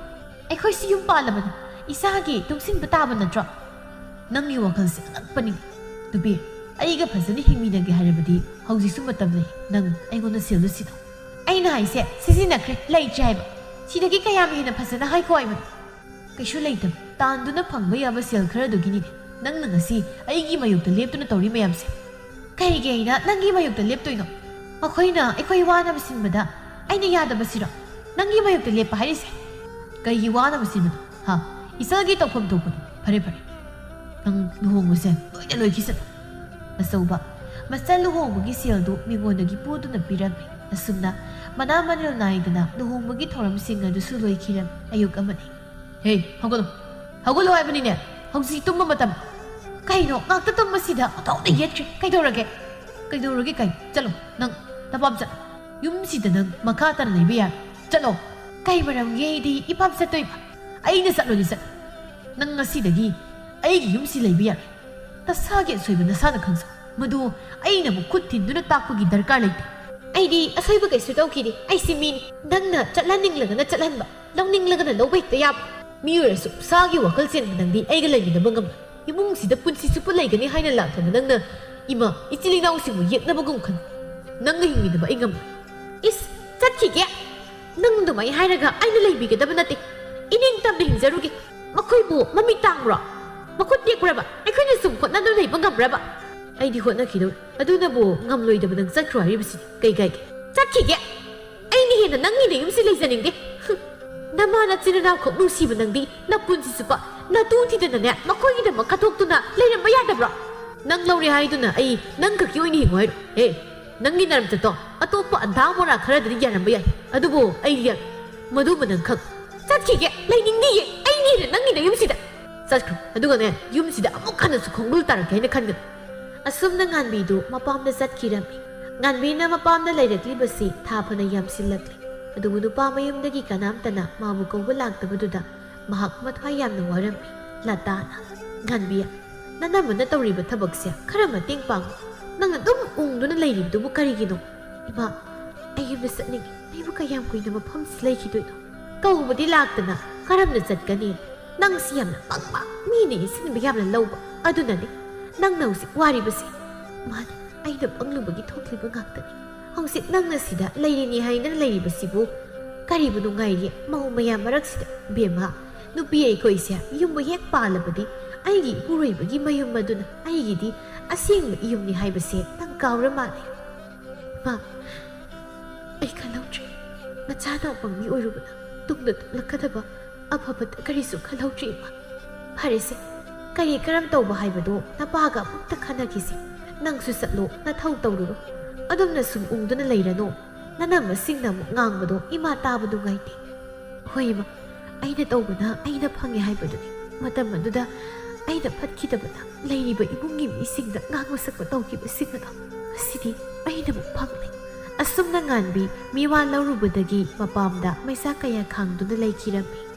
ꯑꯩꯈꯣꯏꯁꯤ ꯌꯨꯝ ꯄꯥꯜꯂꯕꯅꯤ꯫ ꯏꯁꯥꯒꯤ ꯇꯨꯡꯁꯤꯟꯕ ꯇꯥꯕ ꯅꯠꯇ꯭ꯔꯣ? ꯅꯪꯒꯤ ꯋꯥꯈꯜꯁꯦ ꯑꯉꯛꯄꯅꯤ꯫ ꯅꯨꯄꯤ, ꯑꯩꯒ ꯐꯖꯅ ꯍꯤꯡꯃꯤꯟꯅꯒꯦ ꯍꯥꯏꯔꯕꯗꯤ ꯍꯧꯖꯤꯛꯁꯨ ꯃꯇꯝ ꯂꯩ꯫ ꯅꯪ ꯑꯩꯉꯣꯟꯗ ꯁꯦꯜꯗꯣ ꯁꯤꯟꯅꯧ꯫ ꯑꯩꯅ ꯍꯥꯏꯁꯦ ꯁꯤꯖꯤꯟꯅꯈ꯭ꯔꯦ, ꯂꯩꯇ꯭ꯔꯦ ꯍꯥꯏꯕ꯫ ꯁꯤꯗꯒꯤ ꯀꯌꯥꯝ ꯍꯦꯟꯅ ꯐꯖꯅ ꯍꯥꯏꯈꯣ ꯍꯥꯏꯕꯅꯣ? ꯀꯩꯁꯨ ꯂꯩꯇꯕ꯫ ꯇꯥꯟꯗꯨꯅ ꯐꯪꯕ ꯌꯥꯕ ꯁꯦꯜ ꯈꯔꯗꯨꯒꯤꯅꯤꯅꯦ ꯅꯪꯅ ꯉꯁꯤ ꯑꯩꯒꯤ ꯃꯥꯌꯣꯛꯇ ꯂꯦꯞꯇꯨꯅ ꯇꯧꯔꯤ ꯃꯌꯥꯝꯁꯦ꯫ ꯀꯩꯒꯤ ꯑꯩꯅ ꯅꯪꯒꯤ ꯃꯥꯌꯣꯛꯇ ꯂꯦꯞꯇꯣꯏꯅꯣ? ꯃꯈꯣꯏꯅ ꯑꯩꯈꯣꯏ ꯋꯥꯅꯕ ꯁꯤꯟꯕꯗ ꯑꯩꯅ ꯌꯥꯗꯕꯁꯤꯔꯣ ꯅꯪꯒꯤ ꯃꯥꯌꯣꯛꯇ ꯂꯦꯞꯄ ꯍꯥꯏꯔꯤꯁꯦ? ꯀꯩꯒꯤ ꯋꯥꯅꯕ ꯁꯤꯟꯕꯅꯣ? ꯍꯥ? ꯏꯆꯜꯒꯤ ꯇꯧꯐꯝ ꯊꯣꯛꯄꯗꯣ꯫ ꯐꯔꯦ, ꯐꯔꯦ꯫ ꯅꯪ ꯂꯨꯍꯣꯡꯕꯁꯦ ꯂꯣꯏꯅ ꯂꯣꯏꯈꯤꯁꯅꯨ꯫ ꯑꯆꯧꯕ ꯃꯆꯜ ꯂꯨꯍꯣꯡꯕꯒꯤ ꯁꯦꯜꯗꯨ ꯃꯤꯉꯣꯟꯗꯒꯤ ꯄꯨꯗꯨꯅ ꯄꯤꯔꯝꯃꯤ꯫ ꯑꯁꯨꯝꯅ ꯃꯅꯥ ꯃꯅꯤꯜ ꯅꯥꯏꯗꯅ ꯂꯨꯍꯣꯡꯕꯒꯤ ꯊꯧꯔꯝꯁꯤꯡ ꯑꯗꯨꯁꯨ ꯂꯣꯏꯈꯤꯔꯝꯃꯤ꯫ ꯑꯌꯨꯛ ꯑꯃꯅꯤ꯫ ꯍꯦ, ꯍꯧꯒꯠꯂꯣ꯫ ꯍꯧꯒꯠꯂꯣ ꯍꯥꯏꯕꯅꯤꯅꯦ꯫ ꯍꯧꯖꯤꯛ ꯇꯨꯝꯕ ꯃꯇꯝ꯫ ꯀꯩꯅꯣ, ꯉꯥꯛꯇ ꯇꯨꯝꯕꯁꯤꯗ ꯑꯣꯟꯊꯣꯛꯅ ꯌꯦꯠꯈ꯭ꯔꯦ꯫ ꯀꯩꯗꯧꯔꯒꯦ? ꯀꯩꯗꯧꯔꯒꯦ ꯀꯩ? ꯆꯠꯂꯣ, ꯅꯪ ꯅꯄꯥꯝ ꯆꯠꯂꯣ꯫ ꯌꯨꯝꯁꯤꯗ ꯅꯪ ꯃꯈꯥ ꯇꯥꯅ ꯂꯩꯕ ꯌꯥꯔꯣꯏ꯫ ꯆꯠꯂꯣ꯫ ꯀꯩ ꯃꯔꯝꯒꯤ ꯑꯩꯗꯤ ꯏꯄꯥꯝ ꯆꯠꯇꯣꯏꯕ? ꯑꯩꯅ ꯆꯠꯂꯣꯗꯤ ꯆꯠꯂꯣ꯫ ꯅꯪ ꯉꯁꯤꯗꯒꯤ ꯑꯩꯒꯤ ꯌꯨꯝꯁꯤ ꯂꯩꯕ ꯌꯥꯔꯣꯏ꯫ ꯅꯁꯥꯒꯤ ꯑꯁꯣꯏꯕ ꯅꯁꯥꯅ ꯈꯪꯖꯧ꯫ ꯃꯗꯨ ꯑꯩꯅꯕꯨ ꯈꯨꯠ ꯊꯤꯟꯗꯨꯅ ꯇꯥꯛꯄꯒꯤ ꯗꯔꯀꯥꯔ ꯂꯩꯇꯦ꯫ ꯑꯩꯗꯤ ꯑꯁꯣꯏꯕ ꯀꯩꯁꯨ ꯇꯧꯈꯤꯗꯦ꯫ ꯑꯩꯁꯤ ꯃꯤꯅꯤ꯫ ꯅꯪꯅ ꯆꯠꯍꯟꯅꯤꯡꯂꯒꯅ ꯆꯠꯍꯟꯕ, ꯂꯧꯅꯤꯡꯂꯒꯅ ꯂꯧꯕ ꯍꯦꯛꯇ ꯌꯥꯕ꯫ ꯃꯤꯑꯣꯏꯔꯁꯨ ꯁꯥꯒꯤ ꯋꯥꯈꯜ ꯆꯦꯟꯕ ꯅꯪꯗꯤ ꯑꯩꯒ ꯂꯩꯃꯤꯟꯅꯕ ꯉꯝꯂꯣꯏ꯫ ꯏꯃꯨꯡꯁꯤꯗ ꯄꯨꯟꯁꯤ ꯆꯨꯞꯄ ꯂꯩꯒꯅꯤ ꯍꯥꯏꯅ ꯂꯥꯛꯇꯅ ꯅꯪꯅ ꯏꯃꯥ, ꯏꯆꯤꯜ ꯏꯅꯥꯎꯁꯤꯡꯕꯨ ꯌꯦꯛꯅꯕꯒꯨꯝ ꯈꯟ꯫ ꯅꯪꯒ ꯍꯤꯡꯃꯤꯟꯅꯕ ꯑꯩ ꯉꯝꯂꯣꯏ꯫ ꯏꯁ, ꯆꯠꯈꯤꯒꯦ꯫ ꯅꯪ ꯑꯗꯨꯃꯥꯏ ꯍꯥꯏꯔꯒ ꯑꯩꯅ ꯂꯩꯕꯤꯒꯗꯕ ꯅꯠꯇꯦ꯫ ꯏꯅꯤꯡ ꯇꯝꯅ ꯍꯤꯡꯖꯔꯨꯒꯦ꯫ ꯃꯈꯣꯏꯕꯨ ꯃꯃꯤꯠ ꯇꯥꯡꯕ꯭ꯔꯣ? ꯃꯈꯨꯠ ꯇꯦꯛꯄ꯭ꯔꯕ? ꯑꯩꯈꯣꯏꯅ ꯁꯨꯝ ꯍꯣꯠꯅꯗꯨꯅ ꯂꯩꯕ ꯉꯝꯕ꯭ꯔꯕ? ꯑꯩꯗꯤ ꯍꯣꯠꯅꯈꯤꯗꯣꯏ꯫ ꯑꯗꯨꯅꯕꯨ ꯉꯝꯂꯣꯏꯗꯕ ꯅꯪ ꯆꯠꯈ꯭ꯔꯣ ꯍꯥꯏꯔꯤꯕꯁꯤꯗꯤ ꯀꯩ ꯀꯥꯏꯒꯦ? ꯆꯠꯈꯤꯒꯦ꯫ ꯑꯩꯅ ꯍꯦꯟꯅ ꯅꯪꯒꯤ ꯅꯌꯨꯝꯁꯤ ꯂꯩꯖꯅꯤꯡꯗꯦ꯫ ꯍꯨꯝ꯫ ꯅꯃꯥ ꯅꯆꯤꯟ ꯅꯅꯥꯎꯈꯛ ꯅꯨꯡꯁꯤꯕ ꯅꯪꯗꯤ ꯅꯄꯨꯟꯁꯤ ꯆꯨꯞꯄ ꯅꯇꯨ ꯊꯤꯗꯅꯅꯦ ꯃꯈꯣꯏꯒꯤꯗꯃꯛ ꯈꯠꯇꯣꯛꯇꯨꯅ ꯂꯩꯔꯝꯕ ꯌꯥꯗꯕ꯭ꯔꯣ? ꯅꯪ ꯂꯧꯔꯦ ꯍꯥꯏꯗꯨꯅ ꯑꯩ ꯅꯪ ꯈꯛꯀꯤ ꯑꯣꯏꯅ ꯍꯤꯡꯉꯨ ꯍꯥꯏꯔꯣ? ꯍꯦ, ꯅꯪꯒꯤ ꯅꯔꯝꯆꯠꯇꯣ ꯑꯇꯣꯞꯄ ꯑꯟꯙꯥ ꯃꯣꯔꯥ ꯈꯔꯗꯗꯤ ꯌꯥꯔꯝꯕ ꯌꯥꯏ, ꯑꯗꯨꯕꯨ ꯑꯩꯗꯤ ꯌꯥꯔꯣꯏ꯫ ꯃꯗꯨꯃ ꯅꯪ ꯈꯪ꯫ ꯆꯠꯈꯤꯒꯦ, ꯂꯩꯅꯤꯡꯗꯤꯌꯦ꯫ ꯑꯩꯅ ꯍꯦꯟꯅ ꯅꯪꯒꯤ ꯅꯌꯨꯝꯁꯤꯗ꯫ ꯆꯠꯈ꯭ꯔꯣ, ꯑꯗꯨꯒꯅꯦ, ꯌꯨꯝꯁꯤꯗ ꯑꯃꯨꯛ ꯍꯟꯅꯁꯨ ꯈꯣꯡꯒꯨꯜ ꯇꯥꯔꯛꯀꯦ ꯍꯥꯏꯅ ꯈꯟꯒꯅꯨ꯫ ꯑꯁꯨꯝꯅ ꯉꯥꯟꯕꯤꯗꯨ ꯃꯄꯥꯝꯗ ꯆꯠꯈꯤꯔꯝꯃꯤ꯫ ꯉꯥꯟꯕꯤꯅ ꯃꯄꯥꯝꯗ ꯂꯩꯔꯛꯂꯤꯕꯁꯤ ꯊꯥ ꯐꯅ ꯌꯥꯝꯁꯤꯜꯂꯛꯂꯦ꯫ ꯑꯗꯨꯕꯨ ꯅꯨꯄꯥ ꯃꯌꯨꯝꯗꯒꯤ ꯀꯅꯥꯝꯇꯅ ꯃꯥꯕꯨ ꯀꯧꯕ ꯂꯥꯛꯇꯕꯗꯨꯗ ꯃꯍꯥꯛ ꯃꯊ꯭ꯋꯥꯏ ꯌꯥꯝꯅ ꯋꯥꯔꯝꯃꯤ꯫ ꯂꯇꯥꯅ, "ꯉꯥꯟꯕꯤ, ꯅꯅꯝꯃꯅ ꯇꯧꯔꯤꯕ ꯊꯕꯛꯁꯦ ꯈꯔ ꯃꯇꯦꯡ ꯄꯥꯡꯉꯨ꯫ ꯅꯪ ꯑꯗꯨꯝ ꯎꯪꯗꯨꯅ ꯂꯩꯔꯤꯕꯗꯨꯕꯨ ꯀꯔꯤꯒꯤꯅꯣ? ꯏꯃꯥ, ꯑꯩ ꯌꯨꯝꯗ ꯆꯠꯅꯤꯡꯉꯤ꯫ ꯑꯩꯕꯨ ꯀꯌꯥꯝ ꯀꯨꯏꯅ ꯃꯐꯝꯁꯤ ꯂꯩꯈꯤꯗꯣꯏꯅꯣ? ꯀꯧꯕꯗꯤ ꯂꯥꯛꯇꯅ ꯀꯔꯝꯅ ꯆꯠꯀꯅꯤ? ꯅꯪꯁꯤ ꯌꯥꯝꯅ ꯄꯪꯕ, ꯃꯤꯅ ꯏꯟꯁꯤꯟꯕ ꯌꯥꯝꯅ ꯂꯧꯕ꯫ ꯑꯗꯨꯅꯅꯤ ꯅꯪꯅ ꯍꯧꯖꯤꯛ ꯋꯥꯔꯤꯕꯁꯤ꯫ ꯃꯥꯅꯤ, ꯑꯩꯅ ꯄꯪꯂꯨꯕꯒꯤ ꯊꯣꯛꯂꯤꯕ ꯉꯥꯛꯇꯅꯤ꯫ ꯍꯧꯖꯤꯛ ꯅꯪꯅ ꯁꯤꯗ ꯂꯩꯔꯤꯅꯤ ꯍꯥꯏꯗꯅ ꯂꯩꯔꯤꯕꯁꯤꯕꯨ ꯀꯔꯤꯕꯨ ꯅꯨꯡꯉꯥꯏꯔꯤ? ꯃꯧ ꯃꯌꯥꯝ ꯃꯔꯛꯁꯤꯗ, ꯕꯦꯝꯃ, ꯅꯨꯄꯤ ꯑꯩꯈꯣꯏꯁꯦ ꯌꯨꯝꯕꯨ ꯍꯦꯛ ꯄꯥꯜꯂꯕꯗꯤ ꯑꯩꯒꯤ ꯏꯄꯨꯔꯣꯏꯕꯒꯤ ꯃꯌꯨꯝ ꯑꯗꯨꯅ ꯑꯩꯒꯤꯗꯤ ꯑꯁꯦꯡꯕ ꯌꯨꯝꯅꯤ ꯍꯥꯏꯕꯁꯦ ꯅꯪ ꯀꯥꯎꯔ ꯃꯥꯜꯂꯦ꯫ ꯃꯥ, ꯑꯩ ꯈꯜꯍꯧꯗ꯭ꯔꯦ꯫ ꯃꯆꯥ ꯅꯥꯎꯄꯪꯕꯤ ꯑꯣꯏꯔꯨꯕꯅ ꯇꯨꯡꯗ ꯇꯣꯛꯂꯛꯀꯗꯕ ꯑꯐꯕꯇ ꯀꯔꯤꯁꯨ ꯈꯜꯍꯧꯗ꯭ꯔꯦ, ꯏꯃꯥ꯫ ꯐꯔꯦꯁꯦ, ꯀꯔꯤ ꯀꯔꯝ ꯇꯧꯕ ꯍꯥꯏꯕꯗꯣ ꯅꯄꯥꯒ ꯑꯃꯨꯛꯇ ꯈꯟꯅꯈꯤꯁꯤ꯫ ꯅꯪꯁꯨ ꯆꯠꯂꯣ, ꯅꯊꯧ ꯇꯧꯔꯨꯔꯣ꯫ ꯑꯗꯨꯝꯅ ꯁꯨꯝ ꯎꯪꯗꯨꯅ ꯂꯩꯔꯅꯨ꯫ ꯅꯅꯝꯃꯁꯤꯡꯅ ꯑꯃꯨꯛ ꯉꯥꯡꯕꯗꯣ ꯏꯃꯥ ꯇꯥꯕ ꯅꯨꯡꯉꯥꯏꯇꯦ꯫ ꯍꯣꯏ, ꯏꯃꯥ, ꯑꯩꯅ ꯇꯧꯕꯅ ꯑꯩꯅ ꯐꯪꯉꯦ ꯍꯥꯏꯕꯗꯨꯅꯤ꯫ ꯃꯇꯝ ꯑꯗꯨꯗ ꯑꯩꯅ ꯐꯠꯈꯤꯗꯕꯅ ꯂꯩꯔꯤꯕ ꯏꯃꯨꯡꯒꯤ ꯃꯤꯁꯤꯡꯗ ꯉꯥꯡꯕ ꯁꯛꯄ ꯇꯧꯈꯤꯕꯁꯤꯡ ꯑꯗꯣ ꯉꯁꯤꯗꯤ ꯑꯩꯅ ꯑꯃꯨꯛ ꯐꯪꯂꯦ꯫ ꯑꯁꯨꯝꯅ ꯉꯥꯟꯕꯤ ꯃꯤꯋꯥ ꯂꯧꯔꯨꯕꯗꯒꯤ ꯃꯄꯥꯝꯗ ꯃꯩꯁꯥ ꯀꯌꯥ ꯈꯥꯡꯗꯨꯅ ꯂꯩꯈꯤꯔꯝꯃꯤ꯫